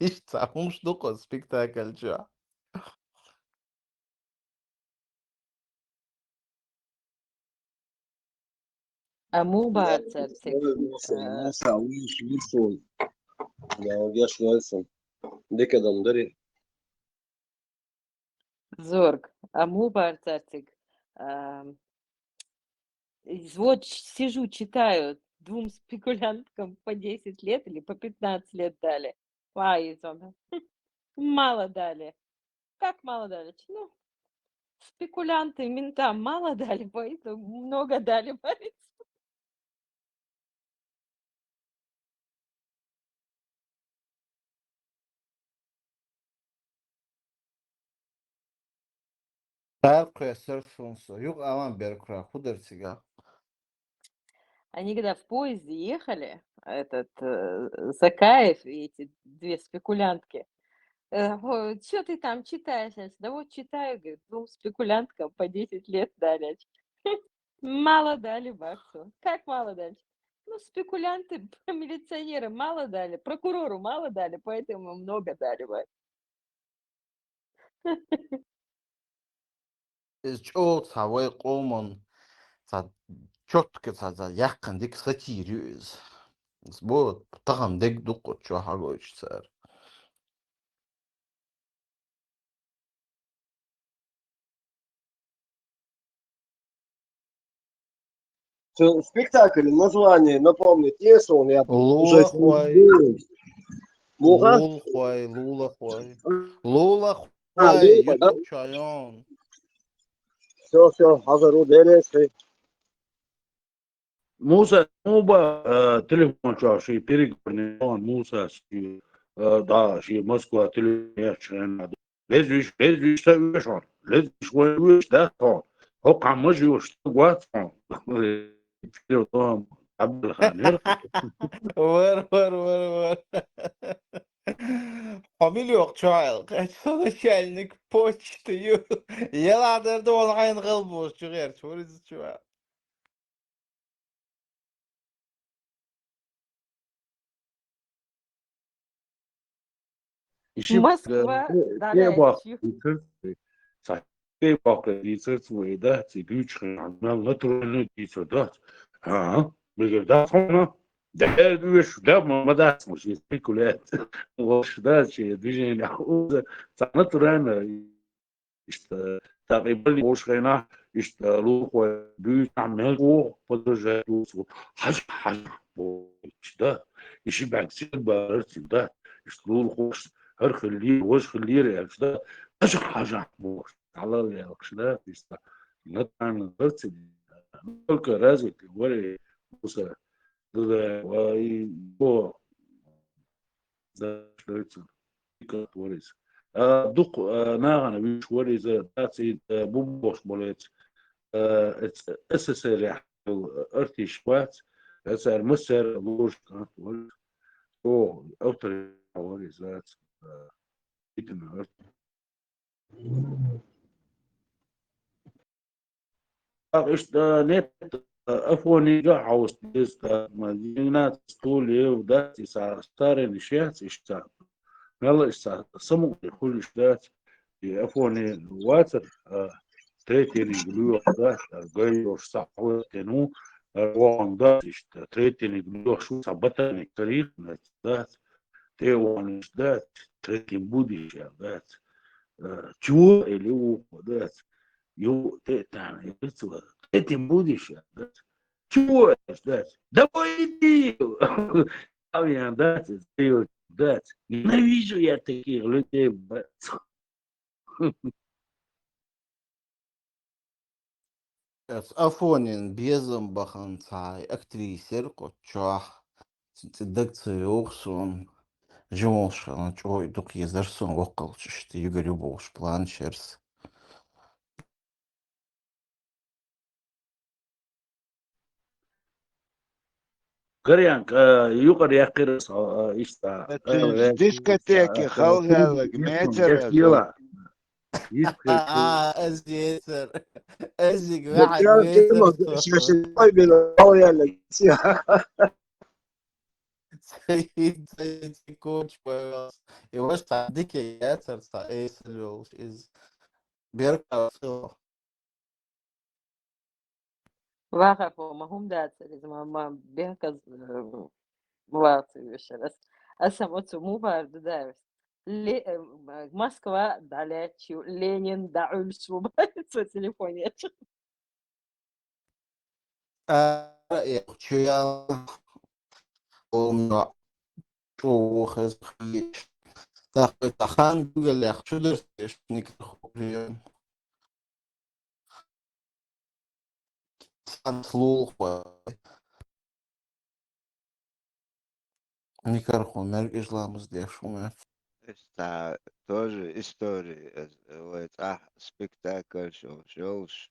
Иштта хӀумаш ду-кх оцу спектакль чохь. А муха бахара цара цига? Муса, Муса, вуьйш, вуьйш ву. Да, геш вайсан. Дикадан дари. Зорг, а муха бахара цара цига? Ам, из вот сижу, читаю, двум спекулянткам по десять лет или по пятнадцать лет дали. Вай, из он. Мало дали. Как мало дали? Ну, спекулянты ментам мало дали, поэтому много дали, говорит. Цара кхоьссира суна со. Юха алан берг хьо, хӀун дара цигахь? Они когда в поезде ехали, этот, э, Закаев и эти две спекулянтки, э, «Чё ты там читаешь?» Да вот читаю, говорит, двум спекулянткам по десять лет дали. Мало дали, бахара цо. Как мало дали? Ну, спекулянты, милиционеры мало дали, прокурору мало дали, поэтому много дали, бахара. Иза чӀогӀа цхьа вай къоман цхьа чотка цхьа, цхьа яьккхина дика сатира ю иза. Иза бо тахана дерг ду-кх оцу чохь хьагойтуш цара. Цу спектакль название напомнить е суна, я уже Лулахой. Муха? Лулахой, Лулахой. А, Лулахой, Лулахой, да? YouTube чайон. Всё, всё, хьазар ву, Делера. Муса, ну, ба, э, телефон чохь ши переговорный, Муса, ши, э, да, ши Москва телефон еш хьена. Лезвиш, лезвиш ца оьшу хьо. Лезвиш вай оьшу дац хьо. ХӀокху хьан мажа йолуш ца гоц хьо. Телефон Абдулханер. Вар, вар, вар, вар. Хьо мила йоккху чохь аьлла? Кхечу со начальник почты ю. Яла дар ду, хьайна гӀалбош чу гӀерташ вар иза чу. Москва, э, да, э, да, бах-, ю- дийцар, цхьа, э, бах-, дийцар, цу, э, да, ци дуьйцу хенахь, мел натурально дийцар дац. А, мегар дац хьуна? Да, веш, да, ма, ма дац, ма, ши спекулянт. Вош, да, ши движение, уза, цхьа натурально, иштта, тӀаккха и балли волуш хенахь, иштта, лулахой буьйцу, мел вогӀу, подражать ву цо. Хьажа, хьажа, бохуш, да. И ши бӀаьрг сел барар цуьнан, да. Иштта лулахош, хӀара хиллера, важа хиллера аьлча, да. Хьажа, хьажа, бохуш, дӀалаллаялхаш, да. Иштта, натурально барци, только развитый, варе, Муса, да, да, ва, и, бо, Да, дойцу. Дика вар иза. А, дукха, а, нахана вуьйш вар иза, дац и, а, бу бохуш болуьйцу. А, эц-, СССР-ехь йолу артист вац, а, цара массара луш кӀант вар. О, автор вар иза, дац, а, итина арт. Ах, иштта, а, нет, а, Афонига хьовса деза, а, ма, Игнат Стульев, дац, и са старинаш яц, иштта. Мелла иштта, самукъа хуьлуш дац, и Афони вацара, а, третьениг лоьху дац, а, гай йолуш схьахӀоьттина ву, а, вахана дац, иштта, третьениг лоьхуш ву, цхьа ботаник тарих, дац, тӀе а вахана дац, третьим будущее, дац. Э, чего или вукхо, дац? Ю, тӀе а тахьна, ю, цо, третьим будущее, дац. Чего это, дац? Давай иди! Авиан, дац, дац. Ненавижу я таких людей, бац. Ас Афонин безам бахана цхьа актриса яра кху чохь. Цуьнан цӀе дага ца йогӀу суна. Жималш хилла чӀогӀа и дукха езара суна воккхалчаш, тӀе югар ю бохуш план шерс. Горянка, а, юкъара яьккхира со, а, иштта, а, дискотеки, халхалаг, мецара. Йист хир шу. А, аз ецар. Аз зиг Дакъа ваьхьа кема вецар. шаша пайбел ала яла. Саид, Саид, коч боялся. И вот так дикий яцар, та эсэл йолуш из. Беркал сила. Вахар хӀума хӀума дацар иза, ма, ма бехказа, э, вацар вешар. Ас, ас ма оцу муха ду даьрас. Ле-, э, Москва дӀалечу, Ленин дӀаӀуьллуш ву бац со телефонечу. Ара, э, чу ял, олна, чу вохез хилиш. Так, это хан гугелях чудерстеш никрохоприем. Сан слухой. Никархо мер исламыз деш хӀума. Иштта тоже история, э, вай цӀахь спектакль шо-, шолуш.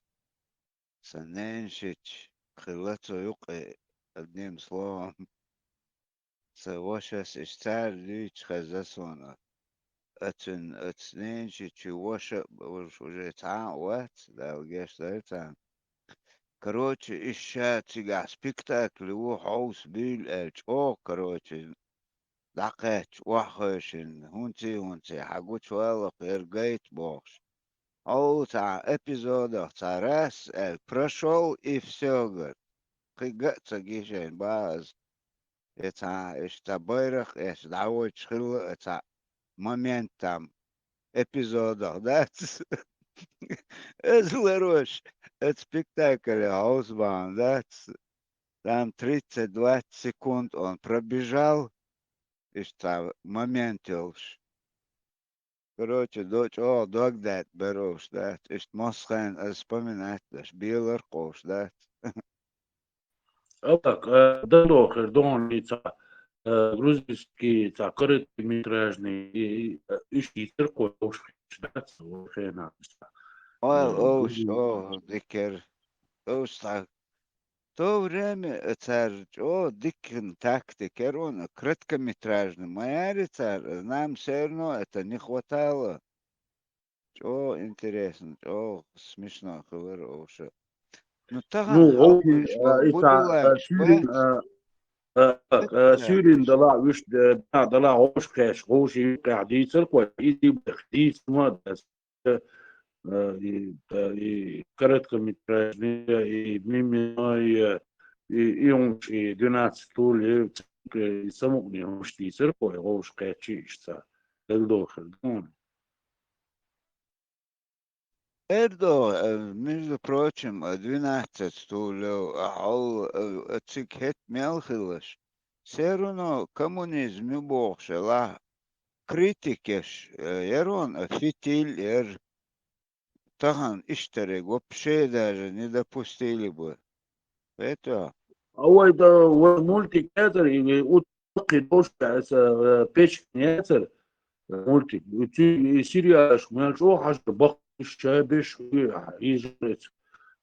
Сан неншич хилла цо юкъе, одним словом. Сан вашас иштта цара дуьйцуш хезна суна. Оцун, оцу неншичу ваша а уж уже цхьа а вац, Дала гечдойла царна. Короче, иштта ша цигахь спектакль ву, хьовса буьйла аьлла, чӀогӀа, короче, дӀакхаьчча, охьахевшина, хӀунций-хӀунций, хьан гучувала-кх, яра гайта бохуш. Хьо цхьа эпизодах цхьа раз аьлла, прошёл и всё, говорит. Кхин ган а ца гий шайна, баха аса. И цхьа, иштта байракх эцна дӀавойтуш хилла а цхьа момент там, эпизодах дац. Иза ларош, оцу спектакле хьовса бахьана дац. Там тридцать-двадцать секунд он пробежал, иштта момент йолуш. Короче, до-, чӀогӀа дог даьтта бер уьш дац. Иштта массо хенахь аса вспоминать деш, белар кховш дац. А так, э, дало хир догӀана и цхьа, э, грузинский, цхьа короткометражный, и, и, э, уьш йийцар кхо, уьш дац, вай хенахь. Ойла, э, овш, грузин- о, дикер. Овш цхьа То время, э, цара чӀогӀа диккина тактика яра вон, короткометражный ма яра цара, нам всё равно это не хватало. ЧӀогӀа интересно, чӀогӀа смешно хилар овша. Ну, тахана Ну, хьалхо овши, ишкол а, и бу ца, а, дуллакаш Сирин, бац? А, а, а, Сирин дала уьш, э, да, дала гӀовш кхеш, гӀовш и кхехь дийцар кхой, и дийцар ма дац. Э, и, да, и короткометражный, и миминой, э, и, и хӀумаш, и двенадцать стульев, э, и самукъане хӀумаш дийцар кхой, гӀовш кхечи иштта. Дагдохар, ну. Эрдо, э, между прочим, э, двенадцать стульев, а хьол, э, э, цига хӀетта мел хилаш. Всё равно коммунизм ю бохуш, ла критикеш, э, яра вон, э, фитиль яра. Тахана иштариг вообще даже не допустили бы. Это А вай да, вай мультик яцар, и утки дош яцар, э, печкин яцар, э, мультик. И ци-, и сериалаш мел чӀогӀа хьажа баккхиш чай беш, и, и жрец.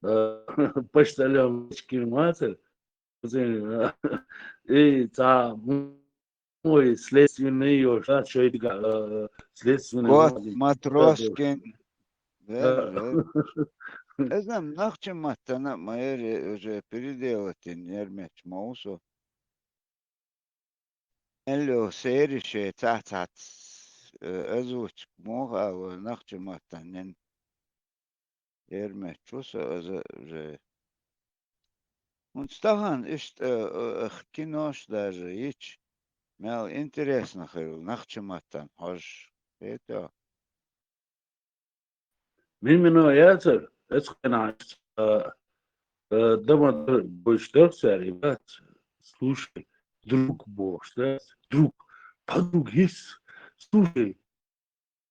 Э, почтальон печкин мацар. И ца, ой, следственный ёша, шайдига, э, следственный Кот, мультик. Матрошкин. Да. Вер, вер. Эзам нахча маттана ма яра уже переделать ин ермеч маусу. Элло сери ше цац-цац, э, озвучка муха ала нахча маттанин. Ермеч чу со аза уже. ХӀунца тахана иштта, э, э, эх, кинош даже йич, мел интересно хир нахча маттан хьожуш. Это. Мимино яцар, эцхена, э, э, дама дар-, бойш дарх цаьр, и бац, слушай, друг бохуш, да? Друг, подруг есть? Слушай,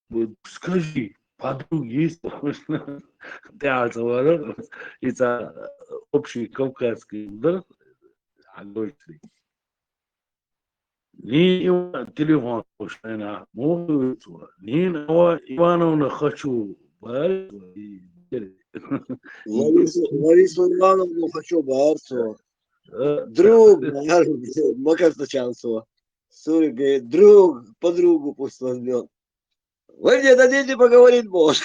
вот скажи, подруг есть? ТӀаьхьа ца вара, и ца общий кавказский дар, а дойшли. Нина Ива-, телефон шайна, муха вуьйцу? Нина Ива-, Ивановна хочу, бай. Лариса, Лариса Ивановна хочу, бай, цо. Э, Друг, бай, Макар Тачанцева. Сури говорит, друг, подругу пусть возьмёт. Вы мне дадите поговорить, босс?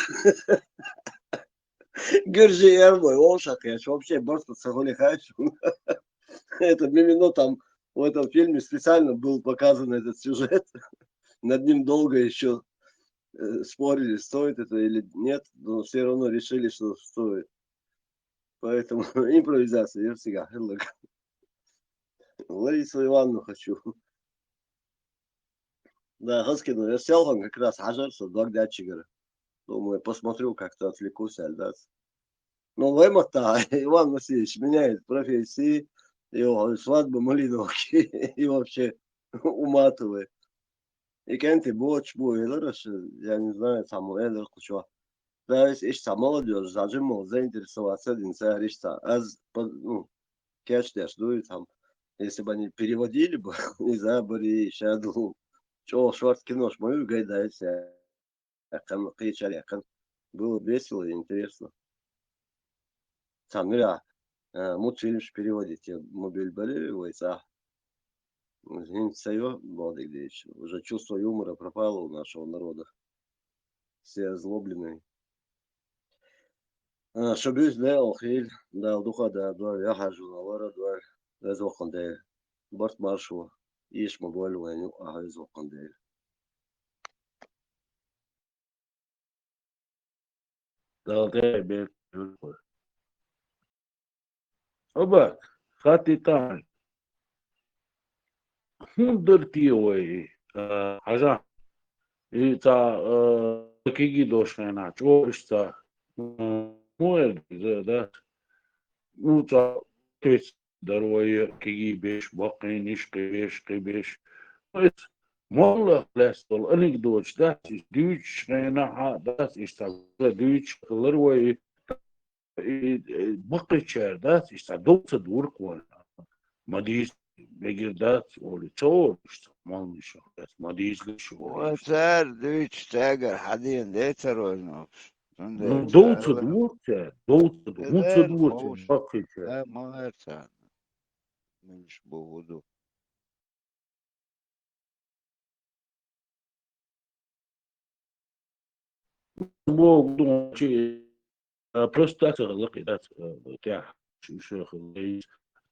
Гыржи эрмой, он шакач, вообще просто сахули хочу. Это Мимино там в этом фильме специально был показан этот сюжет. Над ним долго еще э, спорили, стоит это или нет, но все равно решили, что стоит. Поэтому импровизация, я всегда. Ларису Ивановну хочу. Да, Хаскину, я сел, он как раз хажарса, дог датчигара. Думаю, посмотрю, как-то отвлекусь, альдас. Но ваймата, Иван Васильевич меняет профессии, и свадьба Малиновки, и вообще уматывает. И кенти боч бу элэр, я не знаю, там элэр кучо. Да, если ещё молодежь, зажимал, заинтересоваться, один царишта. Аз, ну, кэш дэш, ну, и там, если бы они переводили бы, и забыли, и шаду. Чё, шорт кинош, мою гайдайся. Якын, кыйчар якын. Было весело и интересно. Самира, э, мультфильм переводить, я мобиль болели, войца. Извините, Сайо, Владик Ильич, уже чувство юмора пропало у нашего народа. Все озлобленные. А, шобюз ле охил, да, духа да, да, я хажу на лора, да, да, зоханде. Борт маршо, иш мобиль ваню, а, зоханде. Далгъай бер. Оба, хати тан. Хундар ти вай, а, хажа. И та, а, киги дош хана, чо иш та. М, муэр, да, да. Ну, та, то есть, дарвайы киги беш, бакъин иш, кибеш, кибеш. То есть, молла лестол, анекдот, да, дюч, хана, да, иш та, дюч, ларвайы, и, и, бакъичар, да, иш та, доца дурк ван. Мадис, бегер, да, оли, цо, иш та, мал иш, да, мадис, иш, оли. Ва цар, дюч, цагар, хадин, де, царой, ну. Ну, доца дурк, цар, доца дурк, доца дурк, бакъичар. Э, молодца. Миш бу худу. Бу, бу, чи, а, просто так, лакъи, да, э, тя, шу, шу, хыллай.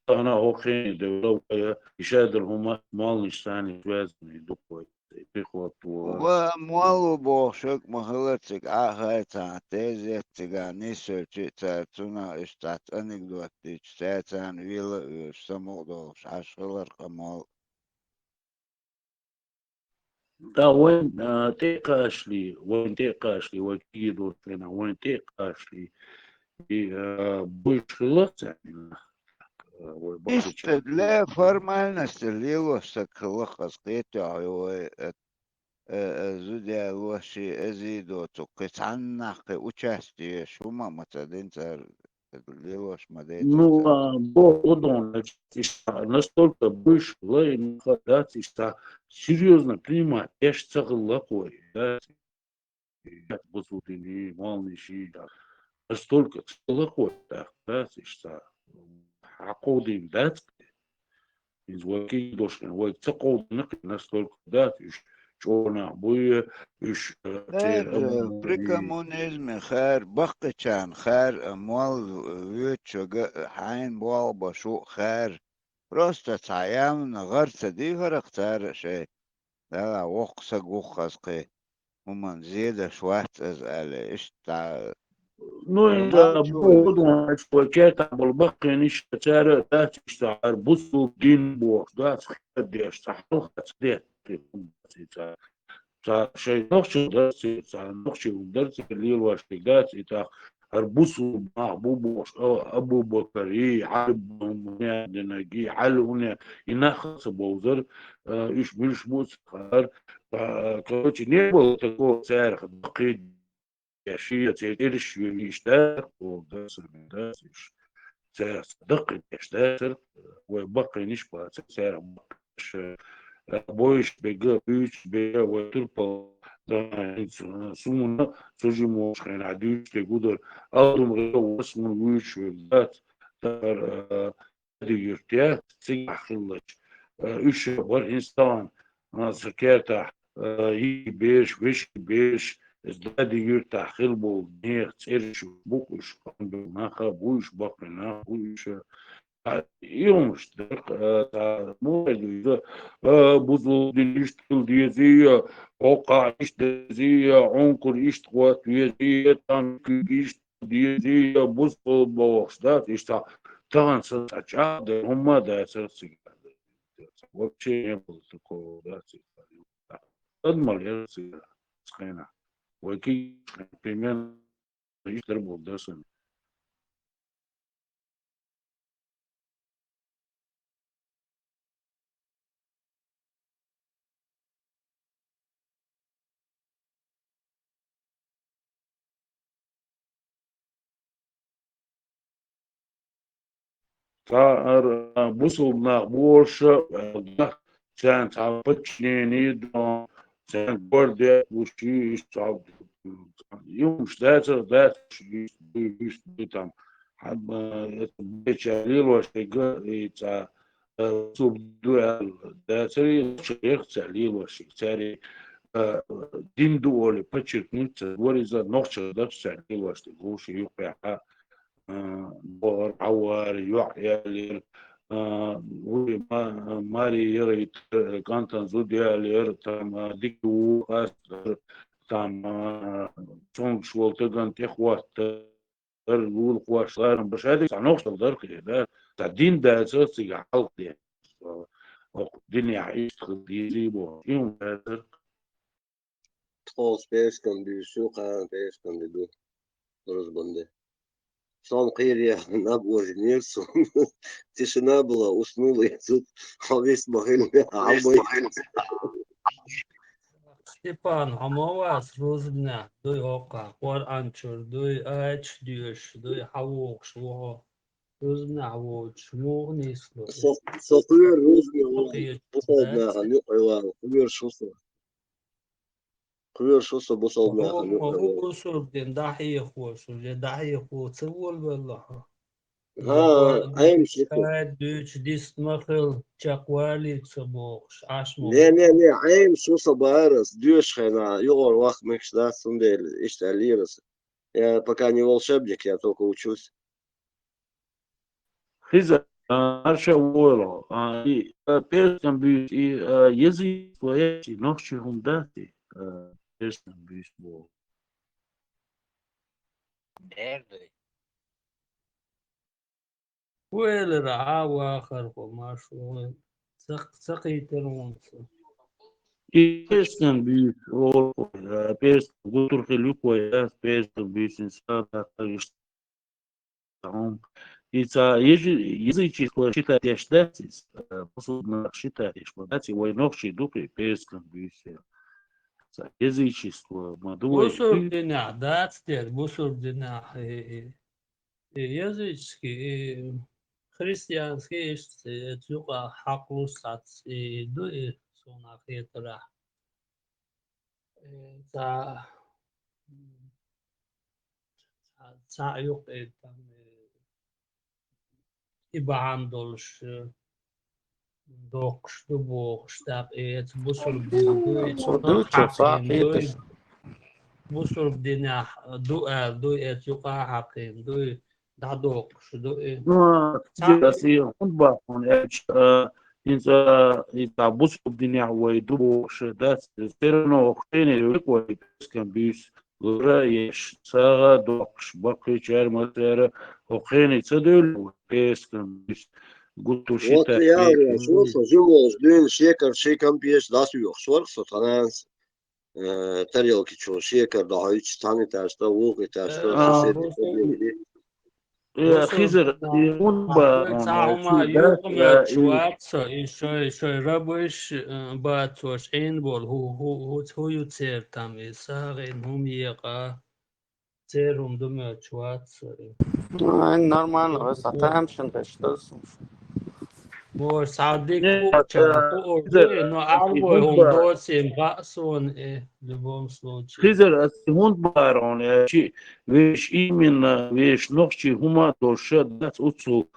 Ана хохин, да, да, э, ишадар хума, мал ниш сани, связанный, дукой, приход, вот. Ва муалу бохшук, махалацик, а, хай, та, тезет, тига, нисо, чи, та, цуна, иш, та, анекдот, ич, та, та, вила, э, самук, дохш, ашхалар, камал. Да, вайн, а, текашли, вайн текашли, вайн киги дуртена, вайн текашли. И, а, больше лоцена. Ишта для формальности лило сакалахас кето, ой, э, э, зудя лоши, эзидо, цукки цаннахи участие, шума мацадин цар лилош мадет. Ну, а, бо, одон, значит, ишта, настолько больше лай, ну, да, ишта, серьезно принимать, я ж цаглакой, да, бусудини, малниши, да, настолько цаглакой, да, да, ишта, акодим, да, из ваки дошкин, вай цаглакой, настолько, да, иш, чона, буе, иш, э, при коммунизме хар, бакъичан, хар, э, мал, э, вёчога, э, хайн, буал, башу, хар, просто цаям, нагарца, ди фарак цар, шей. Да, вокса гухас кы. Уман зеда швац аз але, ишта. Ну, инда, бу, чу, бу, думаю, что кета был баккин ишта цара, да, ишта, ар бусу дин бу, да, схедеш, сахал хацдет, ца, ца, шей нохчу, да, ца, нохчу, да, ца, лил ваш, да, ца, ар бусу, а, бу, бу, а, Абу Бакари, Али, бу, не, денаги, Али, уне, и нахаса бовзар, а, иш, миш, бу, сахар, а, короче, не было такого царха, баккин, я ши, я цериш, я ишта, о, да, сами, да, иш. Царха, баккин, ишта, царха, ой, баккин, иш, ба, царха, Бойш бега, уьч бега, вай турпал, да, сумна, сужи мошхен, а дюч те гудар, алдум гега, восму уьч вегдат, тар, э, дигюртя, циг ахиллач. Э, уьш бар инстаган, а, сакета, э, йиъ бераш, веший бераш, из Дади-Юртахь хилла болу нехан цӀераш бу-кх уьш, къанбелла нах а бу уьш, баккхий нах а бу уьш. А, и хӀумнаш дара-кх, э, цхьа муха ду иза, э, бусулба дин иштта хила дезий, э, хӀокхахь иштта дезий, э, Ӏункар иштта хӀотта везий, э, там куьг иштта дезий, э, бусулба бохуш дац, иштта тахана сан цхьа чӀагӀдар хӀумма а дацара цигахь. Вообще не было такого, да, цигахь. Адамал яра цигахь, цхьана. Вай кхин примерно иштта болу дара сан. Цара бусулба нах бохуш а, царна цхьа подчинение дан, царна гордость луш, иштта цхьа, и хӀумнаш дацара, дац, иштта ду, иштта ду там. Хьан, а, это беча лелош, и га, и цхьа, э, бусулба ду аьлла дацара, и нохчий яра цара лелош, цара, э, дин ду олий подчеркнуть ца дора иза, нохчий дара цара лелош, гуш юкъехь, э, бохура, хьавара, йоӀ ялера, э, вуй, ма-, маре яра, кӀантана зуда ялера, там, э, дика ву, ас, там, э, цуьнгаш волу тагана тӀехӀоттар, лулахош ларам бан, шадерг цхьа нохчалла дара кхин, да? Цхьа дин дацара цигахь хьалха ден. Оха динехь иштта хила дезий бохуш. И хӀума дацара. Тхо пешкам буьйсу, кхана пешкам ду. Рузбанде. Сон кхийрехь наб вожинера суна. Тишина была, уснула я тут. Хьо вист ма хилла, хьалбай. Степан, хьо ма вац рузбанехь, дуй хӀокхахь, Къуръан чуьра дуй, аяташ доьшуш дуй, хьан вогӀуш ву хьо? Рузбанехь воцуш, муха нисло? Со, со кхоьру рузбане ву, бусалба нахана юкъе вала, кхоьруш ву со. Кхоьруш ву со бусалба нахана юкъе вала. Бусалба дин дӀахьехош, уже дӀахьехо ца волавелла хьо. ХӀан, Ӏемаш ю со. Дуьйцу дист ма хила, чекхвалийта со бохуш, Ӏаш ма. Не, не, не, Ӏемаш ю со бахара ас, доьшучу хенахь, юкъара ваха мегаш дац, цундела иштта аьллера ас. Я пока не волшебник, я только учусь. Хиза, а, аша воло, а, и, а, пешкам буьйса, и, а, язычество яц и, нохчий хӀума дац и, а, пешкам буьйса боху. Дердой. Хьо элира, хьан вахархо, марш ву, ца, ца кхийтира хьуна со. И пешкам буьйса, о, а, пешкам гуттар хила юкъа вай, а, пешкам буьйсина сагӀа даккха иштта. И цхьа ежи-, язычество считать деш дац иза, э, бусулба нах считать деш ма дац, и вай нохчий ду кхин пешкам буьйса. Цхьа язычество ма ду вай. Бусулба динехь дац дера, бусулба динехь, и, и, и языческий, и христианский, иштта, и цу юкъа хьакъ луш цхьацца, и ду, и суна хетарехь. Э, цхьа, цхьа, цхьа юкъа, э, там, э, и бахьана долуш, э, доккхуш ду бохуш, тӀаккха, э, эца бусург дина ду, и цунах хьакхийна ду, и бусург динехь ду аьлла ду, эца юкъа а хьакхийна ду, и дӀадоккхуш ду и. Ну, аса хӀунда боху хьуна аьлча, а, хӀинца, а, иза бусург динехь вай ду бохуш дац, все равно хӀокху хене вай пескам буьйса лара еш, сагӀа доккхуш, баккхийчара, массара, хӀокху хене ца девлла вай пескам буьйса, гуттар ши тайпа. Вот я говорю, со жив волуш дуьйна шекар ши кампеш дӀасоьхуш вара со тхананца. Э, тарелки чу шекар дӀахьуьйтуш, цхьана этажа тӀа, вукху этажа тӀа, соседи тӀа. Э, Хизар, и хӀунда боху хьуна, цхьа хӀума юкъамоьттуш вац со, и шой, шой рабыш, э, бацош Ӏийна болу, хӀу, хӀу, хӀу, хӀу ю церан там, и сагӀина хӀума екъа, церан хӀума ду моьттуш вац со, и. Ай, нормально, вай сан тамашийна гӀиштта ду. Боже, схьа дика хӀума чам, хӀуъур дуй, но Ӏалгой хӀума доцийна хаьа суна, э, в любом случае. Хизар, аса хӀунда боху хьуна, э, ши, вешан именно, вешан нохчий хӀума а долуш ша дац оццул,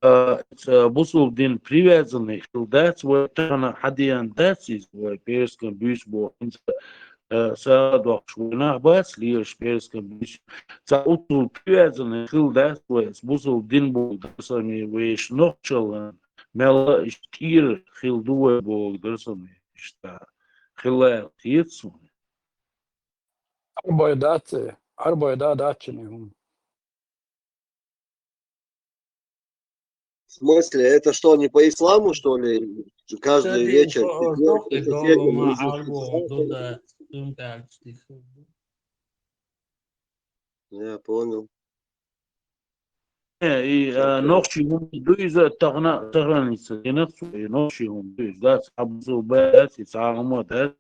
а, ца бусулба дин привязанный хила дац вай, тахана хьадеана дац иза вай, персикан буьйса боху, хӀинца, а, сагӀа доккхуш вай нах бац лелаш персикан буьйса. Ца уцул привязанный хила дац вай, аса бусулба дин боху дара сан вай, вешан нохчаллан мелла а иштта тӀера хила ду вай боху дара сан вай, иштта хила аьлла хета суна. Арбой дац, арбой да дац чуьнан хӀума. В смысле, это что, не по исламу, что ли? Каждый вечер, в четверг, в среду, в воскресенье нужно... Я понял. Э, и, а, нохчий хӀума ду иза, тахана сохраниться динарг цо, и нохчий хӀума ду иза, дац, хьан бусулба дац, и цхьа хӀума дац.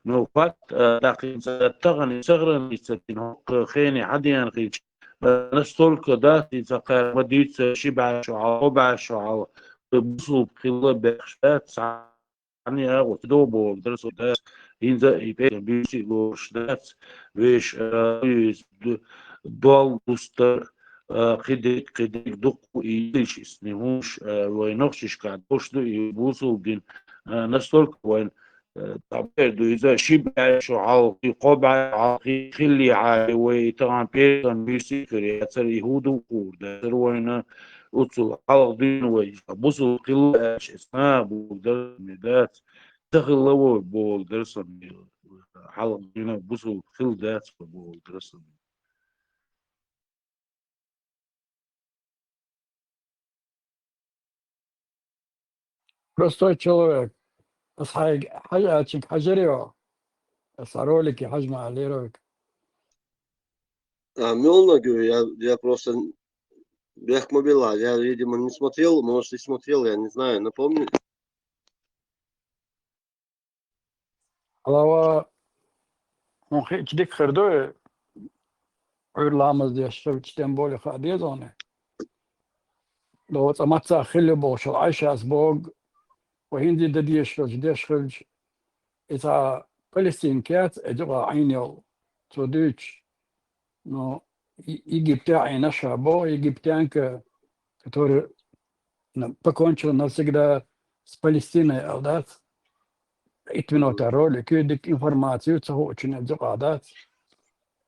Но факт, а, тахана, тахана сохраниться дина хӀокху хене хьадеана хилча, а, настолько дац, и цхьа кхара ма дуьйцу, ши бӀе шо хьалха, кхо бӀе шо хьалха, бусулба хилла бехаш дац, цхьа Ани агӀо, ца до боху дара со, да, хӀинца и пӀелг буьйса а лоруш дац, вешан, а, д-, дол дустар, а, кхидерг, кхидерг дуккха и йилла ишта хӀумаш, а, вай нохчашкахь долуш ду, и бусулба дин, а, настолько вайн, а, дӀабер ду иза, ши бӀе шо хьалха, кхо бӀе хьалха хиллехьара, вай и тахана пӀелган буьйса а хир яцара, и хӀун ду хуур дацара вайна, Уцул хьалха дуьйна вай, бусулба хилла аьлча, эс наха боху дара сан, дац. Ца хилла вай боху дара сан, хьалха дуьйна бусулба хилла дац вай боху дара сан. Простой человек. Ас хьайга хьажа аьлча хьажар йо. Ас хьан ролике хьажа ма аьллера вайга. А, мелна, говорю, я, я просто бехк ма билла, я, видимо, не смотрел, может, и смотрел, я не знаю, напомни. Алава, хьуна хиъча дика хир ду, Ӏуьйра ламаз деш хилча, тем более хаа деза хьуна. Доцу мацах хилла бохуш Ӏайшас боху, ва хӀинца дан дезаш хилча, деш хилча, и цхьа палестинка яц, и юкъа Ӏийна йолу, цо дуьйцуш. Ну, Е-, Египтехь Ӏийна ша боху, египтянка, который, ну, покончила навсегда с Палестиной, аьлла дац. Итт минута ролик ю, дика информаци ю, ца хуучунна юкъа дац.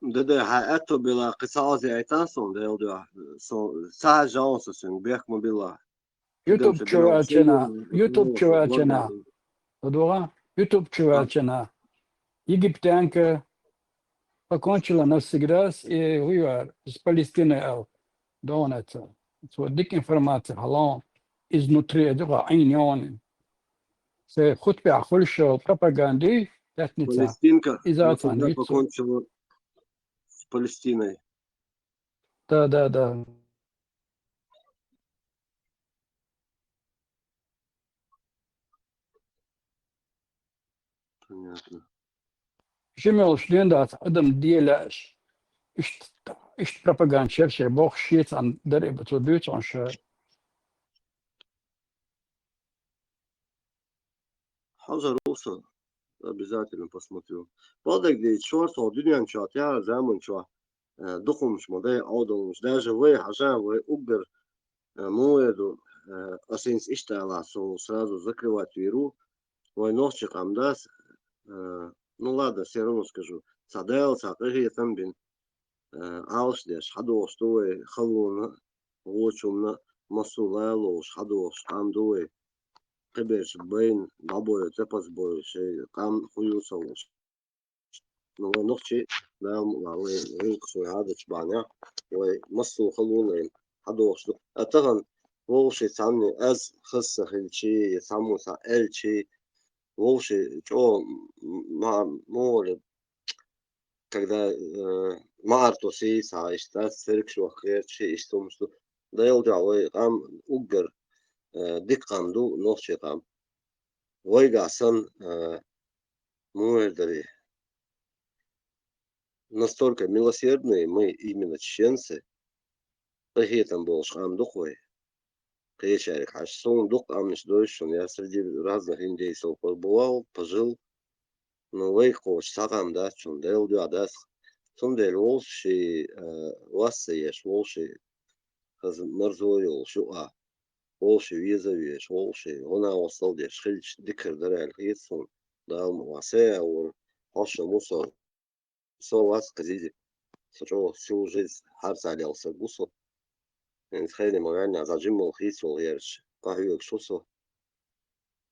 Да, да, хьан аьтто била, кхин цхьа озе айтан сон, Дела дуьхьа, со, ца хьажжа со соьга, бехк ма билла. Ютуб чу ваьлчана, Ютуб чу ваьлчана. ЛадогӀа? Ютуб чу ваьлчана. Египтянка покончила навсегда с, и, хуй вар, с Палестиной, аьлла. Дона ца. Цо дика информаци хьалон, изнутри, а дукха Ӏийна йогӀун. Се хутбехь хуьлуш йолу пропагандий, пятница. Палестинка, иза а цхьаьна виццо. Покончила с Палестиной. Да, да, да. Понятно. Жимелаш лен дац адам делаьаш. Иштта, иштта пропаганда шер-шер бохуш, шен цхьаьна дара и, цо дуьйцу хьуна ша. Хьажар ву со, обязательно посмотрю. Бакъдерг дийца, шортта дуьнен чохь, тӀаьхьара заман чохь, э, дукха хӀуманаш ма дай, Ӏодалнаш. Даже вай хьажа, вай уггар, э, муха ду, э, аса хӀинца иштта алахь, со сразу закрывать вийр ву. Вай нохчийн къам дац, э, ну ладно, всё равно скажу. Цхьа Дала, цхьа къинхетам бина, э, Ӏалаш деш, хьадогӀуш ду вай халонна, вочунна, массо а лалуш, хьадогӀуш къам ду вай. Кхиберш байна, дӀабойла, тӀепазбойла, шайн къам хӀун ю ца хууш. Ну, вай нохчий, Дала мукъ лахь, вай гӀиллакхаш вай хьадачу бахьанехь, вай массо а халонна хьадогӀуш ду. А тахана вовшийн цхьанне аз хаза ца хилчи, я цхьаммо цхьа аьлчи, вовшийн чӀогӀа м-, м-, ма-, муха вара, когда, э, маӀар тосий, цхьа иштта цергаш вахкхерчий, иштта хӀумаш ду. Дала дуьхьа вай къам уггар, э, дика къам ду, нохчийн къам. Вайгахь санна, э, муха эр дарий, настолько милосердные мы, именно чеченцы, къинхетам болуш къам ду-кх вай. Кхечаьрга хьаьжча, суна дукха къаьмнаш дойуш шуна, я среди разных индейцев побывал, пожил. Ну, вайга кхочуш цхьа къам дац шуна, Дала дуьхьа дац. Цундела вовшийн, э, вас ца еш, вовшийн хаза марзо йолуш ю а. вовши веза веш, вовши гӀуна васал деш хилча дикар дара аьлла хета суна. Дала ма васе а вур, хьошам ву со. Со вац кхезиди. Со чӀо сил жиз хьарцалел са гу со. Эн хеле ма венна, за жиммал хийцвал ерш. Къахьуьгаш ву со.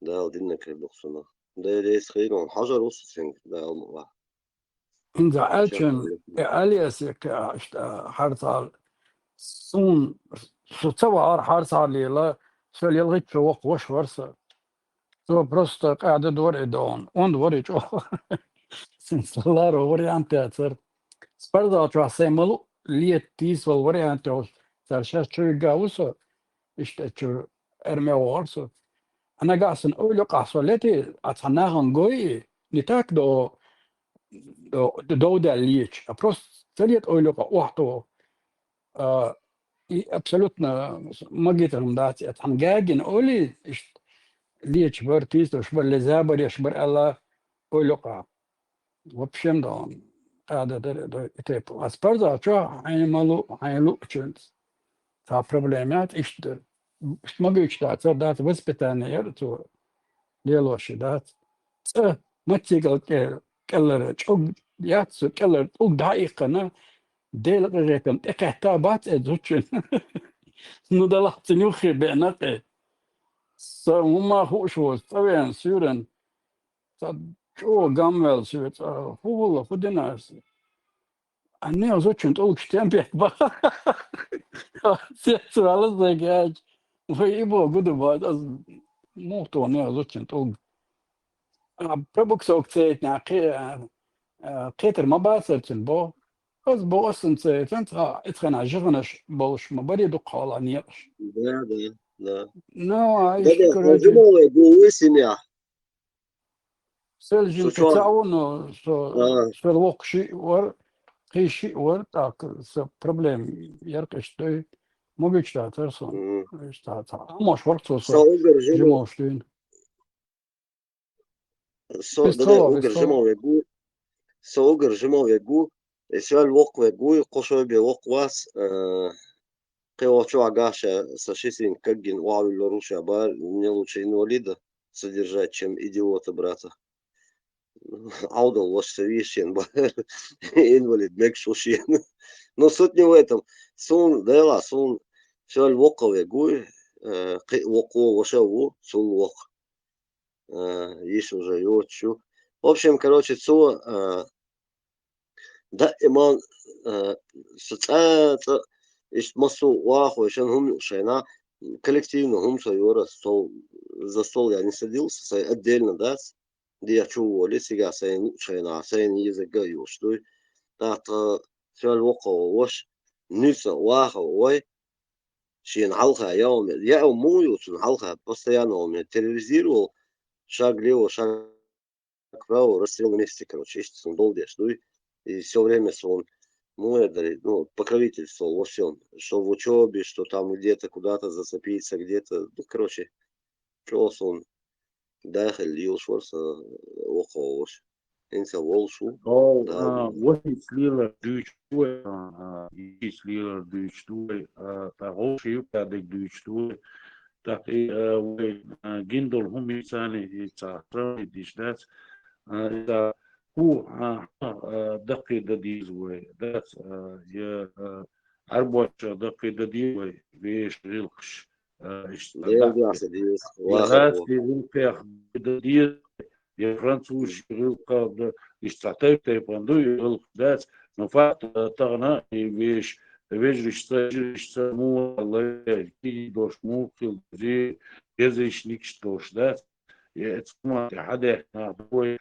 Дала динна кер дух суна. Дай дес хейрон хьажар ву со сенг, Дала ма ва. Инза Ча алчен, кхеле. Э, алиас, э, к-, а, ишта, а, хьарцал. Сун, су ца вар хьарцалила, со лелгит чу вакх ваш варса. Цо просто къаьда дора и дон. Он дора и чӀо. Син саларо вариант яцар. Спарзал чу сай малу лет тийсвал вариант йолуш. Цар шаьш чуьйга ву со. Иштта чу эрме вогӀар со. Ана гасан ойлу къахсо лети, а цхьа нахан гой, не так до, до, до далечь, а просто ца лет ойлу къа охто. А, и абсолютно магитрам дац, я тхан гагин оли, ишт лечь бар, тийсдош бар, леза бар, яш бар, Алла, ойлу къа. Вообще, да, ада, да, да, это, а спарза, чё, хьайн малу, хьайн лу, чё, та проблема, ишт, ишт магич, да, ца, да, воспитание, я, цо, лелоши, да. Ца, маттигал ке-, келлара, чё, яц, келлар, уг да, и къана, Дела къегетам, тӀекхетта бац э зучин. Ну, далахь ца нюххе беъна къе. Са хӀумма хууш воз, цӀа вен, суьйран. Ца чӀо гамвел суьйра, ца хӀу хӀулла, хӀу дина аса. Анне зучин тӀулгаш тем бех ба. Сец вала зайгач. Вай и бо гуда ба, аз мух то не зучин тӀулг. А, пробуксовка цейтна, кхе-, а, а, кхетар ма бацар цун бо. Аз бо асан цейтан, а, итхана жигӀанаш болуш ма бари дукха хала некъаш. Да, да, да. Ну, а Да, иш, да, короче, Жумове гу висиня. Сел жин Сучон. Кацау, но со, А. Сел вокши вар, кхиши вар, так, со проблем яркаш той, могуч да, тар сон. Мгм. Иш та, та. Амош вар со, Со со, угар Жумо. Жимош дин. Со Без даде слова, без угар слова. Жимове гу. Со угар Жимове гу. Э, сёл вокъ ве гу, кошой бе вокъ вас, э, кхе очу агаша, са шисин каггин уавил лоруша бар, мне лучше инвалида содержать, чем идиота брата. Аудал ваш совещен бар. Инвалид мег шушен. Но суть не в этом. Сун, дела, сун, сёл вокъ ве гу, э, кхе вокъ ваша ву, сул вокъ. Э, иш уже йочу. В общем, короче, цо, э, даиман, э, со цӀа, цӀа, иш массу вахо, шен хӀум шайна, коллективно хӀум со йора, стол, за стол я не садился, сай отдельно, да, де я чу воли, сега сай шайна, сай не язык га юш, дуй. Так, э, сёл вокъо ваш, ница вахо, ой, шен хьалха, я у меня, я у мою, цун хьалха, постоянно он меня терроризировал, шаг лево, шаг право, расстрел на месте, короче, ишта сон долдеш, дуй. И всё время сон мой дарит, ну, покровительствовал во всём, что в учёбе, что там где-то куда-то зацепиться где-то, ну, короче, чё сон дахил лил шварса, э, околош. Инса волшу. О, Да, а, да. Восемь слила дючу, а, а, и слила дючу, а, та гол шип кадик дючу. Так и, э, вай, э, гиндол хӀуми цани и ца сравнить диш дац. Э, и ца ху, а, а, даккхи да диз вай, дац, э, я, э, арбоча даккхи да диз вай, веш гӀилхш, э, иш ца Дел даккхи. Яса диз, Я ваха гӀац во. Ди гӀилхех да диз, я француз гӀилхех да, иш ца тайп-тайпан ду, и гӀилх дац. Но факт, э, тагна и веш, вежриш ца, жириш ца, му лай, ки дош му хил зи, езриш никш дош дац. Я эцма хадех на дой,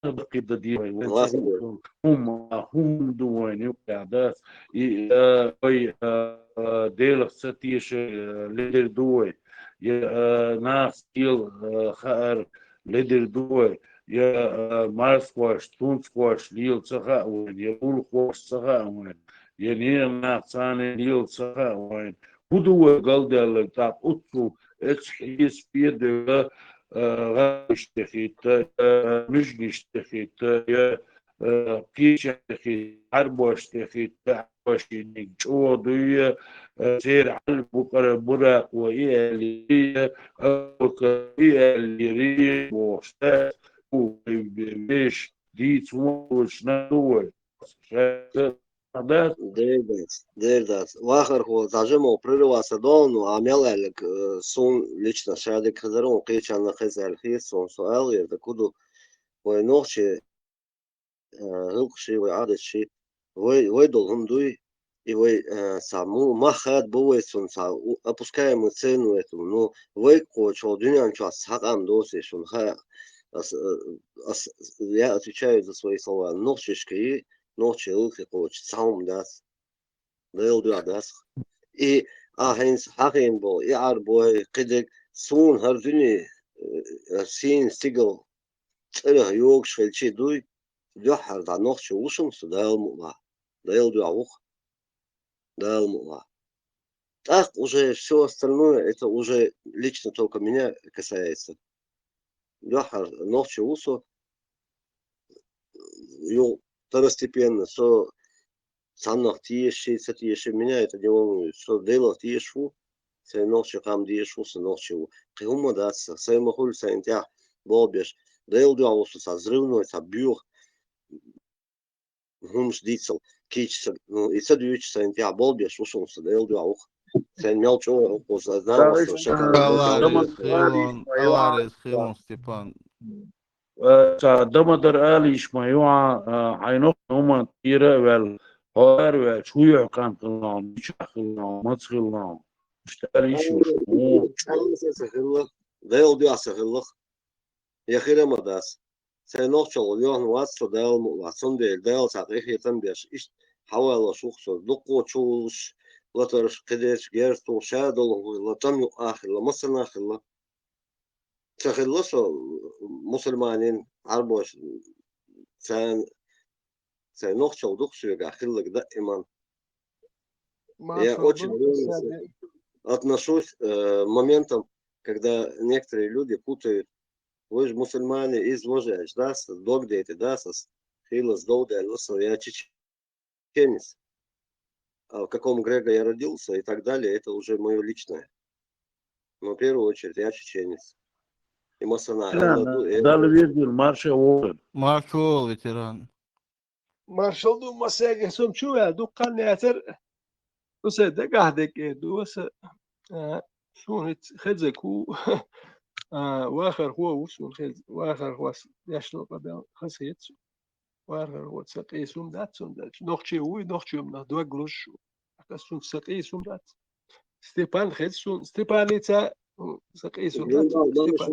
даккхи да ди вай, вай Классно. Хум, хум ду вай, не укъя дац. И, э, вай, э, э, делах ца тише, э, ледер ду вай. Я, э, нах стил, э, хаар ледер ду вай. Я, э, марскваш, тунскваш лил ца хаа вайн, я улхваш ца хаа вайн. Я не нах цане лил ца хаа вайн. Буду вай галдяла так уцу, эц хис педега, э, гӀаштехита, э, мижништехита, я, э, кхечахи, Ӏарбош тӀехи, Ӏарбошиниг чӀогӀа дуй, э, церан Ӏалбукъара Буракъо и аьллий, э, Абука и аьллий, бохуш, э, у, веш, дийца вон волчу нах ду вай. Ша ца дац? Дер дац, дер дац. Вахархо, дӀажа ма прерываться долу, а мел аьлларг, э, суна лично ша дика хезара, хӀун кхечарна хеза аьлла хета суна, со ала веза, ку ду, вай нохчий, э, гӀиллакхаши, вай Ӏадаташи, вай, вай долу хӀума дуй, и вай, э, цхьа му-, мах хадабо вай цунна, цхьа у-, опускаемую цену эту. Ну, вай кхочу дуьнен чохь цхьа къам доций шуна хаьа. Ас, э, ас, я отвечаю за свои слова. Нохчашкахь, нохчий гӀиллакхе кхочу цхьа хӀума дац. Делан дуьхьа дац. И а хӀинца хьахийна болу, и Ӏарбой, кхидерг суна хӀара дуьне, э, сийна стигала цӀарах йогуш хилчий дуй, дуьххьара дӀа нохчо ву шуна со, Дала мукъ лахь. Делан дуьхьа ву-кх. Дала мукъ лахь. ТӀаккха уже всё остальное, это уже лично только меня касается. Дуьххьара нохчо ву со, юха второстепенно, со цхьаннах тешаш, ца тешаш, меня это не волнует. Со Делах тешаш ву, сайн нохчийн къам дезаш ву, со нохчо ву. Кхин хӀумма дац сан, сайн ма хуьлу сайна тӀехь болх беш. Делан дуьхьа ву со, цхьа взрывной, цхьа боьха хӀуманаш дийцал кийча ца, ну, и ца дуьйцуш сайна тӀехь болх беш ву шуна со, Делан дуьхьа ву-кх. Сайн мел чӀогӀа хӀокхуза, знал со шаьш. Аллах реза хилон, Аллах реза хилон, Степан. Э, ца дан ма дара алийша ма ю хьан, э, хьайн нохчийн хӀуманна тӀера а ваьлла, хьо ара ваьлча, хӀун юьхькӀант хилла хьуна, мичахь хилла хьуна, маца хилла хьуна. Иштта алийша ю шу, хӀун? Чкъаьнца ца хилла, Делан дуьхьа ца хилла-кх. Я хир а ма дац. Сайн нохчалла йоьхна вац со, Дала мукъ лахь, цундела Дала цхьа къинхетам беш, иштта хьаваллалуш ву-кх со, дуккха чувуллуш, латарш, кхидерш, герз тухуш, ша долу хӀума хилла, тӀом юкъа а хилла, массарна а хилла. Ца хилла со мусульманийн, Ӏарбош, царна, сайн нохчалла ду-кх соьгахь хилларг даиман. Я очень ревностно отношусь, э, моментам, когда некоторые люди путают. Вы же мусульмане из Вожи, да, с-, дог дети, да, со с-, хила с-, дов дел, ну, со, я чеченец. А в каком эгрегоре я родился и так далее, это уже моё личное. Но в первую очередь я чеченец. И массарна а аьлла ду, э, Дала везийла, марша вогӀийла. Марша вогӀийла, ветеран. Маршалла ду массаьрга, со чу ваьлла дуккха хан яцара. Со сайн дагахь дерг эр ду аса, а, суна хӀинца хеза ку, а, вахархо ву суна хеза, вахархос дешна къамел хазахета суна. Вахархо ца къийсам дац цунна делча. Нохчи вуй, нохчийн нах дог луш ву. Ас цунца ца къийсам дац. Степан хеза суна, Степаница, м, ца къийсам дац цунна, Степан.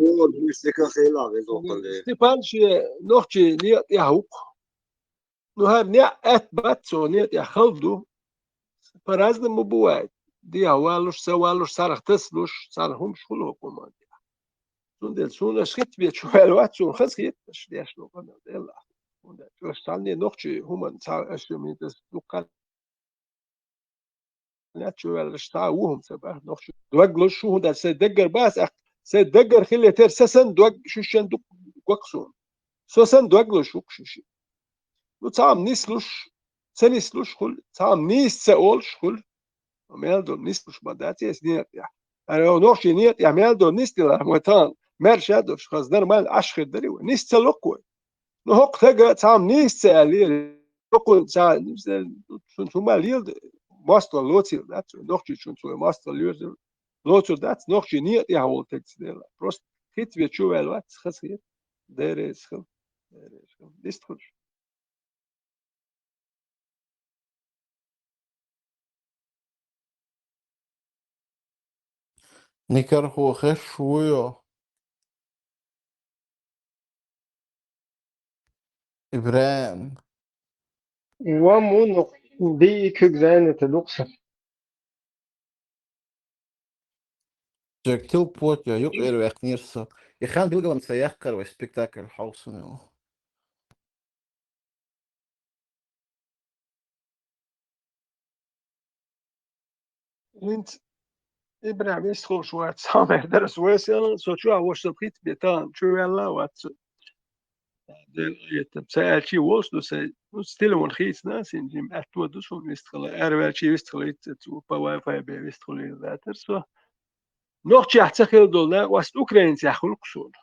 Степан шен нохчийн некъа тӀехь ву-кх. Ну, хӀара некъ аьтта бац, цо некъа тӀехь хала ду. По-разному бывает. Дехьа валлуш, ца валлуш, царах тасалуш, царах хӀумаш хуьлу хӀокху хӀуманна тӀехь. Цундела суна аша хитта бен чу ваьлла вац, суна хазахета аша дешна къамел, Деллахь. ХӀунда аьлча аша цхьанне нохчийн хӀуманна цхьа аша ю мин таса дуккха хан яц чу ваьллаш, цхьа а ву хӀума ца баха нохчо. Дог луш шу, хӀунда аьлча сайн даггара бац, аьлла, сайн даггара хилла тера са санна дог, шу шен ду-кх суна. Со санна дог луш ву-кх шу шен. Ну, цхьа хӀума нислуш, ца нислуш хуьлу, цхьа хӀума нийса ца олуш хуьлу. Мел долу нислуш ма дац эса некъа тӀехь. Ара, нохчийн некъа тӀехь мел долу нисделахь, вай тахана маьрша а долуш, хаза нормально Ӏаш хир дарий вай. Нис ца ло-кх вай. Ну, хӀокху стага цхьа хӀума нийса ца аьллера, хӀокхунна цхьа, цунца хӀума лела, мостагӀалла лоцийла дац вай, нохчичунца вай мостагӀалла лоьцур, лоцур дац, нохчийн некъа тӀехь волу стаг ца делахь. Просто хитта бен чу ваьлла вац, хазахета. Дера реза хила. Дера реза хила. Иштта хуьлуш. Никархо хезаш вуй хьо? ИбрахӀим. Вон ву, ну, диъ куьг зайна тӀе дукха сан. Чек тилпотӀа юкъера ваьккхинера со. И хан билгалам ца яккхара вай спектакль хьовсуна. ХӀинца ИбрахӀим иштта хууш вац, цхьа мер дара ас весел, со чохь вуш со хитта бен тахана чу ваьлла а вац со. Дела къинхетам. Ца аьлчи волуш ду сайн, ну, телефон хийцина, син жим аьтто ду суна вистхила, араваьлчи вистхила, йицца цу, по Wi-Fi бе вистхила йилла датар со. Нохчехь ца хила долу накъост украинцехь хуьлу-кх суна.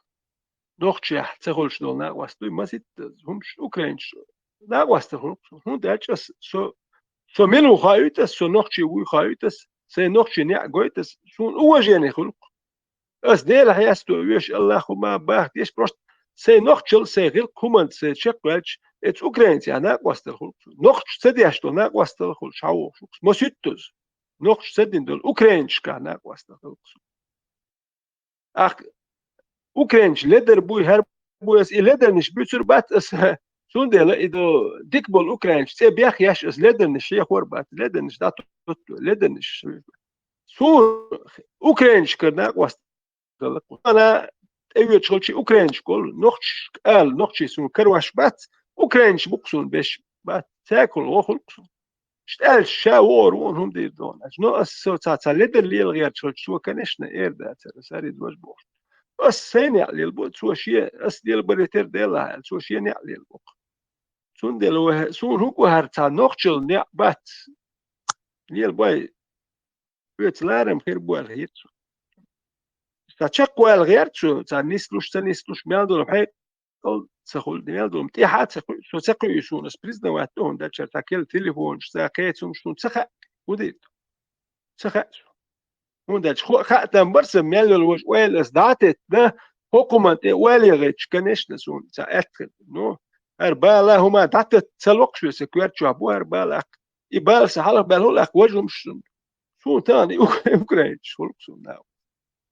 Нохчехь ца хуьлуш долу накъост дуй, маситта хӀумаш украинчу накъостал хуьлу-кх суна. ХӀунда аьлча ас со, со мила ву хаийта ас, со нохчи вуй хаийта ас, сайн нохчи неӀ гойту ас, суна уважение хуьлу-кх. Ас Дела хьесто веш, Аллахьу ма бахтеш, просто сайн нохчал, сайн гӀиллакх хӀуманца сайн чекхваьлча, эца украинцехь накъостал хуьлу-кх суна. Нохчаша ца деш долу накъостал хуьлуш хьан вохуш ву-кх. Маситта ду. Нохчаша ца дина долу украинчашкахь накъостал хуьлу-кх суна. Ахь украинчу ледар буй, хӀара буй ас и ледарнаш буьйцур бац ас. Цундела и до дика болу украинчу цӀе бехъеш ас ледарнаш хьехор бац. Ледарнаш дӀатотту, ледарнаш. Суна украинчу кара накъост далла. Ана тӀеоьцуш хилчи украинчу гол, нохчашка ала, нохчий суна карош бац, украинчу бу-кх суна беш бац. Цаьргахула гӀо хуьлу-кх суна. Иштта аьлча, ша вогӀур ву хӀума дийр дона. Но ас со ца, ца ледар лела гӀерташ хилча, цо, конечно, эр дацара, ас хӀара иза важа бохуш. Ас сайн неӀ лелабо, цо шен, ас лелабаре тера Делахь аьлла, цо шен неӀ лелабо-кх. Цундела вай, суна хӀун гу хӀара ца нохчал неӀ бац. Лелабой, оьца ларам хир бу аьлла хета цо. Ца чекхвала гӀерта цо, ца нислуш, ца нислуш, мел долу хьекъ кӀал ца хуьлу, мел ду-м тӀаьхьа а ца кхуьу, со ца кхуьу суна, ас признавать ду хӀунда аьлча, цхьа кхел телефонаш, цхьа кхечунаш суна ца хаьа, хӀун дийр ду? Ца хаьа со. ХӀунда аьлча хо-, хаьттам бара сан мел йолу важа ойла ас дӀатетта, хӀокхуман тӀе ойла яхийтча, конечно, суна ца аьтта хир. Ну, хӀара бала хӀума дӀататта ца локхуш ве сан коьрта чохь бу хӀара бала аккха. И бала сан хьалха баьлла хӀула аккха важа хӀумаш суна. Суна тахана и ук-, украинчаш хуьлу-кх суна нах.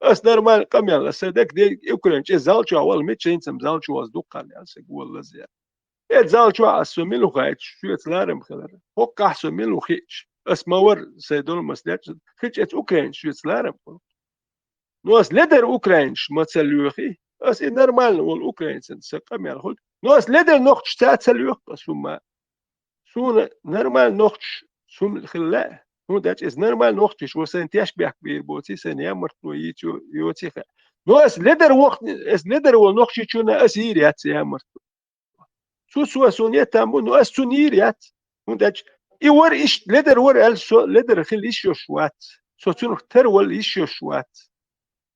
Ас нормально къамел, ас сайн дага де украинчу, иза зал чохь вала, мича хӀинца-м зал чу ваза дуккхана аьлла, сайн гуо лазъяьлла. Э, зал чохь ас со мила ву хаийта, шуьца ларам хилар. ХӀоккхахь со мила ву хиъча, ас ма вара сайн долу мас дечу, хиъча эца украинчу шуьца ларам хуьлу. Ну, ас ледар украинчу ма ца лоьхий, ас и нормально волу украинцан сан къамел хуьлу. Ну, ас ледар нохчаша ца, ца лоьху ас хӀума. Суна нормально нохчаш суна хила лаьа. ХӀунда аьлча иза нормально нохчаш ву, сайн тешнабехк бийр боций, сайн ямартло йийца йо-, йоций хаьа. Но ас ледар вохни-, ас ледар волу нохчичунна ас йийр яц ямартло. Цу со суна еттам бу, но ас цунна йийр яц. ХӀунда аьлча и вара иштта ледар вара аьлла, со ледар хила йиш йолуш вац. Со цунах тара вала йиш йолуш вац.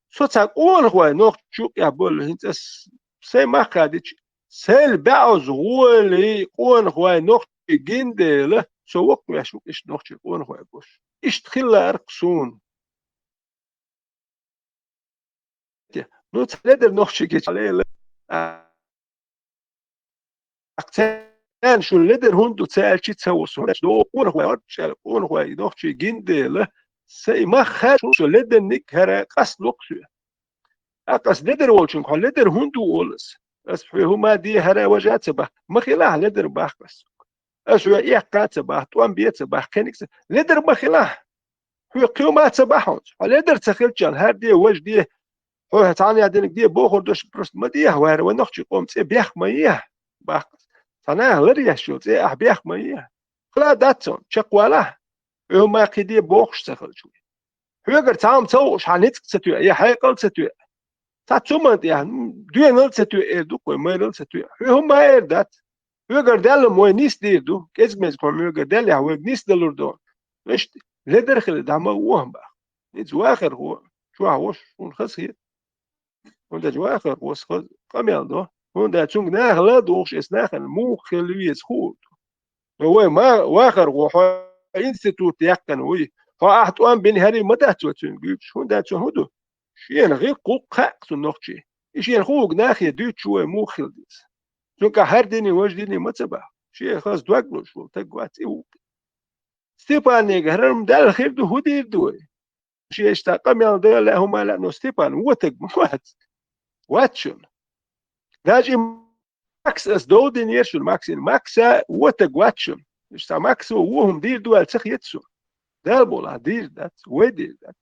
Со цхьа къонахой нохча юкъехь болу, хӀинца ас сайн мах хадича, сайла баьӀаза гӀоле къонахой нохчий гина дела, со воккхавеш ву иштта нохчий къонахой гуш. Иштта хилларх суна. Ну, ца ледар нохчий гича лела. А, Царна шу ледар хӀунда ду ца аьлчи ца ву со. Догу къонахой, орччал къонахой, нохчий гина дела, сайн мах хадича шу ледарниг хӀара къаст локху соь. ТӀаккха ас ледар волчунга, хьо ледар хӀунда ву олу ас? Ас хьоьга хӀума де хӀара важа ца бах, ма хилахь ледар бах ас. Ас хьоьга эккха ца бах, тӀом бе ца бах, кхиниг ца. Ледар ма хилахь. Хьоьга кхин хӀума ца бах хьуна. Хьо ледар ца хилчарна, хӀара де, важа де, хьо цхьана диниг де бохур долуш просто ма дехьа, вара вай нохчий къоман цӀе бех ма ехьа, бах ас. Цхьа наха лар еш йолу цӀе ахь бех ма ехьа. Хила дац цунна, чекхвалахь. Хьоьга хӀума кхин де бохуш ца хилча вай. Хьоьгара цхьа хӀума ца хууш, хьан ницкъ ца тоьа, я хьекъал ца тоьа. Цхьа цу ман тӀехь, м, доьналла ца тоьа эр ду-кх вай, майралла ца тоьа. Хьоьга хӀума эр дац. Хьоьгара даьлла ма вай нисдийр ду, кӀезиг-мезиг хьо хьоьгара даьллехь вайга нисдалур ду. Иштта ледар хила дӀа ма вохьа бах. Иза вахархо, чохь вош, хӀунда хаза хета. ХӀунда аьлча вахархо аса хаза къамел до. ХӀунда аьлча цуьнга наха ла а духуш, эс нахана муха хила веза хуур ду. Но вай ма-, вахархо хьо институт яьккхина вуй. Хьо ахь тӀом бина хӀара ма дац вай цуьнга гуьйцуш. ХӀунда аьлча хӀун ду? Шена гӀиллакх гӀуллакх хаьа цу нохчий. И шена хууг нахе дуьйцуш вай муха хила деза. Цуьнга хӀара дини, важа дини ма ца баха. Шен хаза дог луш волу таг вац и ву. Степанега хӀара ма даьлла хир ду, хӀун дийр ду вай? Шен иштта къамел дан лаьа, хӀума лаьа, но Степан вотаг ма вац. Вац шуна. Даже и Макс ас дов динера шуна, Максин. Макса вотаг вац шуна. Иштта Максо вон хӀума дийр ду аьлла ца хета шуна. Дала боху, ахь дийр дац, вай дийр дац.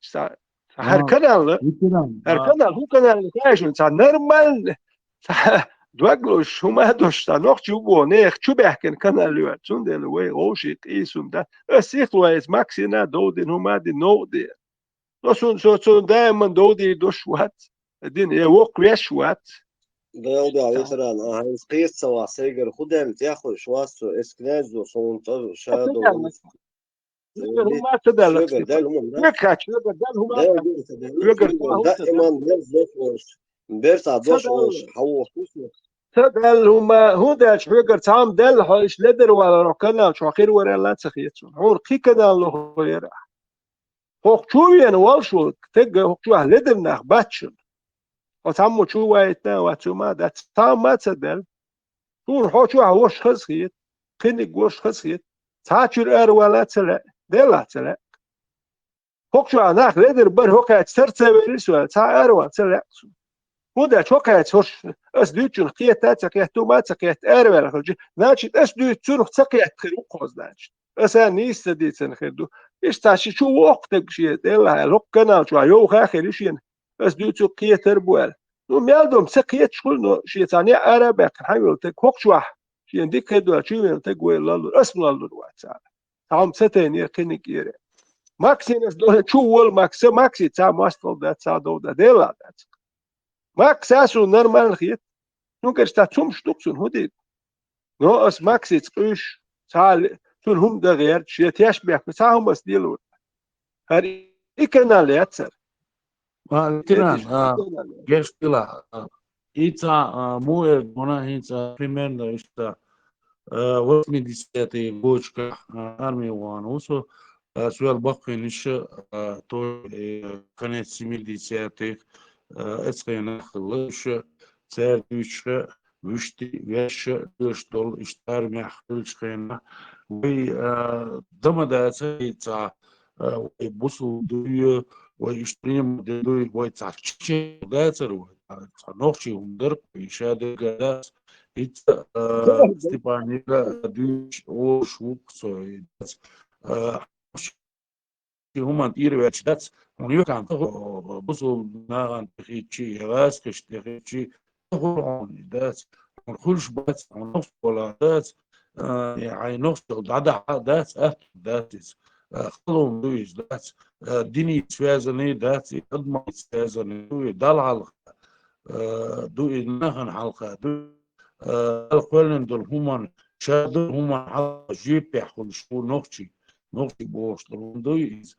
Иштта хӀара канал, хӀара канал, хӀун канал хаьа шуна, цхьа нормально, цхьа дог луш, хӀума а долуш, цхьа нохчи ву боху, нехан чу баьхкина канал ю аьлла. Цундела вай вовшийн къийсам дац. Ас сихло эца Максина дов дина, хӀума а дина, новкъа де. Но суна, со цунна даиман дов дийр долуш вац. Дина, я воккха веш вац. Дел да, ветеран, а, хӀинца кхета ца ваха, сайгара хӀу даьлла тӀехуьйш вац цо, эс князь ду, суна цӀа ша ду. Шугара хӀума ца даьлла. Шугара Даьла хӀума дац. Векхач, шугара Даьла хӀума дац. Шугара даиман мерза дохуш, берца дохуш, хьавохуш. Ца даьлла хӀума, хӀун даьлча хьоьгара цхьа хӀума даьлла хьо, иштта ледара валар хьо канал чу хьо хир вар аьлла ца хета суна. Хьуна кхин канал лоху яра. ХӀокху чу вена волуш волу, тегга хӀокху чохь ледара нах бац шуна. Хьо цхьаммо чу ваийтина а вац, цу ма дац, цхьа хӀума а ца даьлла. Суна хьо чохь вуш хаза хета, кхиниг вуш хаза хета. Цхьа чуьра ара вала а ца лаьа, делахь а ца лаьа. ХӀокху чохь нах ледара бара хӀокхаьчча сар ца велира со, цхьа а ара ван ца лаьа суна. ХӀунда аьлча хӀокхаьчча хӀорш ас дуьйцучунах кхета а ца кхетта, хӀума а ца кхетта, ара ваьлла хилча, значит, ас дуьйцучунах ца кхетта хир ву кхо, значит. Аса нийса ца дийцина хир ду. Иштта цхьа ши чу воккху тегга шен, делахь аьлла, хӀокху канал чохь йовха а хир ю шена. Ас дуьйцу кхетар бу аьлла. Ну, мел дом ца кхеташ хуьлу, но шен цхьа неӀ ара а баьккхина, хьан йолу тегга хӀокху чохь, шена дика хир ду аьлла, чу вена тегга вай лаллур, ас ма лаллур вац цара. Хьо-м ца тайнера кхиниг ира. Максинас до чу волу Макса, Макси ца мостал дац, ца дов дац, дела дац. Макса суна нормально хета. Ну, каш та цумаш ду цунна, хӀун дийр? Но ас Максица къуьйш, ца цунна хӀума дан гӀерта, шен теш бехка, ца хӀума ас делур. ХӀара и канал яцара. А, ветеран, а, геш хила, а, и ца, а, му эр гуна хӀинца примерно иштта, а, восьмидесятые годашкахь, а, армия вахана ву со, а, соьл баккхийнаш, а, то, э, конец семидесятых, а, эцхенах хилла уьш, цаьрга дуьйцуша, вуьшти, вешша, оьш долу, иштта армехь хилчу хенахь, вай, а, дама дацара и ца, а, вай бусул дуй, вай иштта приема де дуй, вай цхьа чечен дацара вай, а, цхьа нохчий хӀума дара, и ша дерга дац. ХӀинца, а, Степан Ира дуьйцуш, ош вукху со, и дац. А, ши хӀуманна тӀера ваьлча дац, хьуна юьхькӀант бусул нахана тӀехийтчи, я гӀазкхашна тӀехийтчи, хӀуна дац, хьуна хуьлуш бац, хьуна нохчалла дац, а, я хьайн нохчалла дӀадахьа дац, атта дац иза, а, халон ду иза дац, а, диний связанный дац, и адамий связанный ду, и Далла хьалха, а, ду, и нахана хьалха ду, а, Дала кхоьллина долу хӀуманна, ша долу хӀуманна хьалха жоьпехь хуьлуш ву нохчий. Нохчий бохуш долу хӀума дуй иза.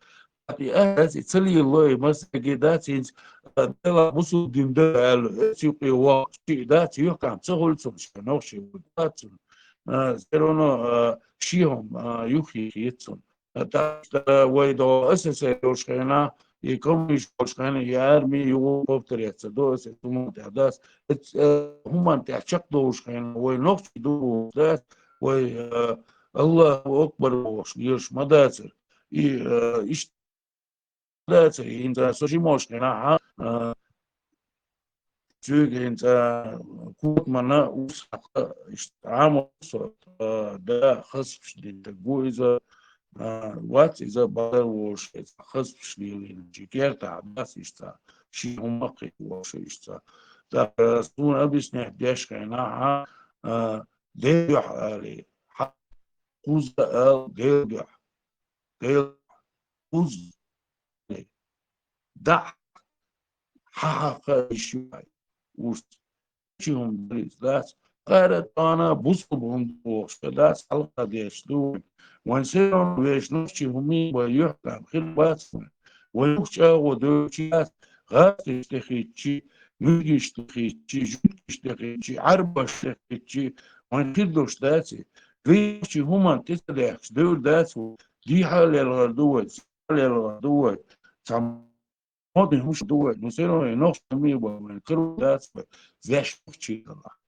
И ас и ца лелало, и масеге дац, хӀинца, а, Дела бусул дин дара аьлла, оцу юкъе воккху шиъ дац, юьхькӀант ца хуьлу цунна, ша нохчий ву дац цунна. А, всё равно, а, ши хӀума, а, юххе хета цунна. А, тӀаккха, а, вай до СССР йолуш хенахь, и коммунисташ йолуш хенахь, и арми, и вон повторяться до, ас хӀуманна тӀехь дац. Эц, а, хӀуманна тӀехь чекхдолуш хенахь, вай нохчий ду бохуш дац, вай, а, Аллаху акбар бохуш лелаш ма дацара. И, а, иштта дацара, хӀинца со жимолуш хенахь, а, цуьнга хӀинца котмана урс хьакха, иштта Ӏамо со, а, да, хазпаш дитаг ву иза, а, вац иза бадар волуш, хазпаш лелийначу кертахь дац иштта, ши хӀума кхин волуш иштта. ТӀаккха суна объяснять деш хенахь, а, Дела дуьхьа алий, хьан кхузза ал Дела дуьхьа. Дела кхузза алий. ДӀа хьан хьакха йиш ю хьайн. Урс. Ши хӀума дара иза дац. Кхара тӀана бусул хӀума ду бохуш дац, хьалха деш ду вайн. Вайн всё равно вешан нохчий хӀумий бан юьхькӀам хир бац вайн. Вайн юха чӀагӀо доьлчи дац, гӀазкхиш тӀехийтчи, муьргиш тӀехийтчи, жуьгтиш тӀехийтчи, Ӏарбаш тӀехийтчи, вайн хир долуш дац и. Вай нохчий хӀуманна тӀе ца даьхкича девр дац вай. Дийхьа а лелгӀар ду вай, ца лелгӀар ду вай. Цхьа модный хӀумаш ду вай. Ну, всё равно и нохчий хӀумий бан вайн карор дац вай. Вешан нохчий хилахь.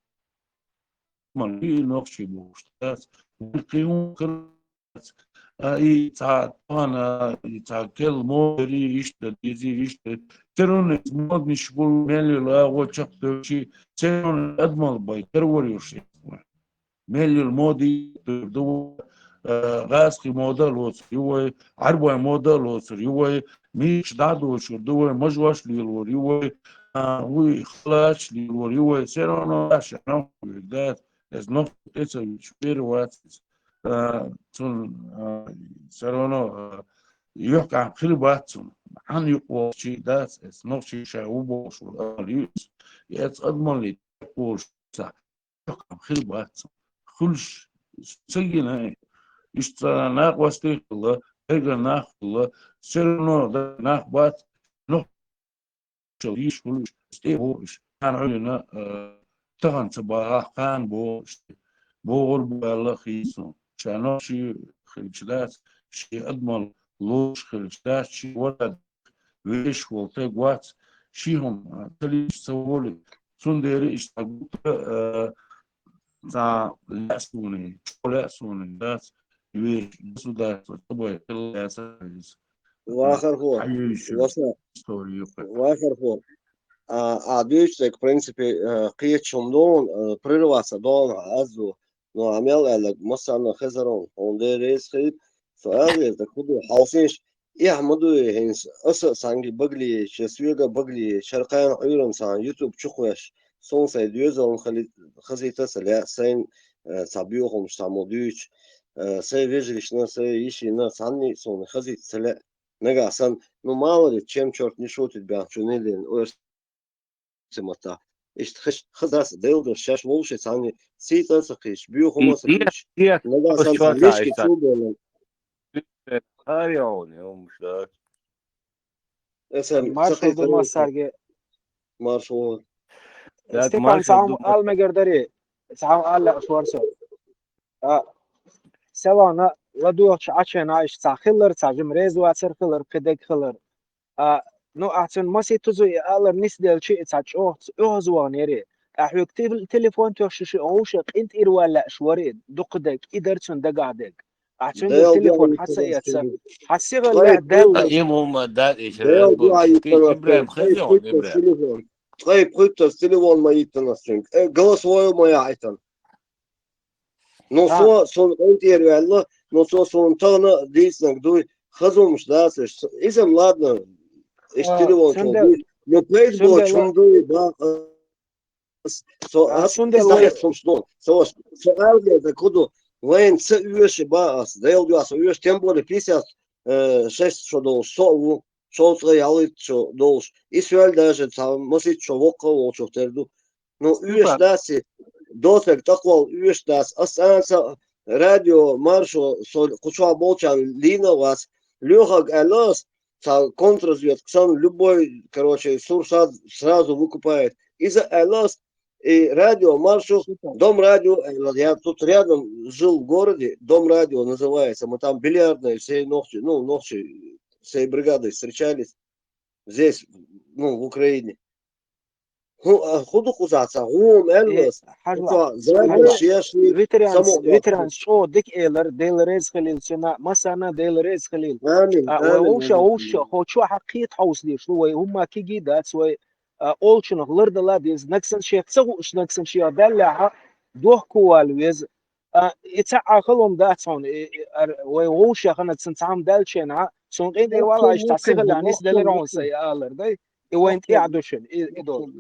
Ман и нохчий бохуш дац. Вайн кхин хӀума карор дац. А, и цхьа тахана, и цхьа кел модери иштта дези, иштта. Всё равно модниш бу мел йолу агӀо чекхдевлчи, всё равно адамал бай карор йолуш. Мел йолу моди ду вай, а, гӀазкхи мода а лоцур ю вай, Ӏарбой мода а лоцур ю вай, мича дӀа а дочур ду вай, мажош лелор ю вай, а, вуй халач лелор ю вай, всё равно аша нохчий вуьр дац, эс нохчо тӀе ца вуьтуш вер вац иза. А, цунна, а, всё равно, а, юьхькӀам хир бац цунна. Хьан юкъа воккхучий дац, эс нохчий ша ву бохуш ву, а, ю иза. Эц адамалли волуш ца хир бац. Хуьлуш ца гина, иштта накъостий хилла, эргара нах хилла, все равно нах бац, нохчалла йиш хуьлуш, тӀе а бохуш, кхана Ӏуьйранна, а, тахана ца багӀахь, кхана бохуш, богӀур бу аьлла хеташ суна. Ша нохчий хилча дац, шен адамалла лоруш хилча дац, шен вара вешаш волу стаг вац, ши хӀума ца лийча ца волу, цундела иштта гуттара а, цхьа лаьа суна, чӀогӀа лаьа суна дац, вешан государство ца бай хила лаьцна иза. Вахархо, хьаюьйцуш ваша, история юкъа. Вахархо. А, а дуьйцу дерг, в принципе, а, кхеташ хӀума ду, а, прерваться догӀу, аз ду. Ну, а мел аьлларг, массарна хезар хьуна, хьуна Дела реза хуьлда, со ала деза, так хӀун ду, хьовсийша, эхь ма дуй хӀинца, аса а цхьаьнгге багале, шен соьга а багале, шаркхайна Ӏуьйранна цхьана YouTube чукхоьссича, суна сайн доьзална хили-, хазийта а ца лаьа, сайна, э, цхьа боьхамаш цхьаммо дуьйцуш, э, сайн вежаршна, сайн йишина, цхьанне а суна хазийта ца лаьа. Нагахь санна, ну, мало ли, чем чёрт не шутит, баьхначу неллина, ойрса маттахь. Иштта хаза дац, Делан дуьхьа шаьш волуш а цхьанне сийца а ца кхийсаш, боьхам а ца кхийсаш. Нагахь санна цхьа лечкъий чу а бевлла. Маршалла ду массаьрга. Маршалла. Степан, цхьа хӀума ала мегар дарий? Цхьа хӀума ала лаьа шуьйра со. А, Селана, ладоьгӀучу Ӏаченна иштта цхьа хилар, цхьа жима реза вацар хилар, кхидерг хилар. А, ну, ахь цунна масийтта зу и алар нисделча, и цхьа чӀогӀа оьгӀазваханера. Ахь хьоьга тел-, телефон тоьхча, шу вовшех къинтӀера вала лаьаш вара, дукхадерг, и дара цунна дагахь дерг. Ахь цуьнгара телефон хьан ца эцна, хьан сихаллехь даьлла. Ткъе пхуьйттаза телефон ма йиттина ас цуьнга. Э, голосовой ма яхьийтина. Ну, со, суна къинтӀера ваьлла, ну, со суна тахана дийцинарг дуй, хаза хӀумаш дац уьш. Иза-м ладно, иштта телефон чохь дуй. Ну, пайда боцуш хӀума дуй, бах, ас, со, ас, цундела иза вай хӀумаш ду. Со, со ала деза, кху ду, вайна ца оьшу, бах ас, Делан дуьхьа со оьшу, тем более пятьдесят, э, шесть шо долуш со а ву, шовзткъе ялхитта шо долуш. И соьл даже цхьа масийтта шо воккха а волчух тера ду. Ну, оьшу дац и, доцург тӀаккха вала оьшу дац. Ас цкъа а радио Маршо со кху чохь болчарна лийна а вац. Лоьхарг аьлла ас, цхьа контрразведка санна, любой, короче, сур саз-, сразу выкупает. Иза аьлла ас, и радио Маршо, Дом радио аьлла, я тут рядом жил в городе, Дом радио называется, мы там бильярдной всей ночью, ну, ночью всей бригадой встречались здесь, ну, в Украине. ХӀу-, а, хӀун ду кхузахь цхьа гӀома аьлла ас? Хьажа, ветеранс, ветеранс чӀогӀа дика элар, Дела реза хилийла цуьнан, массарна Дела реза хилийла. Амин, а, вай амин, вовша, амин, вовша, амин. Хо чохь кхета хьовса дезаш ду, вай хӀумма кегий дац, вай, а, олучунах лардала деза, нагахь санна шех ца хууш, нагахь санна шех даьллехь, дохко вала веза. А, и цхьа а халонаш дац хьуна, и, и, ар-, вай вовшех нагахь санна цхьа хӀума даьллачу хенахь, суна къинтӀера вала, иштта сихаллехь нисделира хьуна сайн алар, дай? И вайна тӀехь ду шуна, и, и долу.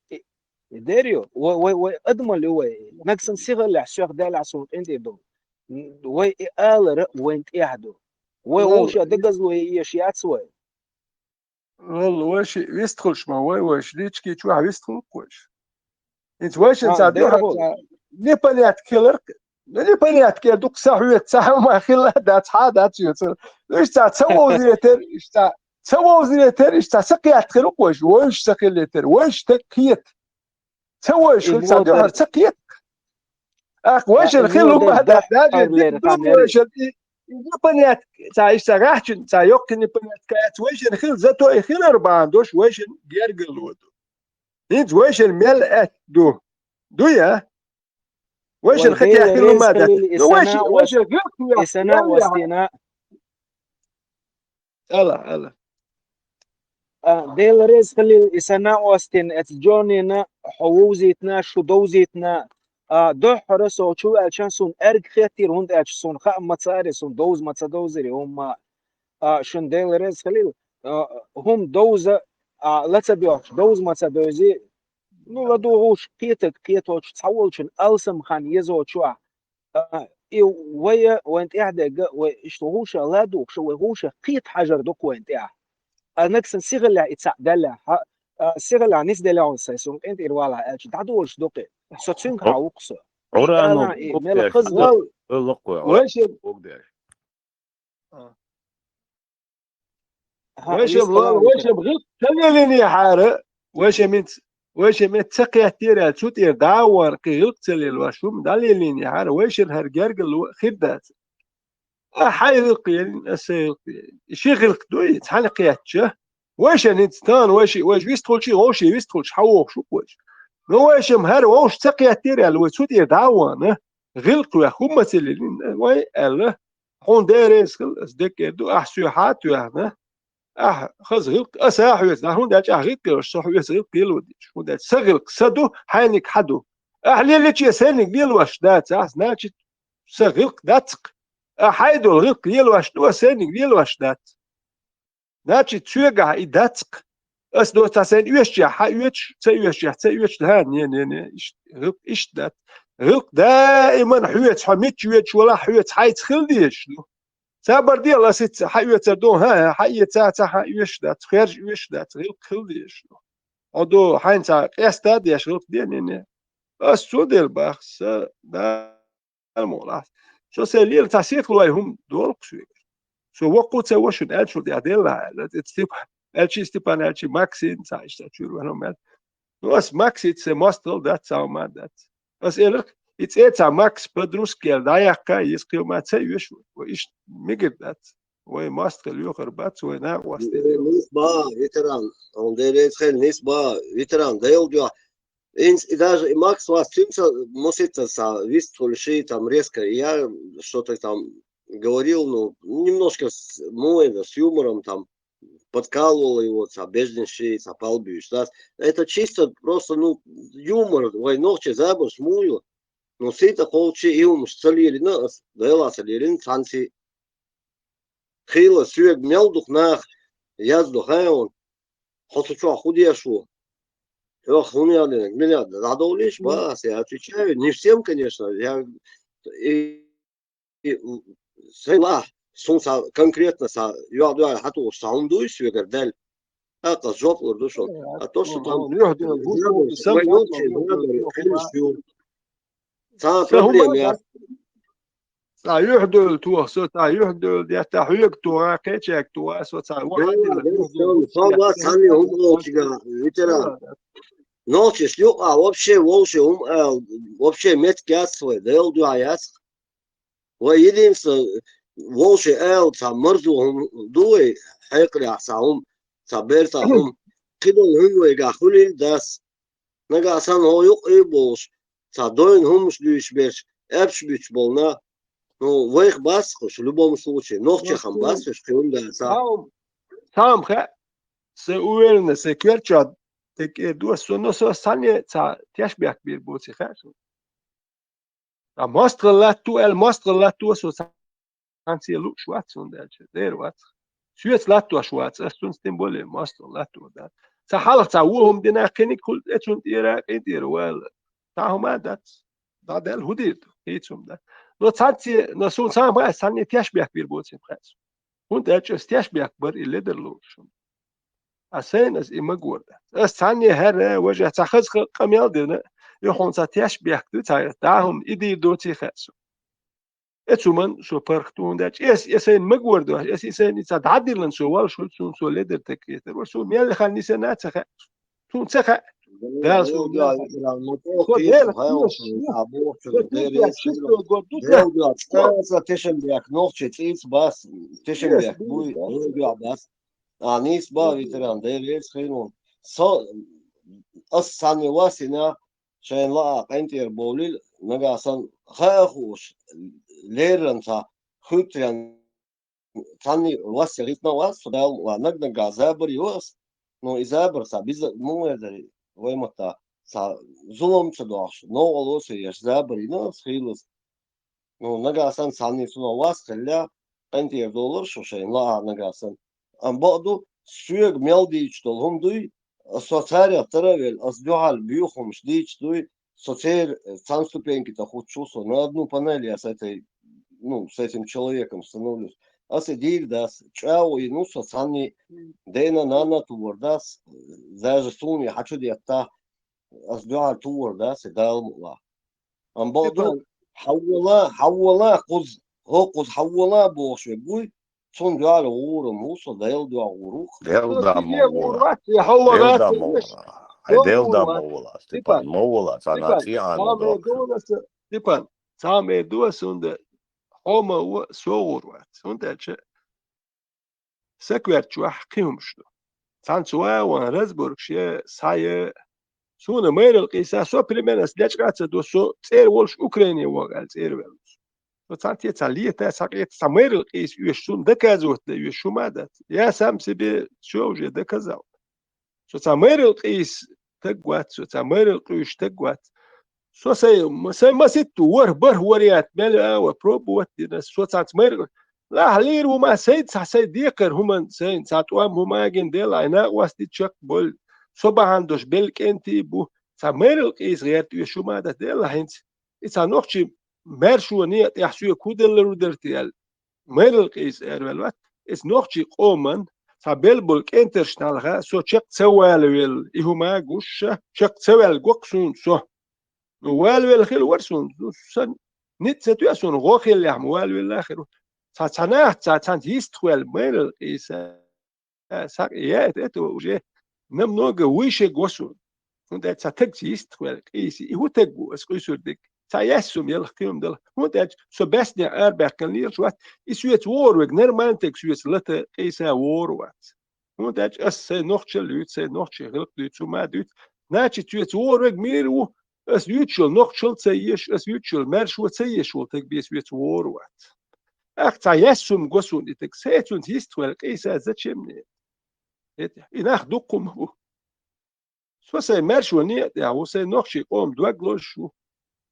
И, и дер ю, вай, вай, вай адамалла ю вай. Нагахь санна сихаллехь, сох даьллехь суна къинтӀера ду. Вай и алар вайна тӀехь ду. Вай вовшех дагазло е еш яц вай. Валла, вайша вистхуьлуш ма вай, вайша лички чохь вистхуьлу-кх вайша. ХӀинца вайшинца дуьхьал непонятка хиларх, ну, непонятка эр ду-кх, сан хьоьца цхьа хӀума хилла а дац, хьа а дац шоьца. Ну, иштта ца вовзийтар, иштта ца вовзийтар, иштта ца кхетта хир ву-кх вайша, вайша ца хилийтар, вайша стаг кхета. Ца вайша хила, ца дуьхьал ца кхета. Ах, вайшина хила хӀума а дац, даже дика ду вайшина, и, и непонятка, ца иштта гӀахчун, ца йоккха непонятка яц, вайшина хила, зато и хилар бахьана долуш вайшина гергарло ду. ХӀинца вайшина мел аьтта ду. Ду я? Вайшина хатехь хила хӀума а дац. Ну, вайшина, вайшина гӀиллакх хила. Ала, ала. А, Дела реза хилийла, и сан накъостина, эцу Джоннина хьо вовзийтина, шу довзийтина. А, дуьххьара со чу ваьлча, суна аьрга хеттира, хӀунда аьлча суна хаа ма ца ари, суна довза ма ца довзири хӀумма. А, шуна Дела реза хилийла, а, хӀума довза, а, ла ца боьхча, довза ма ца довзи. Ну, ладугӀуш, кхетаг кхеточу цхьаволчун алсам хан езочохь. А, и вай, вайн тӀехь дегга, вай иштта гӀуша ладугӀуша, вай гӀуша кхета хьажар ду-кх вайн тӀехь. А нагахь санна сихаллехь и цхьаъ даьллехь, хьа, а, сигала низ делаун сай, сун къинтӀера вала аьлча, дӀадолуш дукхи. Со цуьнга хьа вукху со. Ӏура, ну, Алан и, мела хаза. Вал, вал лакхой, вешан, вешан, вешан гӀилкх ца лелийнехьара, вешан мин-, вешан мин ца кхеттера аьлла, цу тӀера дӀа а вахана, кхин гӀилкх ца лелош, хӀума дӀалелийнехьара, вешан хӀара гергарло хир дац. Ахьа хьайн гӀилкх елла, аса сайн гӀилкх елла. И ши гӀилкх ду и, цхьаьна кхетча. Вешан хӀинца тахана, вешан, вешан вистхуьлча, вовшийн вистхуьлча, хьан вохуш ву вешан. Но вешан хӀара вовшах ца кхеттера аьлла, вай цу тӀера дӀа а вахана, гӀилкх вех хӀума ца лелийна, вай аьлла. Хьуна Дела реза хила, аса деккъера ду, ахь соьга хьа а тоьхна, ахь хаза гӀилкх, аса а хьоьца, хӀунда аьлча ахь гӀилкх йолуш, со хьоьца гӀилкх лело дезаш, хӀунда аьлча сан гӀилкх сан ду, хьайниг хьан ду. Ахь леллича сайниг лелош дац ахь, значит, сан гӀилкх дац-кх. Ахь хьайн долу гӀилкх лелош ду, аса сайниг лелош дац. Значит, соьгахь и дац-кх. Ас доцу цхьа сайна оьшучехь хьан оьшуш, ца оьшучехь ца оьшуш, да, не, не, не, иштта, гӀилкх иштта дац. ГӀилкх даиман хьоьца, хьо мичча воьдуш валахь, хьоьца хьайца хила дезаш ду. Цхьабар дела, ас хӀинца хьан оьцур ду, хьан, хьан, хьан эца ца хьан оьшуш дац, хержа оьшуш дац, гӀилкх хила дезаш ду. Хьо ду, хьайна цхьа къеста а деш, гӀилкх де, не, не. Ас цу дела бах, са, да. Амма со сайн лела цхьа сийлахь хӀума долу-кх соьга. Со воккха ца вошуна аьллачул тӀехь делла аьлла, Степан, аьлчи Степан, аьлчи Максин, цхьа иштта чуьра ваьлла хӀума аьлла. Ну, ас Максица сайн мостагӀалла дац, цхьа хӀума дац. Ас элира, и цӀе цхьа Макс по-русски аьлла дӀаяккха, иза кхин ма ца йоьшу, вай иштта мегар дац. Вай мостагӀалла йохар бац, вай накъостий. Нисба, ветеран, он дерец хен, нисба, ветеран, Дела дуьхьа. Инс-, и даже и Макс вас цуьнца мусица са вистхуьлуш, там резко я что-то там говорил, ну, немножко с, ну, это, с юмором там подкалывал его, ца бежнеш, ца палбуьйш, да. Это чисто просто, ну, юмор, вай нохчи забарш муй. Ну, сита холчи и хӀумаш ца лелийна, ас Дела ца лелийна, цхьаьнци хила соьга мел дукха нах яздо, хьайна, хьо цу чохь хӀун деш ву? Хьох хӀун ял динарг, мила ял динарг? ДӀадовлийша, бах, ас, я отвечаю, не всем, конечно, я, и, и, сайн лахь, суна ца конкретно ца йоӀ дуьхьа хьатухуш ца хӀума дуй соьгара даьлла. ТӀаккха жоп лур ду шуна. А то, что там, цхьа проблема яц. Цхьа юьхь девлла тоха со, цхьа юьхь девлла детта, хьоьга тоха, кхечаьрга тоха, со цхьа вахьа дилла. Со ва цхьанне хӀума олучигара, ветеран. Нохчаш юкъа вообще вовше хӀума ала, вообще меттиг яц вай, Дела дуьхьа яц. Вай единство вовше ала цхьа марзо хӀума ду вай, хьекъалехь цхьа хӀума, цхьа бертахь хӀума. Кхидолу хӀума вайгахь хуьлийла дас. Нагахь санна хӀо юкъа а болуш, цхьа дойна хӀуманаш дуьйцуш берш, аьрпаш буьтуш болу нах, ну, вайх бац-кх уьш, в любом случае, нохчех-м бац уьш, кхин хӀунда аьлча. Цхьа хӀума хаьа, сайн уверенно, сайн коьртачохь дерг эр ду ас, со, но со санне цхьа тешнабехк бийр боций хаьа суна. Ткъа мостагӀалла латту аьлла, мостагӀалла латто со цхьаьнца лууш вац, хӀунда аьлча дера вац. Соьца латтош вац, ас цунца тем более мостагӀалла латто дац. Цхьа хьалха цхьа вон хӀума дина, кхиниг хуьлу тӀе цунна тӀера, кхин тӀера вала. Цхьа хӀума а дац. ДӀадаьлла хӀун дийр ду? Хийца хӀума дац. Но цхьаьнца, но суна цхьа хӀума хаьа, санне тешнабехк бийр боций хаьа суна. ХӀунда аьлча ас тешнабехк бар и ледарло шуна. А сайна ас и магор дац. Ас цхьанне хӀара, важа, цхьа хаза къамел дина, и хьуна цхьа тешнабехк ду, цхьа дӀа хӀума и дийр доций хаьа суна. Эцу хӀуман со паргӀат ву, хӀунда аьлча эс, и сайна магор ду, эс и сайна и цхьа дӀадиллина со валлаш хуьлу, суна со ледар таг хетар вара, суна мел хан нисана а ца хаьа. Суна ца хаьа. Дала суна мел хан. Со Дела тешна. Со Дела тешна. Дела тешна. Дела тешна. Тешнабехк нохчи цӀийца бац, тешнабехк буй, Дела дуьхьа бац. А, нийса бан, ветеран, Дела реза хила хьуна. Со, ас цхьанне васина, шайна лаа къинтӀера бовлийла, нагахь санна хаа хууш, леррина цхьа хуьттаренна цхьанне вас я гӀитна вас, со Дала ма ван, наг-наггахь забар йо ас. Ну, и забар цхьа биза муха везари, вай матта цхьа зулам ца дохуш, новкъарло ца еш забар йина ас хийлаза. Ну, нагахь санна цхьанне цунах вас хилла, къинтӀера долура шу шайна лаа нагахь санна. Амма бакъду, соьга мел дийцуш долу хӀума дуй, со царех тара а велла, ас дуьхьал боьха хӀумаш дийцуш дуй, со церан, э, цхьана ступеньки тӀе хӀуттуш ву со, на одну панель я с этой, ну, с этим человеком становлюсь. Аса дийр дац, чӀоагӀо йина со цхьанне дена, нанна тувар дац, даже суна хьачу детта, ас дуьхьал тувар дац, Дала мукъла. Ам бакъду, хьаввала, хьаввала, кхуз, хӀо кхуз хьаввала бохуш вегуй, цунна дуьхьал гӀур ма ву со, Дала дуьхьал гӀур ву. Дала да ма ву. Дала да ма ву. Ай, Дала да ма ву. Степан, ма ву, цхьа наци Степан, цхьа ма ду аса, хьо ма ву, со гӀур вац. ХӀунда аьлча, са коьртачохь кхин хӀумаш ду. Цхьаьнца вагӀан разборкаш я, схьа я. Суна майрал къийса, со примерно ас дечкъа а ца до, со цӀера волуш Украине вогӀу аьлла цӀера ваьлла. Со цхьаьнца цхьа лета, схьакъета, цхьа майрал къийса оьшу, суна доказывать дан оьшу хӀума а дац. Я сам себе всё уже доказал. Со цхьа майрал къийса стаг вац, со цхьа майрал къуьйсуш стаг вац. Со сайн, сайн масийтта ворхӀ-бархӀ вариант мел а ва, пробовать дина, со цхьаьнца майрал. Лахьа лийр хӀума, сайн цхьа сайн декхар хӀуман, сайн цхьа тӀом хӀума а гина, Дела, хьайн накъостий чекхбойла. Со бахьана долуш белла кӀентий бу, цхьа майрал къийса гӀерта оьшу хӀума а дац, Дела, хӀинца. И цхьа нохчий маьршо некъа тӀехь соьга хӀун деллар ву дара те аьлла. Майрал къийса эр ваьлла вац. Иза нохчий къоман цхьа белла болу кӀентаршна хьалха со чекх ца валавелла, и хӀума гуш ша, чекх ца ваьлла го-кх суна со. Ну, валавелла хилла вара суна, ну, сан ницкъ ца тоьа суна, гӀо хиллехь ма валавелла а хир ву. Цхьа, цхьа нах, цхьа, цхьаьнца йистхваьлла майрал къийса. Э, схьа-, я, это, это уже намного выше го суна. ХӀунда аьлча цхьа тагца йистхваьлла къийса, и хӀун таг ву ас къуьйсур дерг? Цхьа яьссум ялх кхин хӀума дала. ХӀунда аьлча со баьснехь арабаьхкина лелаш вац, и соьца вогӀур верг нормально таг соьца лата къийса вогӀур вац. ХӀунда аьлча ас сайн нохчалла юьйцу, сайн нохчийн гӀиллакх дуьйцу, хӀума дуьйцу. Значит, соьца вогӀур верг мийр ву, ас юьйцуш йолу нохчалла ца езаш, ас юьйцуш йолу маьршо ца езаш волу таг бен соьца вогӀур вац. Ахь цхьа яьссум го суна и таг, сецунца йистхваьлла къийса зачем мне? И нах дуккха хӀума бу. Со сайн маьршо некъа тӀехь ву, сайн нохчий къоман дог лозуш ву.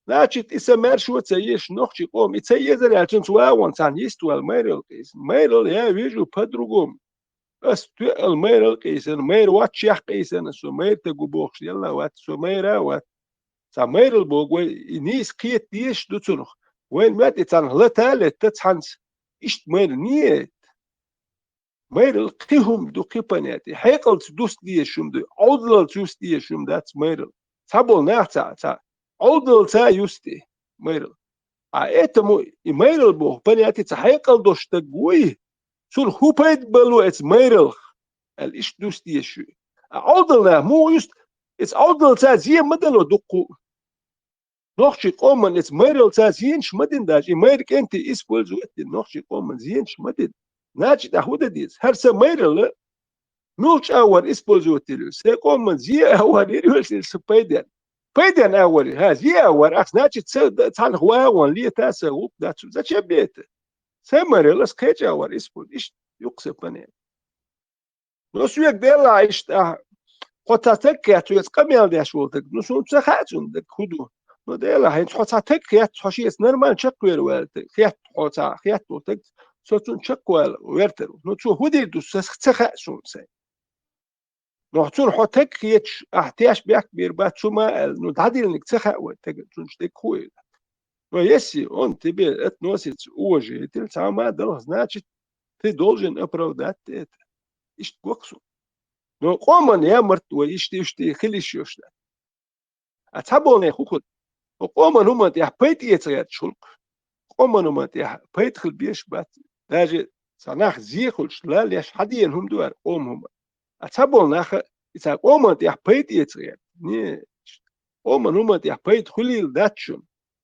Значит, и сан маьршо а ца езаш, нохчий къоман и ца езар аьлла, цуьнца вагӀон цхьаьна йист ваьлла майрал къийса. Майрал я вижу по-другому. Ас тоьал майрал къийсана, майра ваччех къийсана, со майра таг ву бохуш елла а вац, со майра а вац. Цхьа майрал боху вай, и нийса кхета дезаш ду цунах. Вайна моьтту и цхьаьна лата а летта цхьаьнца. Иштта майра не. Майрал кхин хӀума ду, кхин понятие. Хьекъалца дуста дезаш хӀума ду, Ӏовдалалца юста дезаш хӀума дац майрал. Цхьаболу нах цхьа, цхьа Ӏовдалалца а юста майрал. А этому и майрал боху понятие цхьа хьекъал долуш стаг вуй, цунах хӀун пайда бало эца майралх, аьлла иштта дуста дезаш ю. А Ӏовдал нах муха юста, эца Ӏовдалалца зен ма дало дуккху. Нохчий къоман эца майралца зенаш ма дина даже, и майра кӀентий использовать дина, нохчий къоман зенаш ма дина. Значит, ахь хӀун дан деза? ХӀара сан майралла муьлхачу агӀор использовать дира, сайн къоман зен агӀор йира, йоьлча сан пайден. Пайден агӀор йира, хьан зен агӀор, ахь, значит, сан цхьанах вагӀон лета сан гӀуллакх дац. Зачем мне это? Сайн майралла ас кхечу агӀор использовать, иштта юккъе сан пане. Ну, соьга делахь иштта ахь, хьо цхьа таг хетта, соьца къамел деш волу таг. Ну, суна ца хаьа цунна дерг хӀун ду. Ну, делахь, хӀинца хьо цхьа таг хетта, хьо шеца нормально чекхвер ваьлла таг. Хетта хьо цхьа, хетта волу таг, со цунна чекхвала вертар ву. Ну, цо хӀун дийр ду, ца, ца хаьа суна сайн. Ну, цунна хьо таг хеташ, ахь теш бехк бийр бац, цу ма аьлла. Ну, дӀадиллинарг ца хаьа вай тага, цунна тӀе хӀун ю. Но если он тебе относится уважительно, цхьа ма далахь, значит, ты должен оправдать это. Иштта го-кх суна. Но къоман ямарт вай иштта, иштта хила йиш йолуш дац. А цхьаболу нехан хӀун хуьлу? Хьо къоман хӀуманна тӀехь пайда эца гӀерташ хуьлу-кх. Къоман хӀуманна тӀехь пайда хила безаш бац. Даже цхьа нах зен хуьлуш, лаллеш хьан дена хӀума ду аьлла къоман хӀума. А цхьаболу наха и цхьа къоман тӀехь пайда эца гӀерта. Не, къоман хӀуманна тӀехь пайда хуьлийла дац шуна.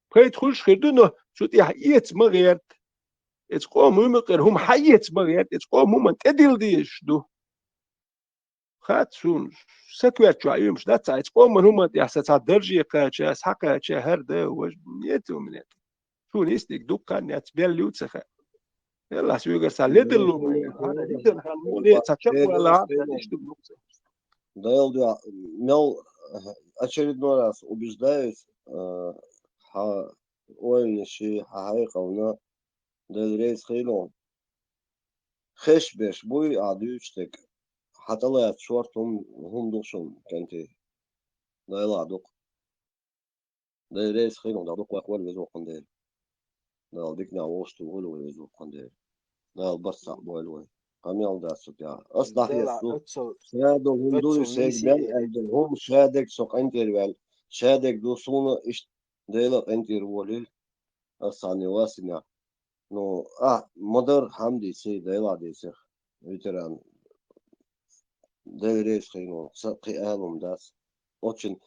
Пайда хуьлуш хир ду, но цу тӀехь эца ма гӀерта. Эца къоман муьмукъера хӀума хьан эца ма гӀерта, эца къоман хӀуманна тӀедилла дезаш ду. Хац суна, са коьрта чохь оьмаш дац, цхьа эца къоман хӀуманна тӀехь сан цхьа дарже кхача, схьакхача, хӀара да, важа, нет у меня. Суна йистиг дуккха а яц, белла ю ца хаьа. Делла соьгара сан ледарло ма яц, хьан дитина хан муха ле, ца чекхвала, хьан иштта ду. Дала дуьхьа, мел очередной раз убеждаюсь, э, хьан ойланаши, хьан хьекъална Дала реза хуьлда. Хезаш берш буй ахь дуьйцуш дерг? Хьан тӀелаьцна шорта хӀума, хӀума ду шуна, кӀентий? Дала ахь дукха. Дала реза хуьлда, дукха ваккха вара веза воккхун дела. Дала диканехь вовшахтухур вай веза воккхун дела. Дала барт цхьаъ бойла вай. Къамел дац цу тӀехь. Ас дӀахьеста ду. Ша долу хӀума ду, шайга мел аьлла долу хӀума, ша дерг со къинтӀера ваьлла. Ша дерг ду, суна иштта Дела къинтӀера волийла. Ас цхьанне васина. Ну, а, ма-дарра хӀама дийций, Дела дийцира. Ветеран. Дела реза хилла, са кхин ала хӀума дац. Очень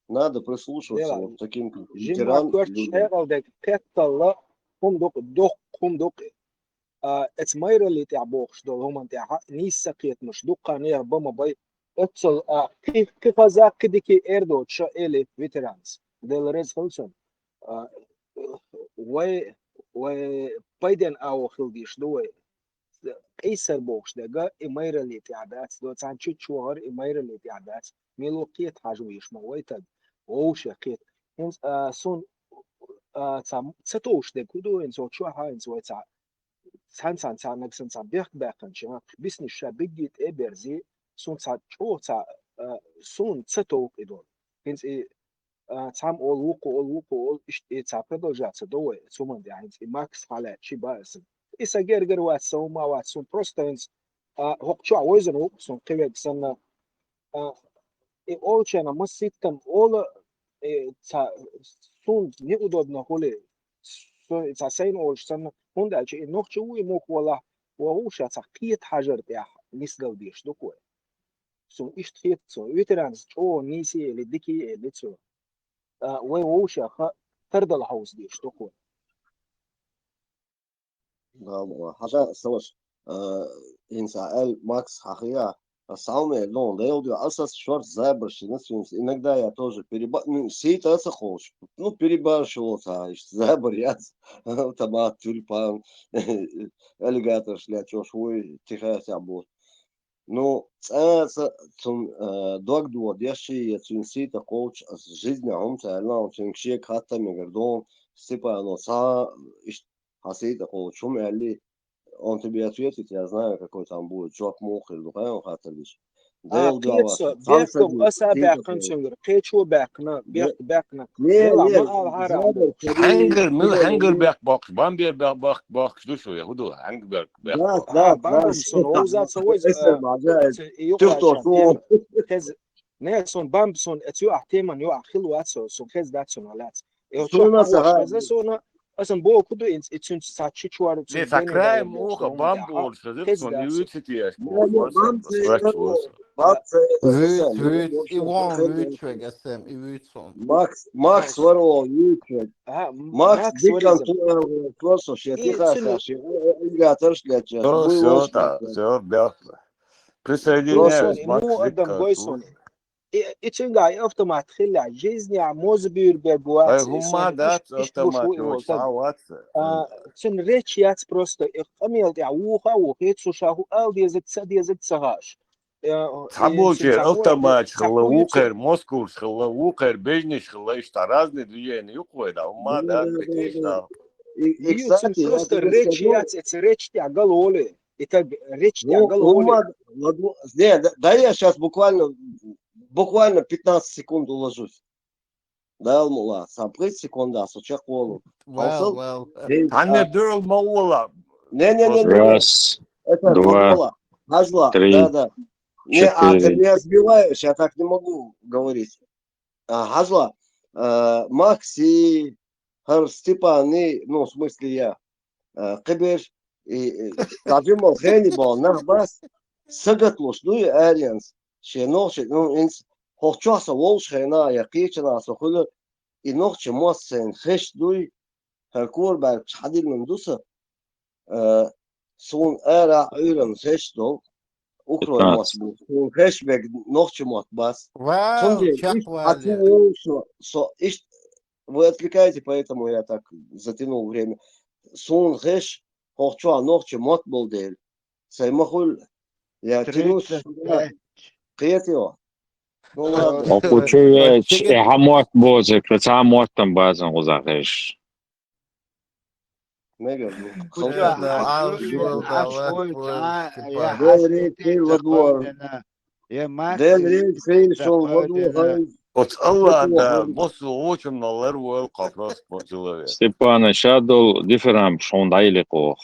надо прислушиваться вот таким, как ветеран, людям. Жимма коьртачу хьекъал дерг кхетталла, хӀума дукха, дукха хӀума дукха. А, эца майралли тӀехь бохуш долу хӀуманна тӀехь нийса ца кхетамаш дуккха нехан бан ма бай. Оццул, а, кхи-, кхин хаза, кхин дика эр доцуш а эли ветеранца. Дела реза хила цунна. А, вай, вай пайден агӀо хила дийш ду вай. Къийсар бохуш дерг, и майралли тӀехь дац. До цхьана чу чу вахар, и майралли тӀехь дац. Мело кхета хьажа вийш ма вай таг. Вовше кхета. ХӀинца, а, сун, а, ца, ца товш дерг хӀун ду, хӀинца вай чохь, хӀинца вай ца цхьаьна-цхьаьна цхьа нагахь санна цхьа бехк баьккхинчу, бисниш ша бигги тӀе а берзий, суна цхьа чӀогӀа цхьа, а, суна ца товкъа и долу. ХӀинца и, а, цхьамма олу, вукхо олу, вукхо олу, иштта и цхьа продолжаться до вай, цу хӀуманна тӀехь хӀинца и Макс хьалаьцчи бан аса. И сан гергара вац, сан хӀума вац, суна просто хӀинца, а, хӀокху чохь вевзина ву суна кхин верг санна, а, и олучарна масситтан ола, э, ца, суна неудобно хуьлий, со, ца сайна олуш санна, хӀунда аьлча и нохчи ву, и муха валахь, вовшах цхьа кхета хьажар тӀехь нисдала дезаш ду-кх вай. Суна иштта хета цо, ветеранца чӀогӀа нийса эли, дика эли цо. А, вай вовшах тардала хьовса дезаш ду-кх вай. Дала, хьажа, Саваш, а, хӀинца аьлла Макс хьахийа, а, схьа хӀума эр догӀун, дайла дуьхьа, аса шорта забарш йина, иногда я тоже переба-, ну, сийта а ца кхочу. Ну, перебарщивал ца, иштта забар яц. Автомат, тюльпан, аллигаторш лечкъош вуй, Техасехь бу. Ну, цкъа а ца, цунна, а, дог дохадеш я, цуьнан сийта кхочу, аса жизнь хӀума ца аьлла, цуьнга шега хатта мегар догӀун, Степано, цхьа, иштта, хьан сийта кхочу хӀума аьлли, он тебе ответит, я знаю, какой там будет жоп муха хир ду, кхайна хаттар дича. А, Дела кхета дуьхьа со, цхьана бехкам саги аса сийта баьккхина кхочу. Цуьнгара, кхечо баьккхина, Не, бехк баьккхина. не, Дела, не, ма ала хьарам забар, бохуш. Хьаьнгара, мила, хьаьнгара бехк боккхуш, бан бер бехк боккхуш ду шу, я хӀун ду, хьаьнгара бехк, бехк Да, боккхуш. А, да, бан да. Суна вовза ца вайза, Эсэ а, бажа, ца, и юкъа тюхто даша суна. Тема. Хез, не, суна бан, суна эцу юкъа теман юкъа хила вац, суна хеза дац суна лац. Э, чо Суна хьан саха. Хеза суна, асан боху ду инц, и цуьнца ца чичвар, Не, цуьнца ца дайна край дайна муха бохуш бан долу болуш хеза, хеза цуна дац. И вуьцу теш Не, не, боху, бан ца вац ца вуьцу. Бан ца Вуьц, вуьц, и вон вуьц вега сем, и вуьц он. Макс, Макс Макс. Варо вуьц вега. А, Макс Макс дикан вариза. Ту, э, просто шети И хаха, цуьнан ши, э, э, аллигаторш леча. Всё, Буй всё, лош та, леча. Всё, бяхла. Присоединяюсь, Просто Макс, ну, адам дикан бойсон. Ту. И, и цуьнга и автомат хилла, жизнь я моз бюр бегу Ай, ац, и хӀумма сон дац, иш, иш буш автомат ву и йоч, волча. Схьа вац. А, цуьнан речь яц просто, и къамел тӀехь вуха а вуха, и цу ша хӀу ал дезаг, ца дезаг ца хааш. Э, Цхьа и болче цуьнан цхьа автоматаш хилла, цхьа вукхер москурш хилла, вукхер бежниш хилла, иштта разные движения юкъой да, хӀумма Да, да, да, да, да. И, и, Ю, цуьнан кстати, я просто тебе речь скажу, яц, эца речь тӀехь гал воле. И так речь тӀехь Ну, гал воле. Умма, ладно, не, да, да, я щас буквально, буквально пятнадцать секунд уложусь. Да, Алмула, сам пять секунд, да, со чекх волу. Вал, Хосал? Вал. Эй, Танне а, дурал ма вола. Не, не, не, не, не. Раз, Это два, Алмула. Хазла, три, да, да. Не, а ты четыре. Меня сбиваешь, я так не могу говорить. А, хьажла, а, Макси, хӀара Степани, ну, в смысле я, а, кхиберш, и, и, дӀажимал хени бал нах бас, сагатлуш дуй аренс, шен нохчи, ну, инс, хӀокху чохь со волуш хена, я кхечана со хуьлу, и нохчи мос сайна хеш дуй, хӀара корабаьллачу хьадиллина ду сан, э, суна ара Ӏуьйранна хеш долу, укрой мос бу, суна хеш бег нохчи мотт бац. Вау, Цундела иштта хьан чу ву со, со иштта, вы отвлекаете, поэтому я так затянул время. Суна хеш, хӀокху чохь нохчи мотт болу дела. Сайн ма хуьлу, я тянусь сюда. Кхетий хьо? Ну ладно. Оцу чу веача, и хьан мотт бозу, цхьа а моттам базан гӀуза хеш. Мегар ду. Кху чохь Хазна, Ӏалаш вал, Ӏалаш вал, Степан. Дел рейд хир ладугӀар. Дел рейд хир шун ладугӀар. Оцу Аллах да, мосу вочунна лар вал кхопрос по человек. Степана, ша долу дифирамб шун дӀайли кхох.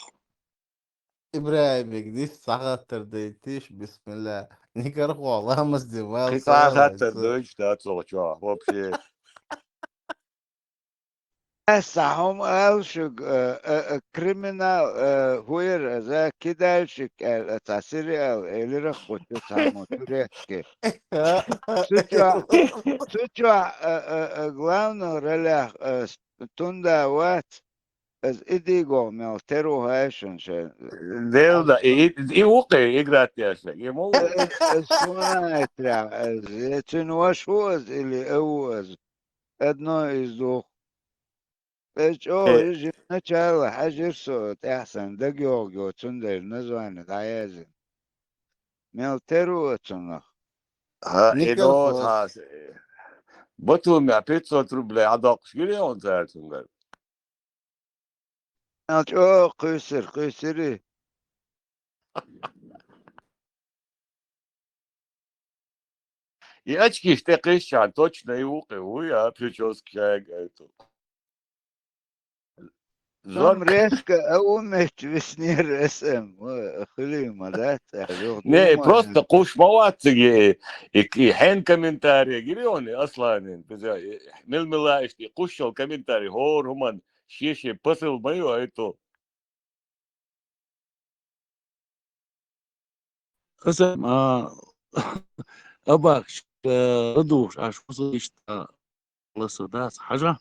ИбрахӀимга нийса цхьа хаттар дайтийша, бисмилла. Никархо, ламаз де, мал Кхы цхьа сала хаттар цо. дойтуш дац оха чохь, вообще. Аса хьума аьлла шуьга, э, э, э, криминал, э, хӀу яра иза, кидальщик аьлла, цхьа сериал, элира кху чу цхьаммо турецкий. Цу чохь, цу чохь, э, э, э, главный ролях, э, с-, Тунда вац, иза и дийгогӀ мел тера ву хьаьшин шайн. Делда, и, и, и ву кхе, играть деш, и ма ву. Э, э, суна айтря, э, цуьнан ваша ву иза или а ву иза? Одно из двух. Э, чӀогӀа Э, иза начало хьаьжира со, тӀаьхьа сан дага йогӀу, цундела название дӀаяздина. Мел тера ву цунах? ХӀа, и Никархо. доцахьа. Батуми пятьсот рублей Ӏадоккхуш гире он цара цуьнгара. Мел чӀогӀа кхуьйсира, кхуьйсирий? И очкиш тӀе кхишчахьана, точно и ву кхе, ву я, прическа шайга айту. Сом резко а ву меттиг виснера эсэм, ва, хили ма дац, аьлла, юха Не, дума просто хьан. кхуш ма вац цига, и, и, и хьен комментарий гире он, и Асланин, беза, и, мил-мила иштта, и кхушшал комментарий, хӀора хӀуман, шен-шен посыл ма ю, айту. Аса, а, абакш, э, радуш, аш вусал иштта ласа дац, хьажа.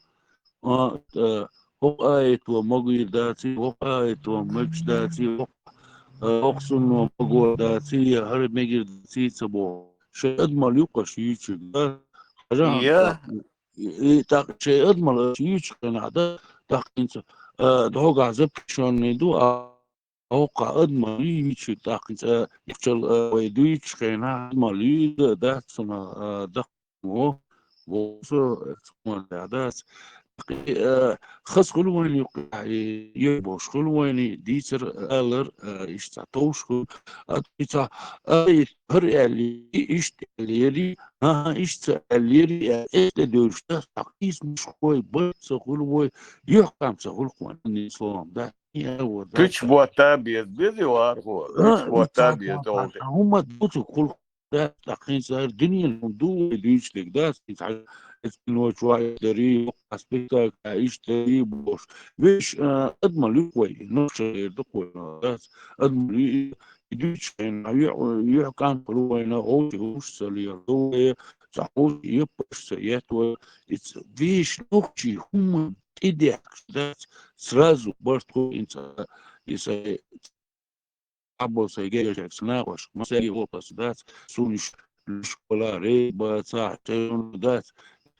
А, э, хӀокху аято магийр даций, хӀокху аято мегаш даций, хӀокху, э, хӀокху сунно маго даций, я хӀара мегар даций ца боху. Шайн адамал юкъаш юьйцург дац, хьажа. Я. И, и, тӀаккха шайн адамал аш юьйцуш хенахь дац, тӀаккха хӀинца, э, догахь запрещённый ду, а хӀокху адамал юьйцург тӀаккха хӀинца, э, юхачал, э, вай дуьйцуш хенахь адамал юьйцу дац, цунах, э, даккха мо, вовсо, э, цунах дац. Э, хаза хуьлу вайна юккъехь, и, йой бохуш хуьлу вайна, дийцар, алар, э, иштта товш хуьлу. А, и ца, а, и хӀара аьлли, и иштта аьллера, а, иштта ца аьллера, э, эс тӀе девлча, ца, хьакхийсамаш хой, бай ца хуьлу вай, юьхькам ца хуьлу вайна, ни словом, да, ни а, вот, да, Куьч ца. Ботта беза, беза вархо, а, куьч ботта беза, товш. ХӀумма дуцург хуьлу. ТӀаккха хӀинца хӀара дуьненан хӀума ду вай дуьйцург дац, хӀинца хьажа, эцкиночу ваидарий, воккха спектакль, иштта дарий бохуш. Веш, а, адамал юкъа вай, нохчалера ду-кх вай, дац, адамал ю-, и дуьйцуш хенахь, юьхь-, юьхькам хуьлу вайна, хӀовший хӀуш ца леладо вай, цхьа хӀуш яппаш ца етт вай, и ц-, веш нохчий хӀумма тӀедехкаш дац, сразу барт хӀу хӀинца, и сай Або сай герга сан накъош, масаги вокхас дац, суна иш луш вала рей баца, тайон дац,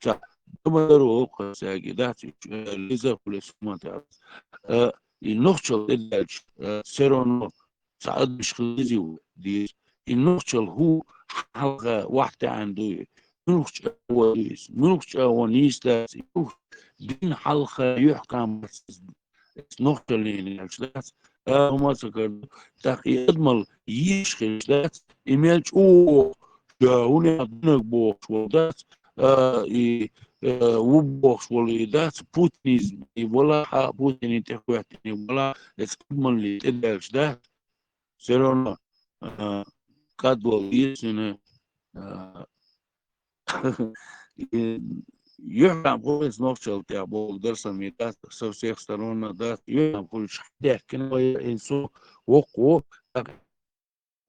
ца, дама даро вокхас яги дац, иш, э, лиза хуле суман тац. Э, и нохчал эдалч, э, всё равно, ца, адмиш хилизи ву, диз. И нохчал ху, хьалха, вахта ан дуй. Муьлхача а вон йийс, муьлхача а вон йийс дац, юх, дин хьалха юьхькам бац, нохчаллин аьлча дац, а, хӀума ца карду, тӀаккха и адамал йийш хилча дац, и мел чӀогӀа, ша хӀуна динаг бохуш волу дац, а, и, а, ву бохуш волу и дац, путинизм и вала, хьа путинин тӀе хӀоьттина вала, эцу адамаллин тӀе даьлча дац, всё равно, а, кад вала деза цуьнан, а, и юьхькам хуьлу иза нохчалла тӀехь боху дара сан, и дац, со всех сторон дац, юьхькам хуьлуш хьадаьхкина вай, и со воккхо, тӀаккха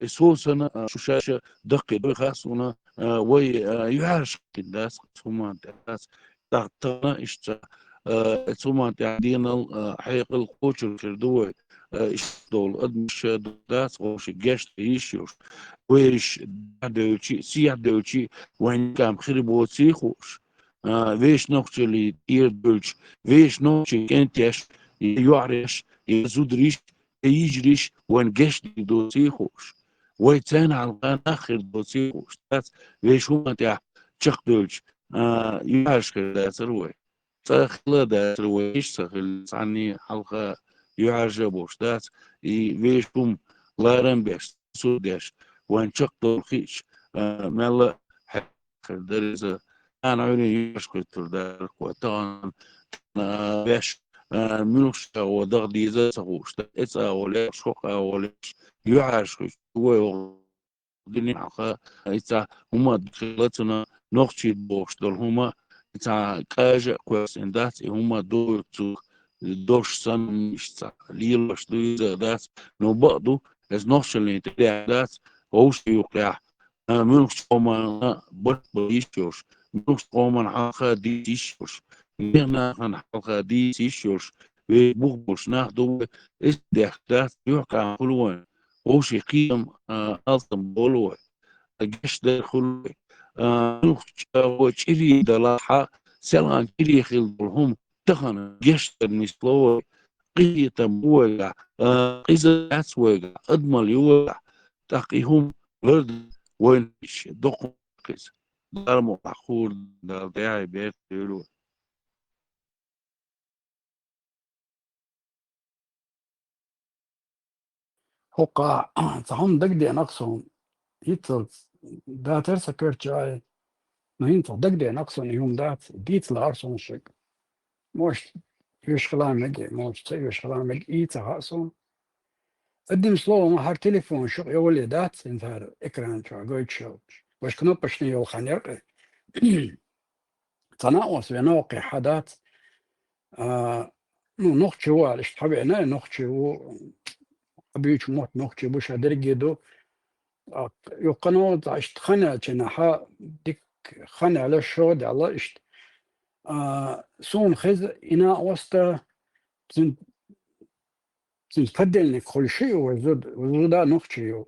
и со санна, а, шу шаьш даккхий дуй хас вуна, а, вай, а, юьхьӀаьржа хин дац, хӀуманна тӀе дац, тӀаккха тахана иштта, а, эцу хӀуманна тӀехь денал, а, хьекъал кхочур хир ду вай, а, иштта долу адамаш ша ду дац, вовши гешта йиш йолуш. Вайш дӀадевлчи, сехьа девлчи, вайн кам хир боций хууш. А, вешан нохчаллий тӀера девлча, вешан нохчийн кӀентеш, я йоӀареш, я зудариш, я йижариш вайн гешт дийр доций хууш. Вай царна хьалха нах хир доций хууш. Дац, вешан хӀуманна тӀехь чекхдевлча, а, юьхьӀаьржа хир дацара вай. Цкъа хила дацара вай, иштта ца хилла, цхьанний хьалха юьхьӀаьржа а болуш дац, и вешан хӀума ларам беш, сур деш, вайн чекхдовла хиъча, а, мелла а хьекхар дара иза. Нана Ӏуьйрин юьхьӀаьржа кхуьттур дара, кхо тахана, а, веш, а, муьлхачу агӀо даха деза а ца хууш, тӀе цӀа а волуш, хӀокху а волуш, юьхьӀаьржа хуьлуш, вай вахана дуьнен хьалха, иза хӀума дукха хилла цунах, нохчий бохуш долу хӀума, иза кӀажа а кхоьссина дац, и хӀума дуьйцург, дош санна, иштта лелош ду иза а дац, но бакъ ду, иза нохчаллин тӀедеана дац, вовшийн юккъехь, а, муьлхачу къоманна барт бан йиш йолуш, муьлхачу къоманна хьалха дийца йиш йолуш, нехан нахана хьалха дийца йиш йолуш, вай бух болуш нах ду вай, иза дехка дац, юьхькӀам хуьлу вайн, вовшийн кхетам, а, алсам болу вай, а, гечдар хуьлу вай, а, муьлххачу агӀор чӀирий далахь а, селхана чӀирий хилла долу хӀума тахана гечдар нисло вай, къинхетам бу вайгахь, а, къиза яц вайгахь, адамалла ю вайгахь, тӀаккха и хӀума лардан вайна доккха хӀума ду иза. Дала мукъ лахь, хуур Дала, дехьа беркате йойла вай. ХӀокху цхьа хӀума дагадеана-кх суна, хӀинццалц дацара сан коьртачу, но хӀинццалц дагадеана-кх суна и хӀума дац, дийца лаара суна шуьга. Может, оьшуш хила мега, может, ца оьшуш хила мега, и ца хаьа суна. Одним словом, хӀара телефон шуьга йоле дац, хӀинца хӀара экран чохь гойтуш йолчу. Ваша кнопочный йолу хан яра-кх. Цхьа накъост вен новкъахь хьан дац. А, ну, нохчи ву аьлла, иштта хьан веана, нохчи ву, хьан буьйцу мотт нохчи бу, ша дерриге ду. А, юккъано, цхьа иштта хан яьлча хьан, дика хан яьлла, шо даьлла иштта. А, суна хеза и накъоста, цуьнан Цуьнан подельник хуьлуш ю вай зуда, вай зуда нохчи ю.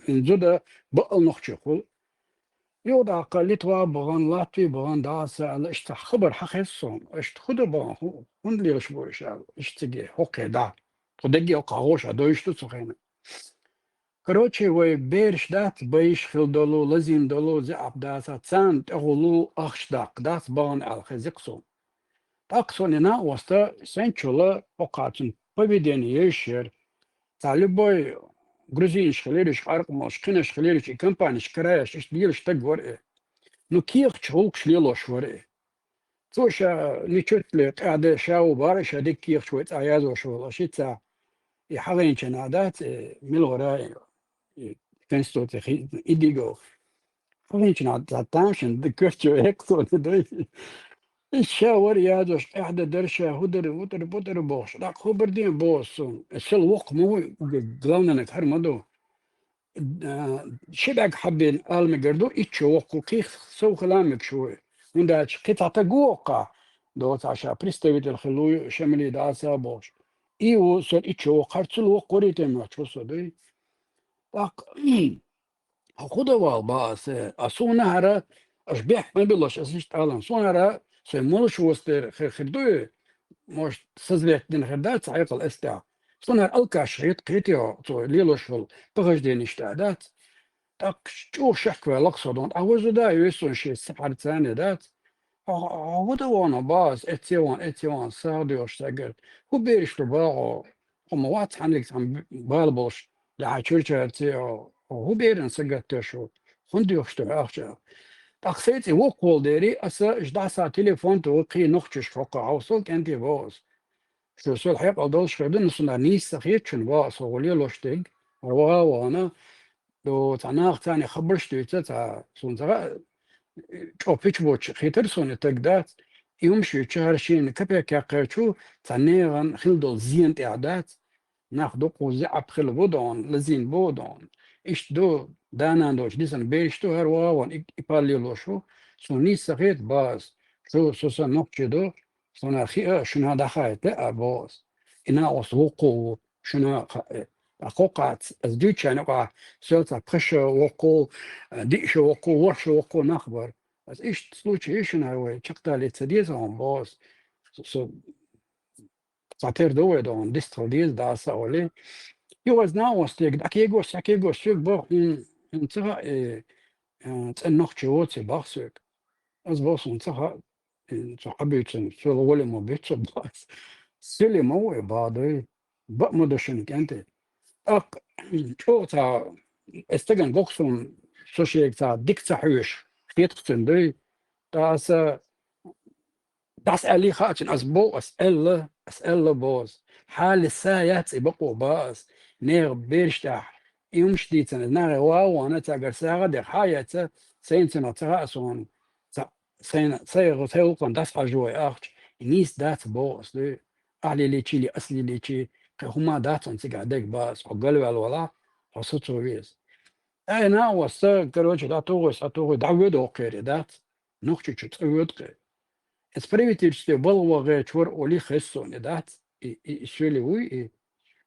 И зуда бакъал нохчи хуьлу. Юха даккха Литва бахана, Латви бахана, дӀаса аьлла, иштта хабар хьан хеза суна. Иштта хӀун ду бахана, хӀу-, хӀунда лелаш бу уьш аьлла, иштта цига хӀокхе дӀа. Тхо дерриге хӀокху хьан гӀоша дойуш ду цу хенахь. Короче, вай бераш дац, байш хила долу, лазийна долу, зеӀап дацахь, царна тӀехула ахча даккха дац, бахана аьлла хеза-кх суна. ТӀаккха суна и накъоста сенчул а хӀокху цуьнан поведение езаш яра. Цхьа любой грузинаш хилира уьш, къаркъамаш, кхинаш хилира уьш, и компанеш карайош, иштта лелаш стаг вара и. Ну, кехаташ, гӀуллакхаш лелош вара и. Цо ша ничуть ли къаьхьа ша ву бара, ша дика кехаташ вай цӀа язош волу, аша ица и хьагӀинчина дац, и мила вара и, и конституция хи-, и диго. ХӀинца цхьа тамашийна д-, коьртачо эккхо ду. Иза ша вара язош, къаьхьа дан дара ша, хӀун дара, вутӀара, бутӀара бохуш. ТӀаккха хӀун бара ден боху суна. Сел воккха ма ву, главнанаг хӀара ма ду. А, ши бӀаьрг хьаббина ала мегар ду, итт шо воккха ву, кхин сов хила мегаш ву. ХӀунда аьлча кхин цхьа таг ву воккхахь, доцахь ша представитель хила ву, Шамилий дӀаса бохуш. И ву со итт шо воккха, хӀара цул воккха варе тӀе моьттуш ву со дуй. ТӀаккха Хьо хӀун дан вала бан аса? А суна хӀара, аша бехк ма билош, аса иштта алан. Суна хӀара, сайн молуш вуьстур хир, хир дуй, может, сазвет дина хир дац, хьекъал ас тӀехь. Суна хӀара алкаш хета, кхетий хьо, цо лелош волу похожденеш тӀехь дац. ТӀаккха чӀогӀа шек ваьлла-кх со дон. Ахьа вазу да, вессон шен сахьар царне дац. Хьо, хьо, хьо хӀун дан вахана бан аса, эцце ван, эцце ван, сагӀа доьхуш сагар. ХӀун бераш ду бан хьо? Хьо ма вац хьанниг цхьана бала болуш, лаьхьа чуьрчаьрца, хьо хӀун беран сагатдеш ву? ХӀунда доьхуш ду хьо ахча? ТӀаккха сайн цӀе воккхаволу дери, аса иштта дӀаса телефон тӀе ву кхин нохчашка хӀокху хьовсал кӀентий боху аса. Шу сол хьекъал долуш хир ду, ну, сунара нийса ца хета шуна, боху аса, хӀокху лелош дерг, хӀара ваха а вахана, Ду, цхьа наха царна хабарш дуьйцу, цхьа, суна ца хаьа, чӀогӀа пича боцуш хетара суна и таг дац. И хӀумаш юьйцу хӀара шена капек яьккхича, цхьа нехан хила долу зен тӀехь дац. Нах дукха зеӀап хила бу дон, лазийна бу дон. Иштта ду, да-нана долчу дисина бераш ду, хӀара вагӀа вон и, и пал лелош ву. Суна нийса ца хета база. Шу, со сан нохчи ду, Суна хиъа, шуна дӀахаийта а боху аса. И накъост воккхо ву, шуна хаьа. Ткъа кхокхаца, аса дуьйцучарна юкъахь, соьлца пхи шо воккхо, диъ шо воккхо, ворхӀ шо воккхо нах бара. Аса иштта случай шуна хӀара вай чекхдалийта ца деза хьуна боху аса. Со, со цхьатера ду вай дохуна, дистхила деза дӀаса а олий. Юха аса накъост дерг, дӀакегош, схьакегош соьга боху, хӀун, хӀун ца хаьа, э, э, цӀена нохчи воций боху соьга. Аса боху, суна ца хаьа, Цо хьан буьйцу, цо гӀоле ма буьйцу бац. Сели ма ву и бадой. Бакъ ма ду шуна кӀентий. ТӀаккха чӀогӀа ца, и стагана гохсун со шега ца дика ца хьоьжуш, хетахцун дуй. Ткъа аса Дас аьлли хаьчча, ас бо, ас аьлла, ас аьлла бо ас. Хьале са яц и бакъо ба ас. Нехан бераш тӀехь, и хӀумаш дийцина, нахе вагӀа вана, цаьгара сагӀа дехьа яц, сайна цунах ца хаьа суна. Ца-, сайна, сайгӀа, сай гӀуллакхана дас хьажа вай ахча, и нийса дац бо ас, дуй. Ахь лелийчи, ли ас лелийчи, кхин хӀума дац хьуна цигахь дерг ба ас, хьо галваьлла валахь, хьо сацо веза. Ай, на, ва са, короче, да, тухуй, са тухуй, дӀавоьду хӀокхуьре, дац? Нохчийчу цӀа воьду кхе. Эс правительстве балха вагӀе чур олий хеза суна, и дац? И, и, и суьйле вуй, и?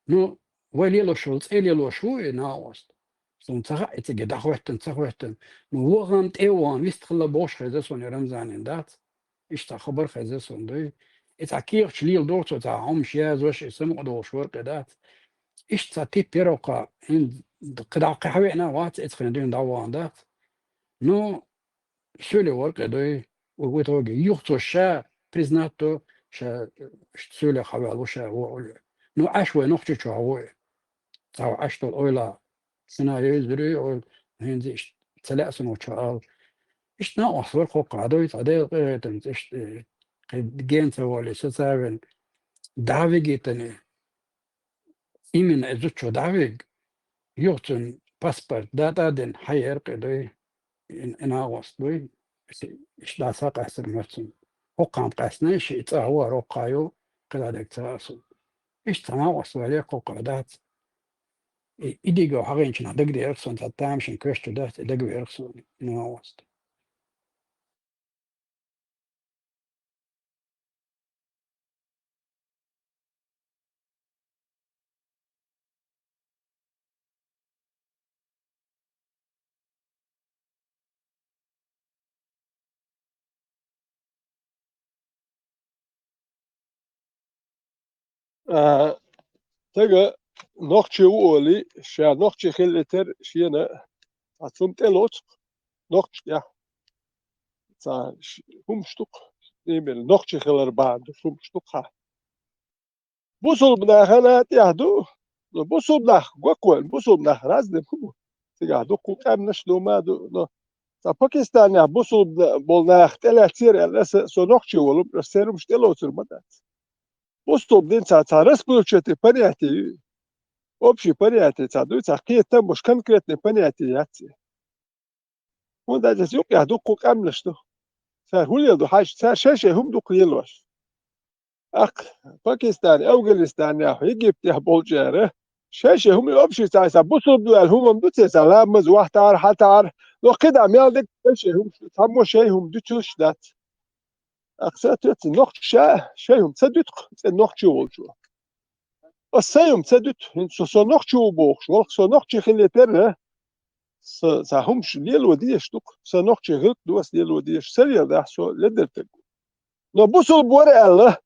Ну, вай лелош ву, цӀе лелош ву, и, на, ва са. Суна ца хаьа, и цига дӀахӀоьттина, ца хӀоьттина. Ну, вахана, тӀе а вахана, вистхилла бохуш хеза суна, и Рамзанин, дац? Иштта хабар хеза суна, дуй. И цхьа кехаташ леладо цо, цхьа хӀумаш язъеш, и самукъа долуш вара кхе, дац? Иштта цхьа тип яра кху, хӀинца кхидӀа кхин хьан веана вац, эцхьана дуьйна дӀавахана, дац? Ну, суьйле вара кхе, дуй. У, в итоге, юха цо ша признать до, ша, ш-, суьйле хьаваьлла ву ша, ву, ву. Ну, Ӏаш вай Нохчийчохь ву и. Цхьа Ӏаш долу ойла. Сина евзури, ойла, хӀинца иштта ца лаьа суна ву чу ала. Иштта накъост вара кхоккха, дуй, цхьа Делан къинхетамца, иштта, э, кхин ген ца волий, со ца вен, дӀа вигийтина. Именно и зудчо дӀавигна, юха цуьнан паспорт датӀа а дина, хьаера кхе, дуй, и, и накъост, дуй, иштта дӀа са къаьстина моьтту цунна. ХӀокхана къаьстина, ши и цӀа вара, хӀокху ю, кхидӀа дерг ца хаьа суна. Иштта цхьа накъост вале, кхоккха дац. И, и дийго хьахийначунах дагадеара суна, цхьа тамашийна коьрта чу дац, и дагавеара суна, и накъост. А, стага нохчи ву олий, ша нохчи хилла тера шена, а, цунна тӀе лоцу нохчи тӀехь. Ца ш-, хӀумаш ду-кх, именно нохчи хилар бахьана ду, хӀумаш ду-кх хьан. Бусулба нахана тӀехь ду, но бусулба нах гоккхойн, бусулба нах разный хӀу бу. Цигахь дуккха къаьмнаш ду, ма ду, но ца Пакистанехь бусулба болу нах тӀелаьццера аьлла, аса, со нохчи волу, аса церан хӀумаш тӀелоцур ма дац. Бусулба дин ца, ца расплывчатый понятие ю. Общий понятие ца дуй, ца кхетам буш конкретный понятие яц. ХӀунда аьлча юккъехь дуккха къаьмнаш ду. Цара хӀун леладо хьаьжча, цара шай-шай хӀума дукха лелош. ТӀаккха Пакистане, Афганистанехь, Египтехь болчара шай-шай хӀума, общий цхьа, цхьа бусулба ду аьлла хӀума ду церан, цхьа ламаз, вахтар, хьатар, но кхидӀа мел дерг шай-шай хӀума, цхьаммо шай хӀума дуьтуш дац. ТӀаккха соответственно нохчаша шай хӀума ца дуьту-кх цӀена нохчо волчо. Аса сайн хӀума ца дуьту, хӀинца со, со нохчо ву бохуш, валх со нохчи хилла терра, са, сан хӀумаш лело дезаш ду-кх, сан нохчи гӀиллакх ду аса лело дезаш, сан леладахь со ледара стаг ву. Но бусулба вара аьлла,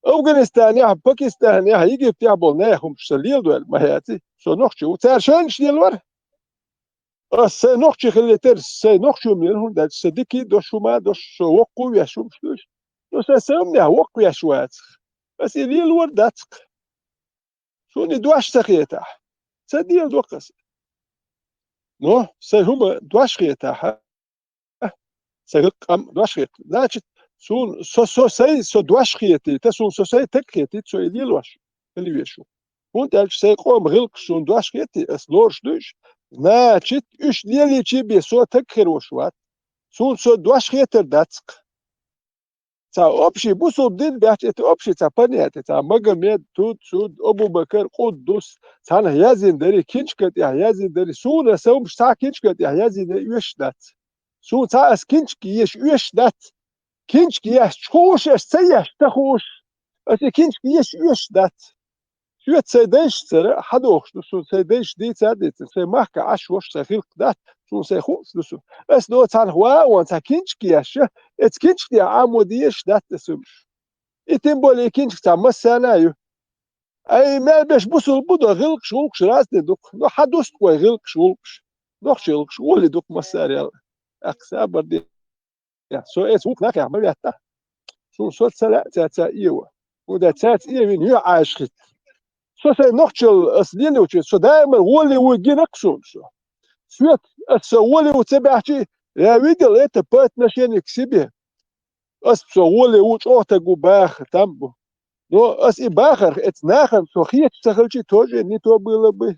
Афганистанехь, Пакистанехь, Египтехь болу нехан хӀумаш сан леладо аьлла ма яций, со нохчи ву. Цара шайнаш лелавара. Ас сайн нохчи хилла тера, сайн нохчо мера хӀума даьлча, сан дикий дош хӀума дош, со воккхо веш хӀумаш дуьйш. Но сайн, сайн хӀуманехь воккха веш вацахь, ас и лелавар дац-кх. Суна и дош ца хетахь, ца деладо-кх ас. Но сайн хӀума дош хетахь, сайн къам дош хетахь, значит, суна со, со сайн, со дош хетийта, суна со сайн таг хетийта, со и лелош хила веш ву. ХӀунда аьлча сайн къоман гӀиллакхаш суна дош хетий, ас лоруш дуьйш, значит, уьш лелийчий бен со таг хир волуш вац. Суна со дош хетар дац-кх. Цхьа общий бусулба дин баьхча, это общий цхьа понятие, цхьа Магомед, тут, сюд, Абу-Бакар, Къуддус, цхьанхьа язйина дарий, кинчка тӀехь язйина дарий, суна сан хӀумаш цхьа кинчка тӀехь язйина оьшуш дац. Суна цхьа ас кинчка еш оьшуш дац. Кинчка еш хууш, ас ца еш ца хууш, ас и кинчка еш оьшуш дац. Соьца сайн дайшцара хьадохуш ду суна, сайн дайша дийца а дийцина, сайн махка Ӏаш волуш сайн гӀиллакх дац, суна сайн хууш ду суна. Ас доцу цхьанхьа ван а ван цхьа кинчка еш, эца кинчка тӀехь Ӏамо дезаш дац аса хӀумаш. И тем более и кинчка цхьа массарна а ю. Ай, мел беш бусулба бу до, гӀиллакхаш, гӀуллакхаш разный ду-кх, но хьан дусту-кх вай гӀиллакхаш, гӀуллакхаш? Нохчийн гӀиллакхаш олий ду-кх массарел. ТӀаккха сабар де. Со эца вукху нахехь ма веттахь. Суна со ца лаьа цаьрца эва. ХӀунда аьлча цаьрца эвина юьхьӀаьржа хӀитта. Со сайн нохчалла ас лелочуьнца, со даимар гӀоле вуй гина-кх суна со. Соьца ас сан гӀоле ву ца баьхчий, я видел это по отношению к себе. Ас со гӀоле ву, чӀогӀа стаг ву баха там бу. Но ас и бахарх, эцу нахана со хеташ ца хилча, тоже не то было бы.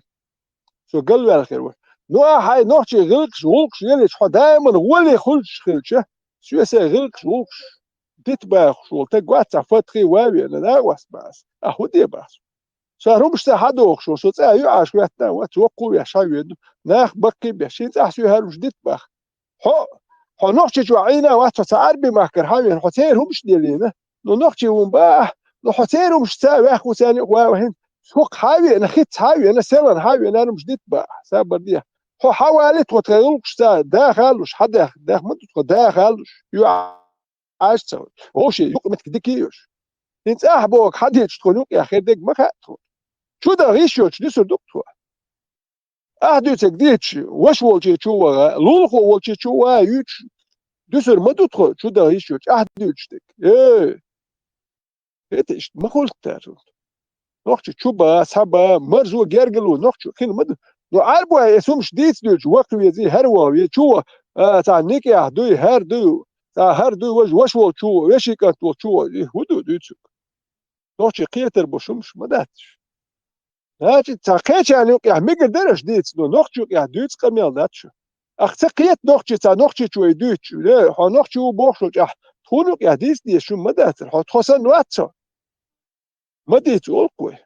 Со галваьлла хир ву. Ну, а хьайн нохчийн гӀиллакхаш, гӀуллакхаш елча, хьо даиман гӀоле хуьлуш хилча, соьца гӀиллакхаш, гӀуллакхаш дита бахаш волу стаг вац, цхьа фатхи ван веана, накъост бац. А хӀун де бац? Сан хӀумаш ца хьадохуш ву, со цӀа юьӀаш хӀоьттина вац, воккхавеш хьан веана, нах баккхий беш, шен цӀахь соьца хӀара хӀумаш дита баха. Хьо, хьо Нохчийчохь Ӏийна вац, хьо цхьа Ӏарбийн махкара хьан веана, хьо церан хӀумаш делийна. Ну, нохчий ву баха, ну, хьо церан хӀумаш ца ваьхна, царна юкъа ван вахана, хӀокху хьан веана, хица хьан веана, селан хьан веана, хӀара хӀумаш дита баха, сабар де. Хьо хьан валийта, хьо тхан гӀуллакхаш ца дахалуш, хьан дах, дах ма ду тхо дахалуш, юьӀаш ца хуьлуш. Вовшийн юкъаметтиг дика йолуш. ХӀинца ахь боху хьан дийцча тхуна юкъехь хир дерг ма хаьа тхуна. Чу дан йиш йоцуш дуьсур ду-кх тхо. Ахь дуьйцург дийцча, ваша волчу чу ваха, лулахо волчу чу ваха юьйцуш дуьсур ма ду тхо, чу дан йиш йоцуш, ахь дуьйцуш дерг. Э! ХӀета иштта ма хуьлу-кх цара. Нохчо чу бан, схьабан, марзо, гергарло нохчо хила ма ду. Ну, Ӏарбой эс хӀумаш дийца дуьйцуш, ваха везий, хӀара ваха везий, чу ваха, а, цхьа никъ яхь дуй, хӀара дуй, цхьа хӀара дуй, важа, ваша волчу, вешин кӀант волчу, и хӀун ду дуьйцург? Нохчий кхетар бу хӀумаш ма дац. Значит, цхьа кхечарна юкъехь мегар дара аша дийца, но нохчо юкъехь дуьйцу къамел дац шу. Ахь ца кхета нохчий, цхьа нохчичо и дуьйцуш, э, хьо нохчо ву бохуш волчу ахь, тхуна юкъехь дийца дезаш хӀума ма дацара, хьо тхо санна вац со. Ма дийца олу-кх вай.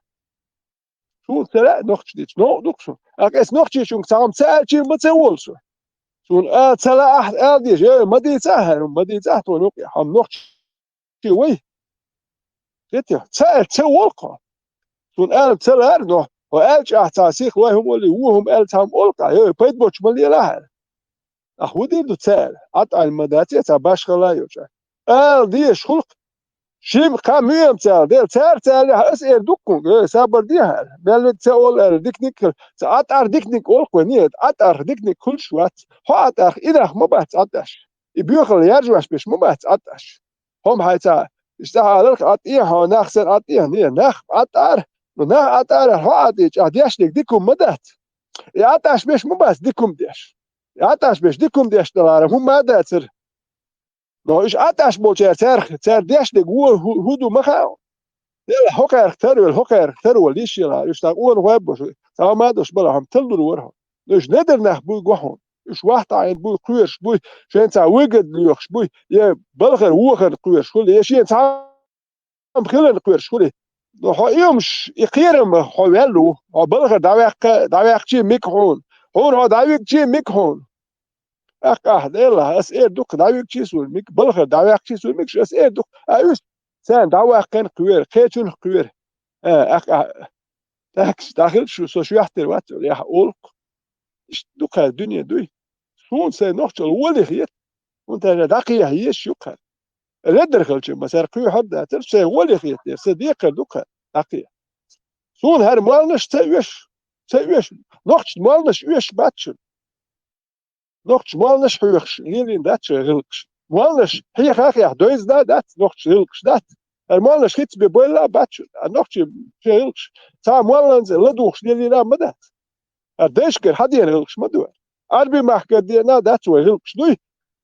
Суна ца лаьа нохчо дийца, новкъа ду-кх суна. Ахь эс нохчичуьнга цхьа хӀума ца аьлча ма ца волу со. Суна ала ца лаьа ахь ала дезаш, э, ма дийца ахь хӀара хӀума, ма дийца ахь тхуна юкъехь, хьо нохчо вай. Хетий, ца аьлча ца волу-кх хьо. Суна ала ца лаьара, но хьо аьлча ахь цхьа сиха вай хӀума олий, вон хӀума аьлла цхьа хӀума олу-кх ахь, э, пайда боцуш ма лела ахьара. Ахь хӀун дийр ду ца аьлла? Ӏа тӀе ма дац, я цхьа башхалла йолчу. Ала дезаш хуьлу-кх. Шимма кхаа муьйъам ца аьлла, дела, цара ца аьллехь, ас эр ду-кх хьуна, э, сабар де хьара. Мел вега ца олу аьлла, диканиг а хила. Ца Ӏа тӀара диканиг олу-кх вай, нет, Ӏа тӀарах диканиг хуьлуш вац. Хьо Ӏа тӀарах и нах ма бац Ӏа тӀаш. И боьхалла яржош берш ма бац Ӏа тӀаш. Хьо-м хьайн цхьа, иштта хьаларх Ӏа тӀе, хьо нах санна Ӏа тӀе, не, нах Ӏа тӀара, ну, нах Ӏа тӀара, хьо Ӏа тӀе, чӀагӀ деш дерг дика хӀума ма дац. И Ӏа тӀаш берш ма бац дика хӀума деш. И Ӏа тӀаш берш дика хӀума деш далара, хӀума ма дацара. Но уьш Ӏа тӀаш болчара цаьрх, цара деш дерг вон хӀу-, хӀун ду ма хаьа. Дела, хӀокхаьрх тарвелла, хӀокхаьрх тарвала йиш яла, уьш цхьа къонахой бу шу, цхьа ма а долуш бала хьо-м таллур вара хьо. Уьш недар нах буй го хьуна. Уьш вахтахьийна буй, кхоьруш буй, шайна цхьа выгода лоьхуш буй, я балхара вохарна кхоьруш хуьлу, я шена цхьа хӀума хиларна кхоьруш хуьлу. Но хьо и хӀумаш, и кхерам хьо ваьлла ву, хьо балхара дӀаваьккха, дӀаваьккхичий мега хьуна. Хьуна хьо дӀавигчий мега хьуна. ТӀаккха ахь, Делахь, ас эр ду-кх, дӀавигчий суна мега, балхара дӀаваьккхичий суна мега, ас эр ду-кх. А уьш царна дӀаваккхина кхоьру, кхечунах кхоьру. А, ахь, ахь, тӀаккха дӀахила шу, со шоьхтера вац, яхь олу-кх. Иштта ду-кх хӀара дуьне дуй. Суна сайн нохчалла гӀоле хета, хӀунда аьлча дӀакхехьа езаш ю-кх хӀара. Ледара хилча, ма сара кхоьхьур дацара, сайн гӀоле хета, сан декхар ду-кх хӀара дӀакхехьа. Суна хӀара молланаш ца оьшу, ца оьшу. Нохчашна молланаш оьшуш бац шуна. Нохчаша молланаш хьоьхуш лелийна дац шайн гӀиллакхаш. Молланаш хьеха а хьеха, дойза а дац, нохчаша гӀиллакхаш дац. ХӀара молланаш хица бен бойла а бац шуна. А нохчий шайн гӀиллакхаш цхьа молланца ладугӀуш лелийна а ма дац. ХӀара дайшкара хьан дена гӀиллакхаш ма ду. Ӏарби махкара дена а дац вай гӀиллакхаш дуй.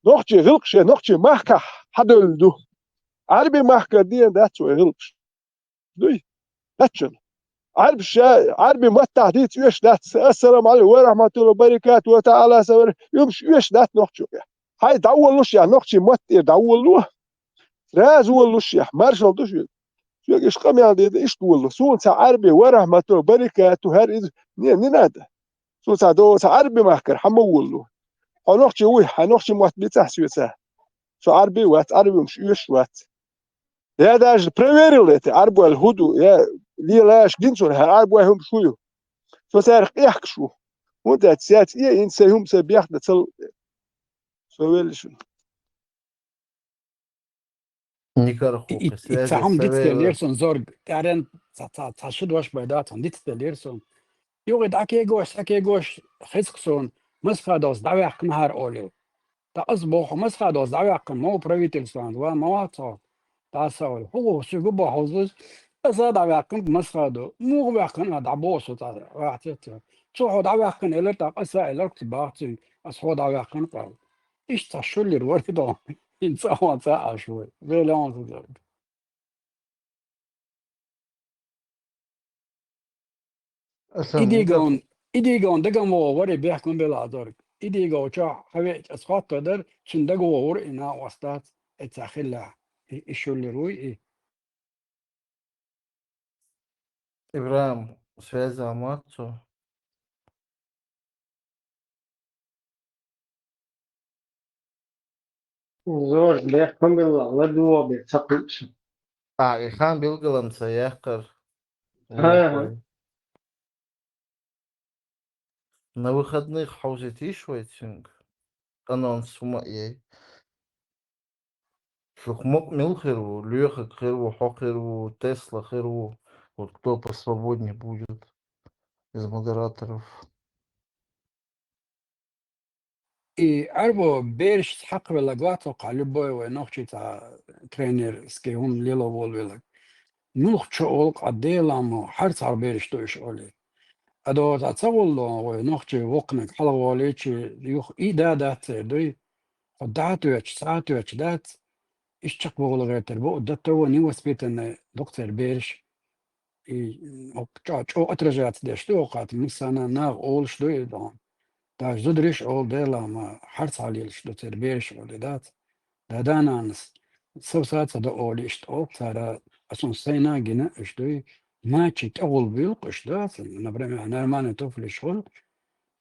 Нохчий гӀиллакхаш шайн нохчий махкахь хьан девлла ду. Ӏарби махкара дена дац вай гӀиллакхаш. Дуй? Дац шуна. Ӏарбаша, Ӏарби маттахь дийца оьшуш дац. Ассаламу Ӏалайкум ва рахьматуллахӀи ва баракатухӀу ва таӀала савар. Уьш оьшуш дац нохчо. Хьай дӀаволлуш я нохчий матта тӀера дӀаволло. Сразу воллуш я, маршалла ду шуьга. Шуьга иштта къамел де дан иштта волло. Суна цхьа Ӏарби ва рахьматуллахӀи ва баракатухӀу хӀара иза не, не надо. Суна цхьа до, цхьа Ӏарби махкара хьан ма волло. Хьо нохчи вуй, хьан нохчий мотт бийцахь соьца. Со Ӏарби вац, Ӏарби хӀумаш оьшуш вац. Я даже проверил это, Ӏарбойла хӀун ду, я лелаш гин цунах, хӀара Ӏарбой хӀумаш хӀун ю. Со царах къехкаш ву. ХӀунда аьлча цаьрца э, ин сайн хӀума сайн бехна ца лу. Со велла шуна. Никар И, и, хӀокху и ца хӀума дицделлера суна зорг. ТӀаьхьаран ца, ца, ца ши дош бай дац, хӀума дицделлера суна. Юха и дӀакегош, сакегош, хеза-кх суна, Масхадовс дӀаваьккхина хӀара олий. ТӀаккха ас боху, Масхадовс дӀаваьккхина, ма ву правительстван, ва ма вац хьо. ТӀаккха аса олий, хӀун ву, соьга бохьузуз, аса дӀаваьккхина Масхадов. Муха ваьккхина, дӀабоху со цӀа, вац ца. Цо хьо дӀаваьккхина элира, тӀаккха аса элира, ца баха цуьнга, аса хьо дӀаваьккхина къал. Иштта цхьа шуллера вара и догӀу. ХӀинца а ван ца Ӏаш вай. Вела ван ца дерг. Асан Идигон, идигон даган вогӀу вари бехкун бела азорг. Идигон чо хьавеъчӀ ас хатта дар, цун дага вогӀур и на вастац, эца хилла. И, и шулли руй и. Ибрагьим, связь амацу? Зор, бехкун билла, ладуо бе, ца кхуьш. А, и хан билгалам ца яхкар. Ха, ха. На выходных хьовзитиш вай цуьнга? Анонс хӀума а яй. Шух мукъ мил хир ву, лоьхаг хир ву, хьо хир ву, Тесла хир ву, вот кто посвободнее будет из модераторов. И арбо берш хьакхвелла гватокха любой вай нохчи ца тренерский хӀун лело волвелаг. Мух чо олкъа деламо, хьар цхьа берш дуйш оли. Адо ца ца волло вай нохчи вокхнаг хьалгӀоличи юх и да дац цер дуй. Хо датуяч, сатуяч дац. Иш чакх богӀла гӀертар бо, датова невоспитанный дукхцер берш. И, м, ок, чӀо, чӀо отражаться деш ду, окхат, мисана нах олуш ду и дон. Даже зудриш ол дела ма, хьарц хьалилш ду цер берш оли дац. Дадананас, сав саца да оли ишт ок, цара, асун сайна гина иш дуй, мачи тӀагъул билк иш дац, например, нормальный туфлиш хул,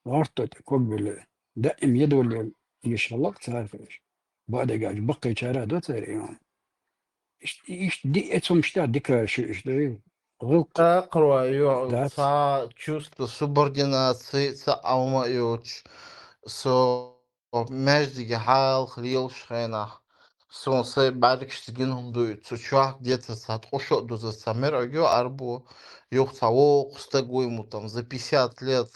варто тӀе ког биле, даим едвалил иш халлак царфиш. Бадегач, баккхичара до цер имам. Иш, иш ди эцум шта дикар ши иш дуй. Гъилк Акъруа ю, дац. Ца чувство субординации, ца алма юч. Со междиге хьалх лилш хенах. Сон сай бӀаргаш цигин хӀум дуй. Цу чуах где-то ца ткъушо дуза ца мер агё арбу. Юх ца вокх стаг вуй му там за пятьдесят лет.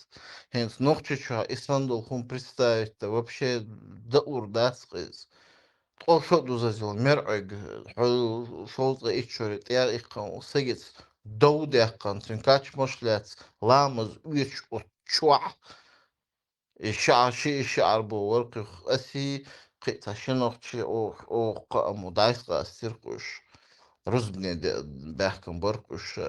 ХӀинц нохчи чуа исандул хӀум представить-то вообще даур дац къиз. Ткъо шо дузазил мер Ӏойг, хьо шовзткъе иччори тӀера ихкан сегиц дов дехкан, цуьн качмаш лаьц, ламаз уьч у чохь. И ша ши, и ши арбо вар кхуьх аси, кхи ца шинохчи ох, ох, кхааму дайс къастир кхуш. Рузбне де-, бехкан бар кхуш.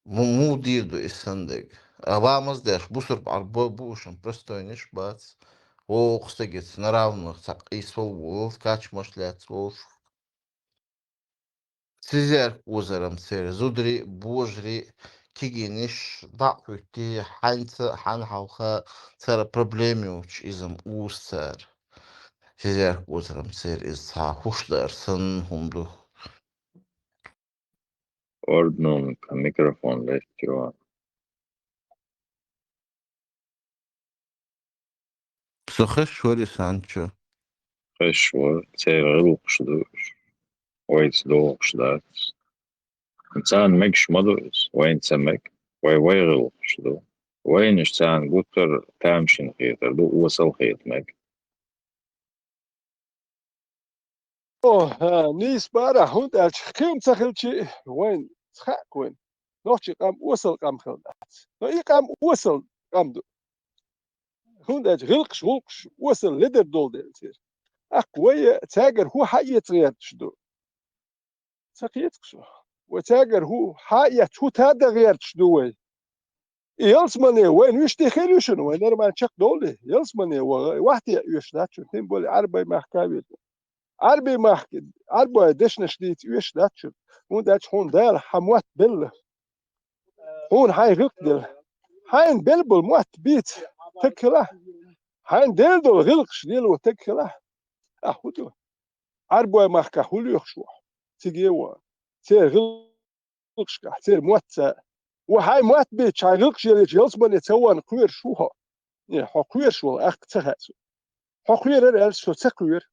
Му-, муха дийр ду и сандег? А ламаз деш бусурба Ӏарбой бу ушан простойниш бац. Вокху стагица на равных цхьа къийсвал волу, качмаш лаьцна волуш. Цизерг узарам церан зударий, божарий, кигийниш, дӀа а хӀуьттий, хьаьнца, хьан хьалха цара проблема йолчу изам уз цара. Цизерг узарам церан иза цхьа хӀуш дар санна хӀума ду. Орднунг микрофон лестио. Со хезаш вара и санчо. Хезаш вара, церан гӀиллакхаш ду уьш. Вайца догӀуш дац. Царна мегаш ма ду иза, вайна ца мега. Вай, вай гӀиллакхаш ду. Вайнаш царна гуттар а тамашийна хетар ду, осал хета мега. О, хӀа, нийса бара, хӀунда аьлча кхин ца хилчи, вайн, хаьа вайн. Нохчийн къам осал къам хила дац. Но и къам осал къам ду. ХӀунда аьлча гӀиллакхаш, гӀуллакхаш осал ледар долу дела церан. ТӀаккха вай цаьргара хӀун хьаэца гӀерташ ду? Ца кхеташ шу? Вай цаьргара хӀун хьаэца, хӀун тада гӀерташ ду вай? И ялсамане вайна вуьш тӀе хир ю шуна, вай нормально чекхдовлий? Ялсамане ваха, вахте оьшуш дац шуна, тем более Ӏарбийн махка веза. Ӏарбийн махка, Ӏарбой дешнаш дийца оьшуш дац шуна. ХӀунда аьлча хьуна Дала хьан мотт белла. Хьуна хьайн гӀиллакх делла. Хьайна белла болу мотт бийца таг хилахь. Хьайна делла долу гӀиллакхаш лело таг хилахь. Ахь хӀун ду? Ӏарбой махкахь хӀун лоьхуш ву хьо? Циге а ван. Церан гӀиллакхашкахь, церан мотт ца. Ва хьайн мотт бийцча, хьайн гӀиллакхаш елийча, ялсамане ца ван кхоьруш ву хьо? Не, хьо кхоьруш волу ахка ца хаьа со. Хьо кхоьрара аьлча, со ца кхоьру.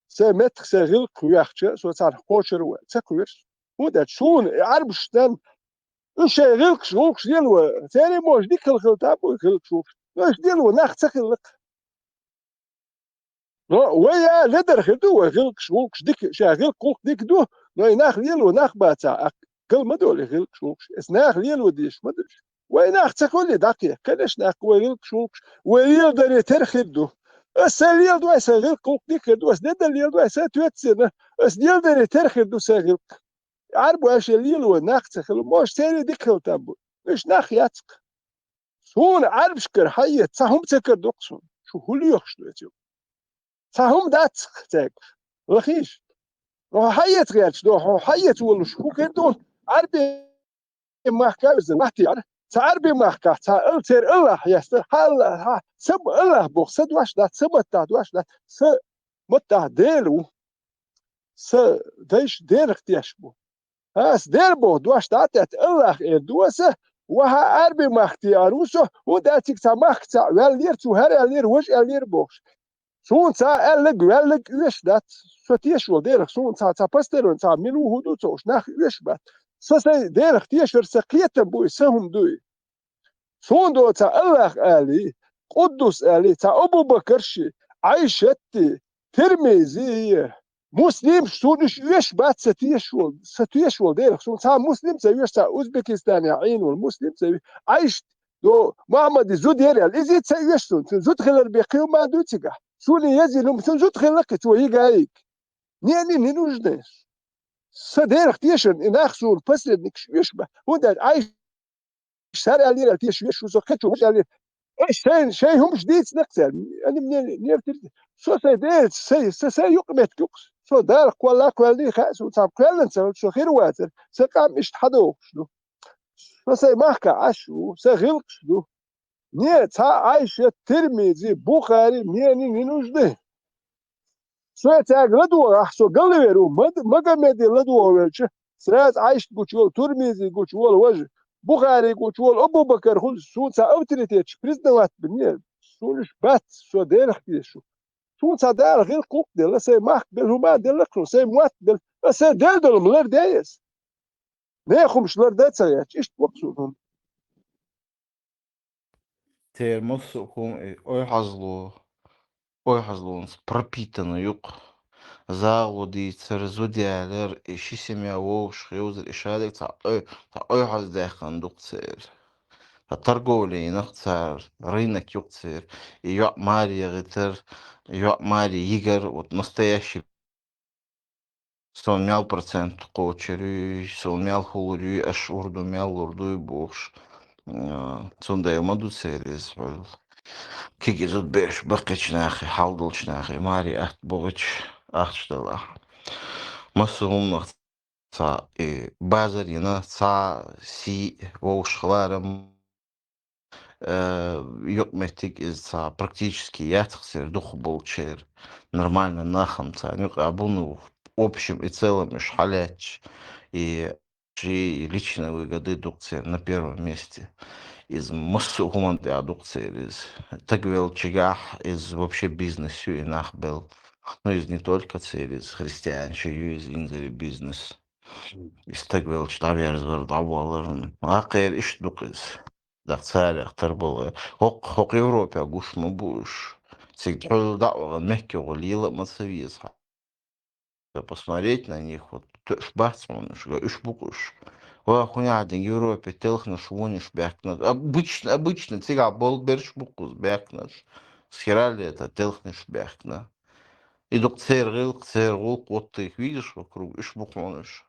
Сайн меттах сайн гӀиллакх ваьхча, со царна кхочур а ван, ца кхоьру со. ХӀунда аьлча суна и Ӏарбаш стан, уьш шайн гӀиллакхаш, гӀуллакхаш лело, церан можа дика хила хила там бу гӀиллакхаш, гӀуллакхаш. Но уьш лело нах ца хилла-кх. Но вай а ледар хир ду, вай гӀиллакхаш, гӀуллакхаш дика, ша гӀиллакх, гӀуллакх дика ду, но и нах лело, нах баца, а гал ма долу и гӀиллакхаш, гӀуллакхаш. Эс нах лело дезаш ма ду. Вай нах ца хуьлий дӀакхе, конечно, аккха вай гӀиллакхаш, гӀуллакхаш, вай леладаре тера хир ду. Ас сайн леладой, сайн гӀиллакх гӀуллакх дика хир ду, ас дедал леладой, сайн тоьца сена, ас леладаре тера хир ду сайн гӀиллакх. Ӏарбой шоай лелавой нах ца хила, может, церий дика хила там бу. Уьш нах яц-кх. Суна Ӏарбашкара хьаэца цхьа хӀума ца карадо-кх суна. Шу хӀу лоьхуш ду эцу? Цхьа хӀума дац-кх цаьрга. Лахийша. Хьо хьаэца гӀерташ ду, хьо хьаэца волуш хӀу хир ду, Ӏарбий махка веза латтийар. Цхьа Ӏарбий махкахь, цхьа ал-, церан АллахӀ хьестар, хьа АллахӀ, хьа, са АллахӀ боху, са дош дац, са маттахь дош дац, са маттахь Дела ву. Са дайша Делах теш бу. Ас Дела боху дош дӀа а тетта, АллахӀ эр ду аса, ва хьа Ӏарбий махка тиар ву со, хӀунда аьлча цига цхьа махка цхьаъ ваьллера, цо хӀара аьллера, важа аьллера бохуш. Суна цхьа аьлларг, ваьлларг оьшуш дац, со тешаш волу Делах, суна цхьа, цхьа пастарон цхьа мила ву хӀу ду ца уьш, нах оьшуш бац. Со сайн Делах тешар сан кхетам бу и, сан хӀума ду и. Суна до цхьа АллахӀ алий, Къуддус алий, цхьа Абу-Бакарши, Ӏайшатти, Тирмизии, Муслимаш, суна уьш оьшуш бац сан тешаш волу, сан тешаш волу Делах. Суна цхьа муслим ца оьшу, цхьа Узбекистанехь Ӏийна волу муслим ца оьшу. Ӏайшат, до, Мухьаммади зуда яра аьлла, иза а ца оьшу суна. Цуьнан зуда хилар бен кхин хӀума ма ду цигахь. Суна еза лума, цуьнан зуда хилла кхин, цо йига а йига. Не, не, не нужда. Сан Делах тешарна и нах суна посредникаш оьшуш бац. ХӀунда аьлча Ӏайшас хӀара аьллера аьлла тешаш веш ву со, кхечо важа аьллера. Аш шайн, шайн хӀумаш дийцина-кх цара. Ани мне не, не втирти. Со сайн Делаца, сайн, са, сайн юкъаметтиг ю-кх. Со Далах кхолла кхоьллий хаьа, со цхьа кхоьллина ца хилча, со хир вацара. Сан къам иштта хьадогӀуш ду. Со сайн махкахь Ӏаш ву, сан гӀиллакхаш ду. Не, цхьа Ӏайшат, Тирмизи, Бухари, мне не, не нужны. Со цаьрга ладогӀахь, со галвер ву, Мад-, Магомеде ладогӀа велча, сразу Ӏайшат гучуволу, Турмизи гучуволу важа, Бухари гучуволу, Абу-Бакар хуьлу, суна цхьа авторитеташ признавать бан, не, суна уьш бац, со Делах тешаш ву. Суна цхьа Дала гӀиллакх-гӀуллакх делла, сайн махка белла, хӀума а делла-кх суна, сайн мотт белла, ас сайн Дела долу-м ларде ас. Нехан хӀумаш ларда а ца гӀерташ, иштта боккха суна хӀума. Церан массо а хӀума и ойхьазло, ойхьазлонца пропитана ю-кх. ЗагӀо дийцар, зуда ялар, и ши семья вовшах йовзар, и шадерг цхьа ой-, цхьа ойхьаздаьккхина ду-кх церан. Цхьа торговля йина-кх цара, рынок ю-кх церан. И йоӀ маре яхийтар, и йоӀ маре йигар, вот настоящий Суна мел процент кхочур ю, суна мел хӀуллур ю, аш урду мел лур дуй бохуш. А, цундела ма ду церан иза хьуьлла. Кегий зудабераш баккхийчу нахе, хьал долчу нахе, маре атта бохуьйтуш ахча далахь. Массо а хӀуманах цхьа, э, базар йина, цхьа сий вовшах ларам, э, юкъаметтиг иза цхьа практически яц-кх церан дукхахболчеран, нормально нах-м царна юкъахь бу, ну, в общем и целом уьш хьалаьцча, и ши личные выгоды ду-кх церан на первом месте. Иза массо а хӀуманна тӀехь ду-кх церан иза. Стаг веллачигахь иза вообще бизнес ю и нах белла. Ну, иза не только церан иза, христианаш ю иза инзаре бизнес. И стаг веллачу дӀаверзавар, дӀавалар. Акхера иштта ду-кх иза. Даха царех тарбала. ХӀокху, хӀокху Европехь гуш ма бу уьш. Цига тхьуьлла дӀа а вахана, мехкехула лела а ма ца веза хьан. Посмотреть на них, вот, уьш бац хьуна уьш, га уьш бу-кх уьш. Ва, хӀун яхьа дин Европе телхнаш вонаш баьхкина. Обычно, обычно цигахь болу берш бу-кх иза баьхкинарш. Схерали это телхнаш баьхкина. И ду-кх церан гӀиллакх, церан гӀуллакх, вот их видишь вокруг, уьш бу-кх хьуна уьш.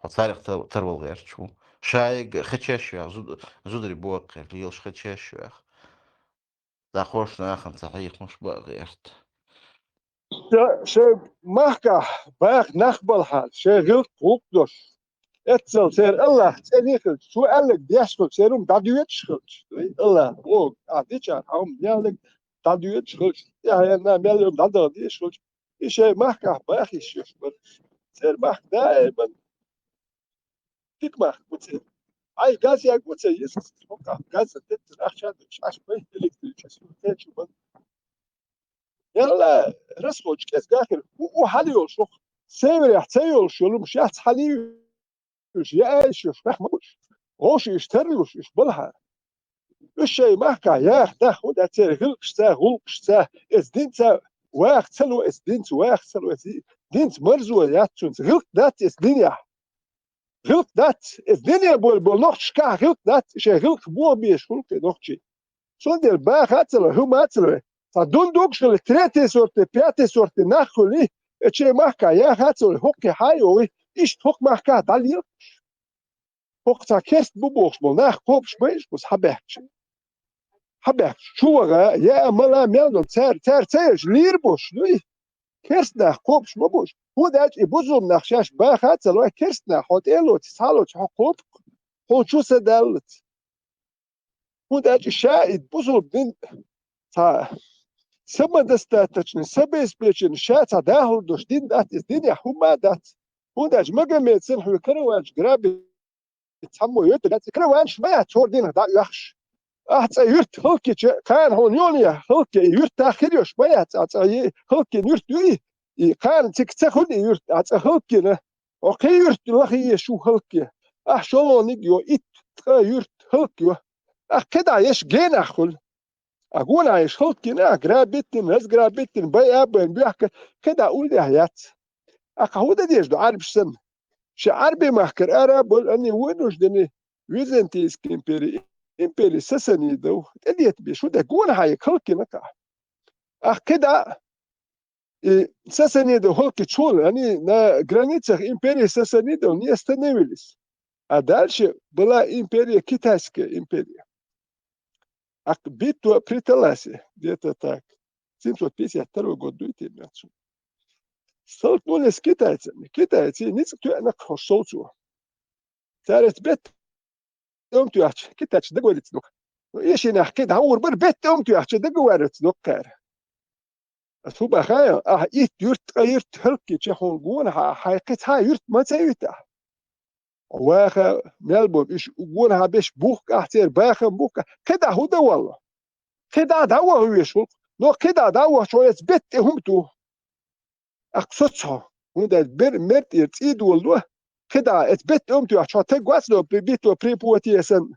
Хьо царех тар-, тарвала гӀерташ ву. Ша ерг хечеш вех, зуд-, зударий боху кхера, лелаш хечеш вех. ДӀахош нахана ца хьехамаш бан а гӀерта. Ша, шайн махкахь баха нах балхьара, шайн гӀиллакх гӀуллакх долуш. Эццал церан АллахӀ цӀена хилча, цо аьлларг деш хилча, церан хӀума дӀадоьдуш хилча. Вай АллахӀ боху, ахь дичахьара хьан хӀума аьлларг дӀадоьдуш хилча, тӀаьхьенна мел хӀума дӀадала дезаш хилча, и шайн махкахь баха йиш йолуш бара. Церан махка даиман дика махка бу церан. Хьайн газ ягу ца еза, хӀокхахь газ а теттина ахча а дуьтуш, Ӏаш бай электричество, кхечу бан. Ялла, расходаш кӀезга хир, хӀу, хӀу хьала йолуш ваха. Северехь ца йолуш йолу хӀумаш яц хьала йолуш, я айша йолуш, нах ма бу уьш. Вовшашка тарлуш уьш балхьара. Уьш шайн махкахь яха нах, хӀунда аьлча церан гӀиллакхашца, гӀуллакхашца, эца динца ваха ца ло, эца динца ваха ца ло, эца динца марзо яц цуьнца, гӀиллакх дац эца динехь. ГӀиллакх дац, эца дине болу, болу нохчашкахь гӀиллакх дац, и шайн гӀиллакх бохабезаш хуьлу кхин нохчий. Цундела баха а ца ло, хӀума а ца ло, Цхьа дун дугаш хилла, третий сорти, пятый сорти нах хилла, э, чей махка яхац, хӀокхе хьайогӀи, иштта хӀокху махка дӀалелаш. ХӀокху цхьа керста бу бохуш болу нах кхобуш байш бу хьабаьхча. Хьабаьхча, чу ваха, я а мала мел долу, цара, цара ца елча, лийр бош дуй. Керста нах кхобуш ма бу уьш. ХӀунда аьлча и бусулба нах шаьш баха а ца лой, керста нах хьо тӀе а лоций, схьа а лоций, хьо кхобу-кх, хьуна чу са даллалц. ХӀунда аьлча ша и бусулба дин цхьа самодостаточный, самообеспеченный, ша цхьа дахар долуш дин дац, иза динехь хӀумма а дац. ХӀунда аьлча Магомед санна хьоьга караванаш грабить цхьаммо йоьттур яц, и караванаш ма яц хӀора дийнахь дӀа а оьхуш. Ахьа цӀа юьрт хӀаллакйича, кхана хьуна юьхь хӀаллакйе, и юьртахь хир йолуш ма яц, ахьа цӀа е-, хӀаллакйина юьрт ю и, и кхана цига ца хуьлу и юьрт, ахьа цӀа хӀаллакйина. Хьо кхин юьрт лахъе еш ву хӀаллакйе. Ахьа шолгӀаниг йо, итт, ткъа юьрт хӀаллакйо. Ахьа кхидӀа еш генахь хуьлу. Ахьа гонахь еш хӀаллакйина, ахьа грабить дина, разграбить дина, байа а байна, боьхка, кхидӀа уллехь яц. Ахьа хӀун дан дезаш ду Ӏарбаш санна? Шен Ӏарби махкара ара а болу, они вынуждены Византийская империя, империя сасанидов, тӀедетта беш, хӀун дан гонахь еш хӀаллакйина-кх ахьа? Ахьа кхидӀа И сасанидов хӀаллакйича, они на границах империи сасанидов не остановились. А дальше была империя, китайская империя. А битва при Таласе, где-то так, семьсот пятьдесят второй год дуй те мел цу. Столкнулись с китайцами. Китайцы ницкъ тоьъна кху совцо. Цара эцу бетта омтоьхча, китайцаша договориться ду-кх. Ну, эшийнахь кхин дӀагӀур бара, бетта омтоьхча договориться ду-кх кхара. Ас хӀун баха, ахьа итт юьрт, ткъа юьрт хӀаллакйича хьуна гонахьа, хьайн кхин цхьа юьрт ма ца юьту ахьа. Ваха мел бу, уьш гонахьа беш бухкахь, церан бахам бухкахь, кхидӀа хӀун дан валло? КхидӀа дӀаваха везаш ву-кх, но кхидӀа дӀавахча хьо эцу бетта тӀе хӀума ду. Ахьа соцу хьо, хӀунда аьлча бер-, мер тӀера цӀий долало, кхидӀа эцу бетта омтоьхча хьо таг вац до, битто припуатье санна,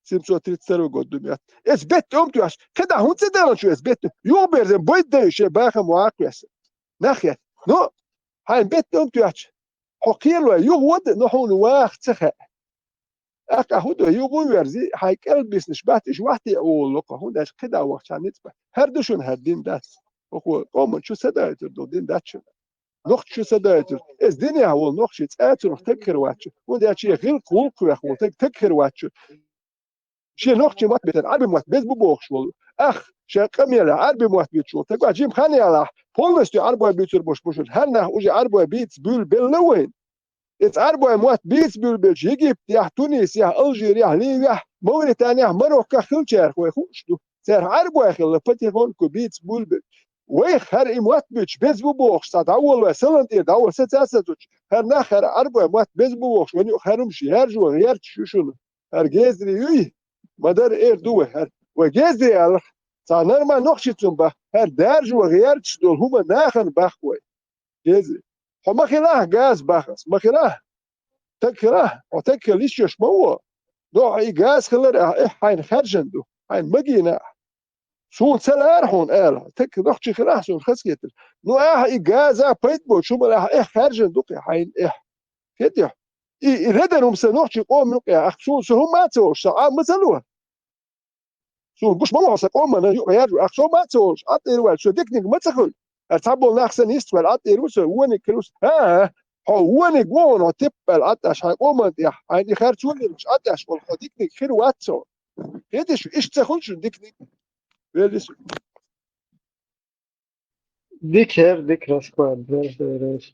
семьсот тридцать второй год ду мет. Эцу бетта омтоьхча, кхидӀа хӀунда ца даланчу эцу бетта? Юхаберзан бойда дай шен бахам ваккхавесса. Нах яц. Ну, хьайн бетта омтоьхча, хьо кхелой юхавода, но хьуна ваха ца хаьа. ТӀаккха хӀун ду, юха а верзи, хьайн кӀел биснаш бац, уьш вахтий а волало-кх, хӀунда аьлча кхидӀа вахча ницкъ бац. ХӀара ду шуна хӀара дин дац. ХӀокхо къоман чу са даийтур долу дин дац шуна. Нохча чу са даийтур. Эцу динехь волу нохчий цкъа а цунах таг хир вац шу. ХӀунда аьлча шен гӀиллакх-гӀуллакх вех волу таг, таг хир вац шу. Шен нохчийн мотт бетар, Ӏарби мотт беза бу бохуш волу. Ах, шен къамелехь Ӏарби мотт буьйцуш волу таг вац. Жима хан ялахь, полностью Ӏарбой буьйцур болуш бу шуна. ХӀара нах уже Ӏарбой бийца буьйлабелла вайна. Эцу Ӏарбой мотт бийца буьйлабелча Египтехь, Тунисехь, Алжирехь, Ливехь, Мавританехь, Мароккохь хиллачарах вай хууш ду. Царах Ӏарбой хилла потихоньку бийца буьйлабелча. Вайх хӀара и мотт буьйцуш беза бу бохуш, цхьа дӀаволавай, салам тӀера дӀаволла, саца а ца зудчу, хӀара нах хӀара Ӏарбой мотт беза бу бохуш, вайн юкъа хӀара хӀумаш яржо гӀерташ ю шуна. ХӀара гезри юй? Ма-дарра эр ду вай хӀара. Вай гезри алахь, цхьа нормально нохчицун баха, хӀара даржо гӀерташ долу хӀума нахана баха вай. Гези. Хьо ма хилахь газ бахас, ма хилахь. Таг хилахь, хьо таг хила йиш йолуш ма ву. Дохьа и газ хилар ахьа, эхь, хьайна хаьржина ду, хьайна магийна ахьа. Суна ца лаьара хьуна ала, таг нохчи хилахь суна хазахетар. Ну ахьа и газа пайда боцуш хӀума ахьа, эхь, хаьржина ду-кх хьайна, эхь. Хетий хьо? И, и ледар хӀума сан нохчи къоман юкъа, ахьа суна со хӀумма а ца олуш, сан Ӏа ма ца ло. Суна гуш ма вахьа сан къомана юкъа яржо, ахьа со ма а ца олуш, Ӏа тӀера ваьлча, со диканиг ма ца хуьлу. Ара цхьаболу нах санна йистхуьлу, Ӏа тӀера ву со, вониг хир ву со. ХӀан-хӀа, хьо вониг ву хьуна, хьо типпаьлла Ӏа тӀаш хьайн къоман тӀехь, хьайна и хар цо лелаш Ӏа тӀаш волу хьо диканиг хир вац хьо. Хеташ, иштта ца хуьлу шуна диканиг? Веллис. Дика хӀара, дика раскладываешь.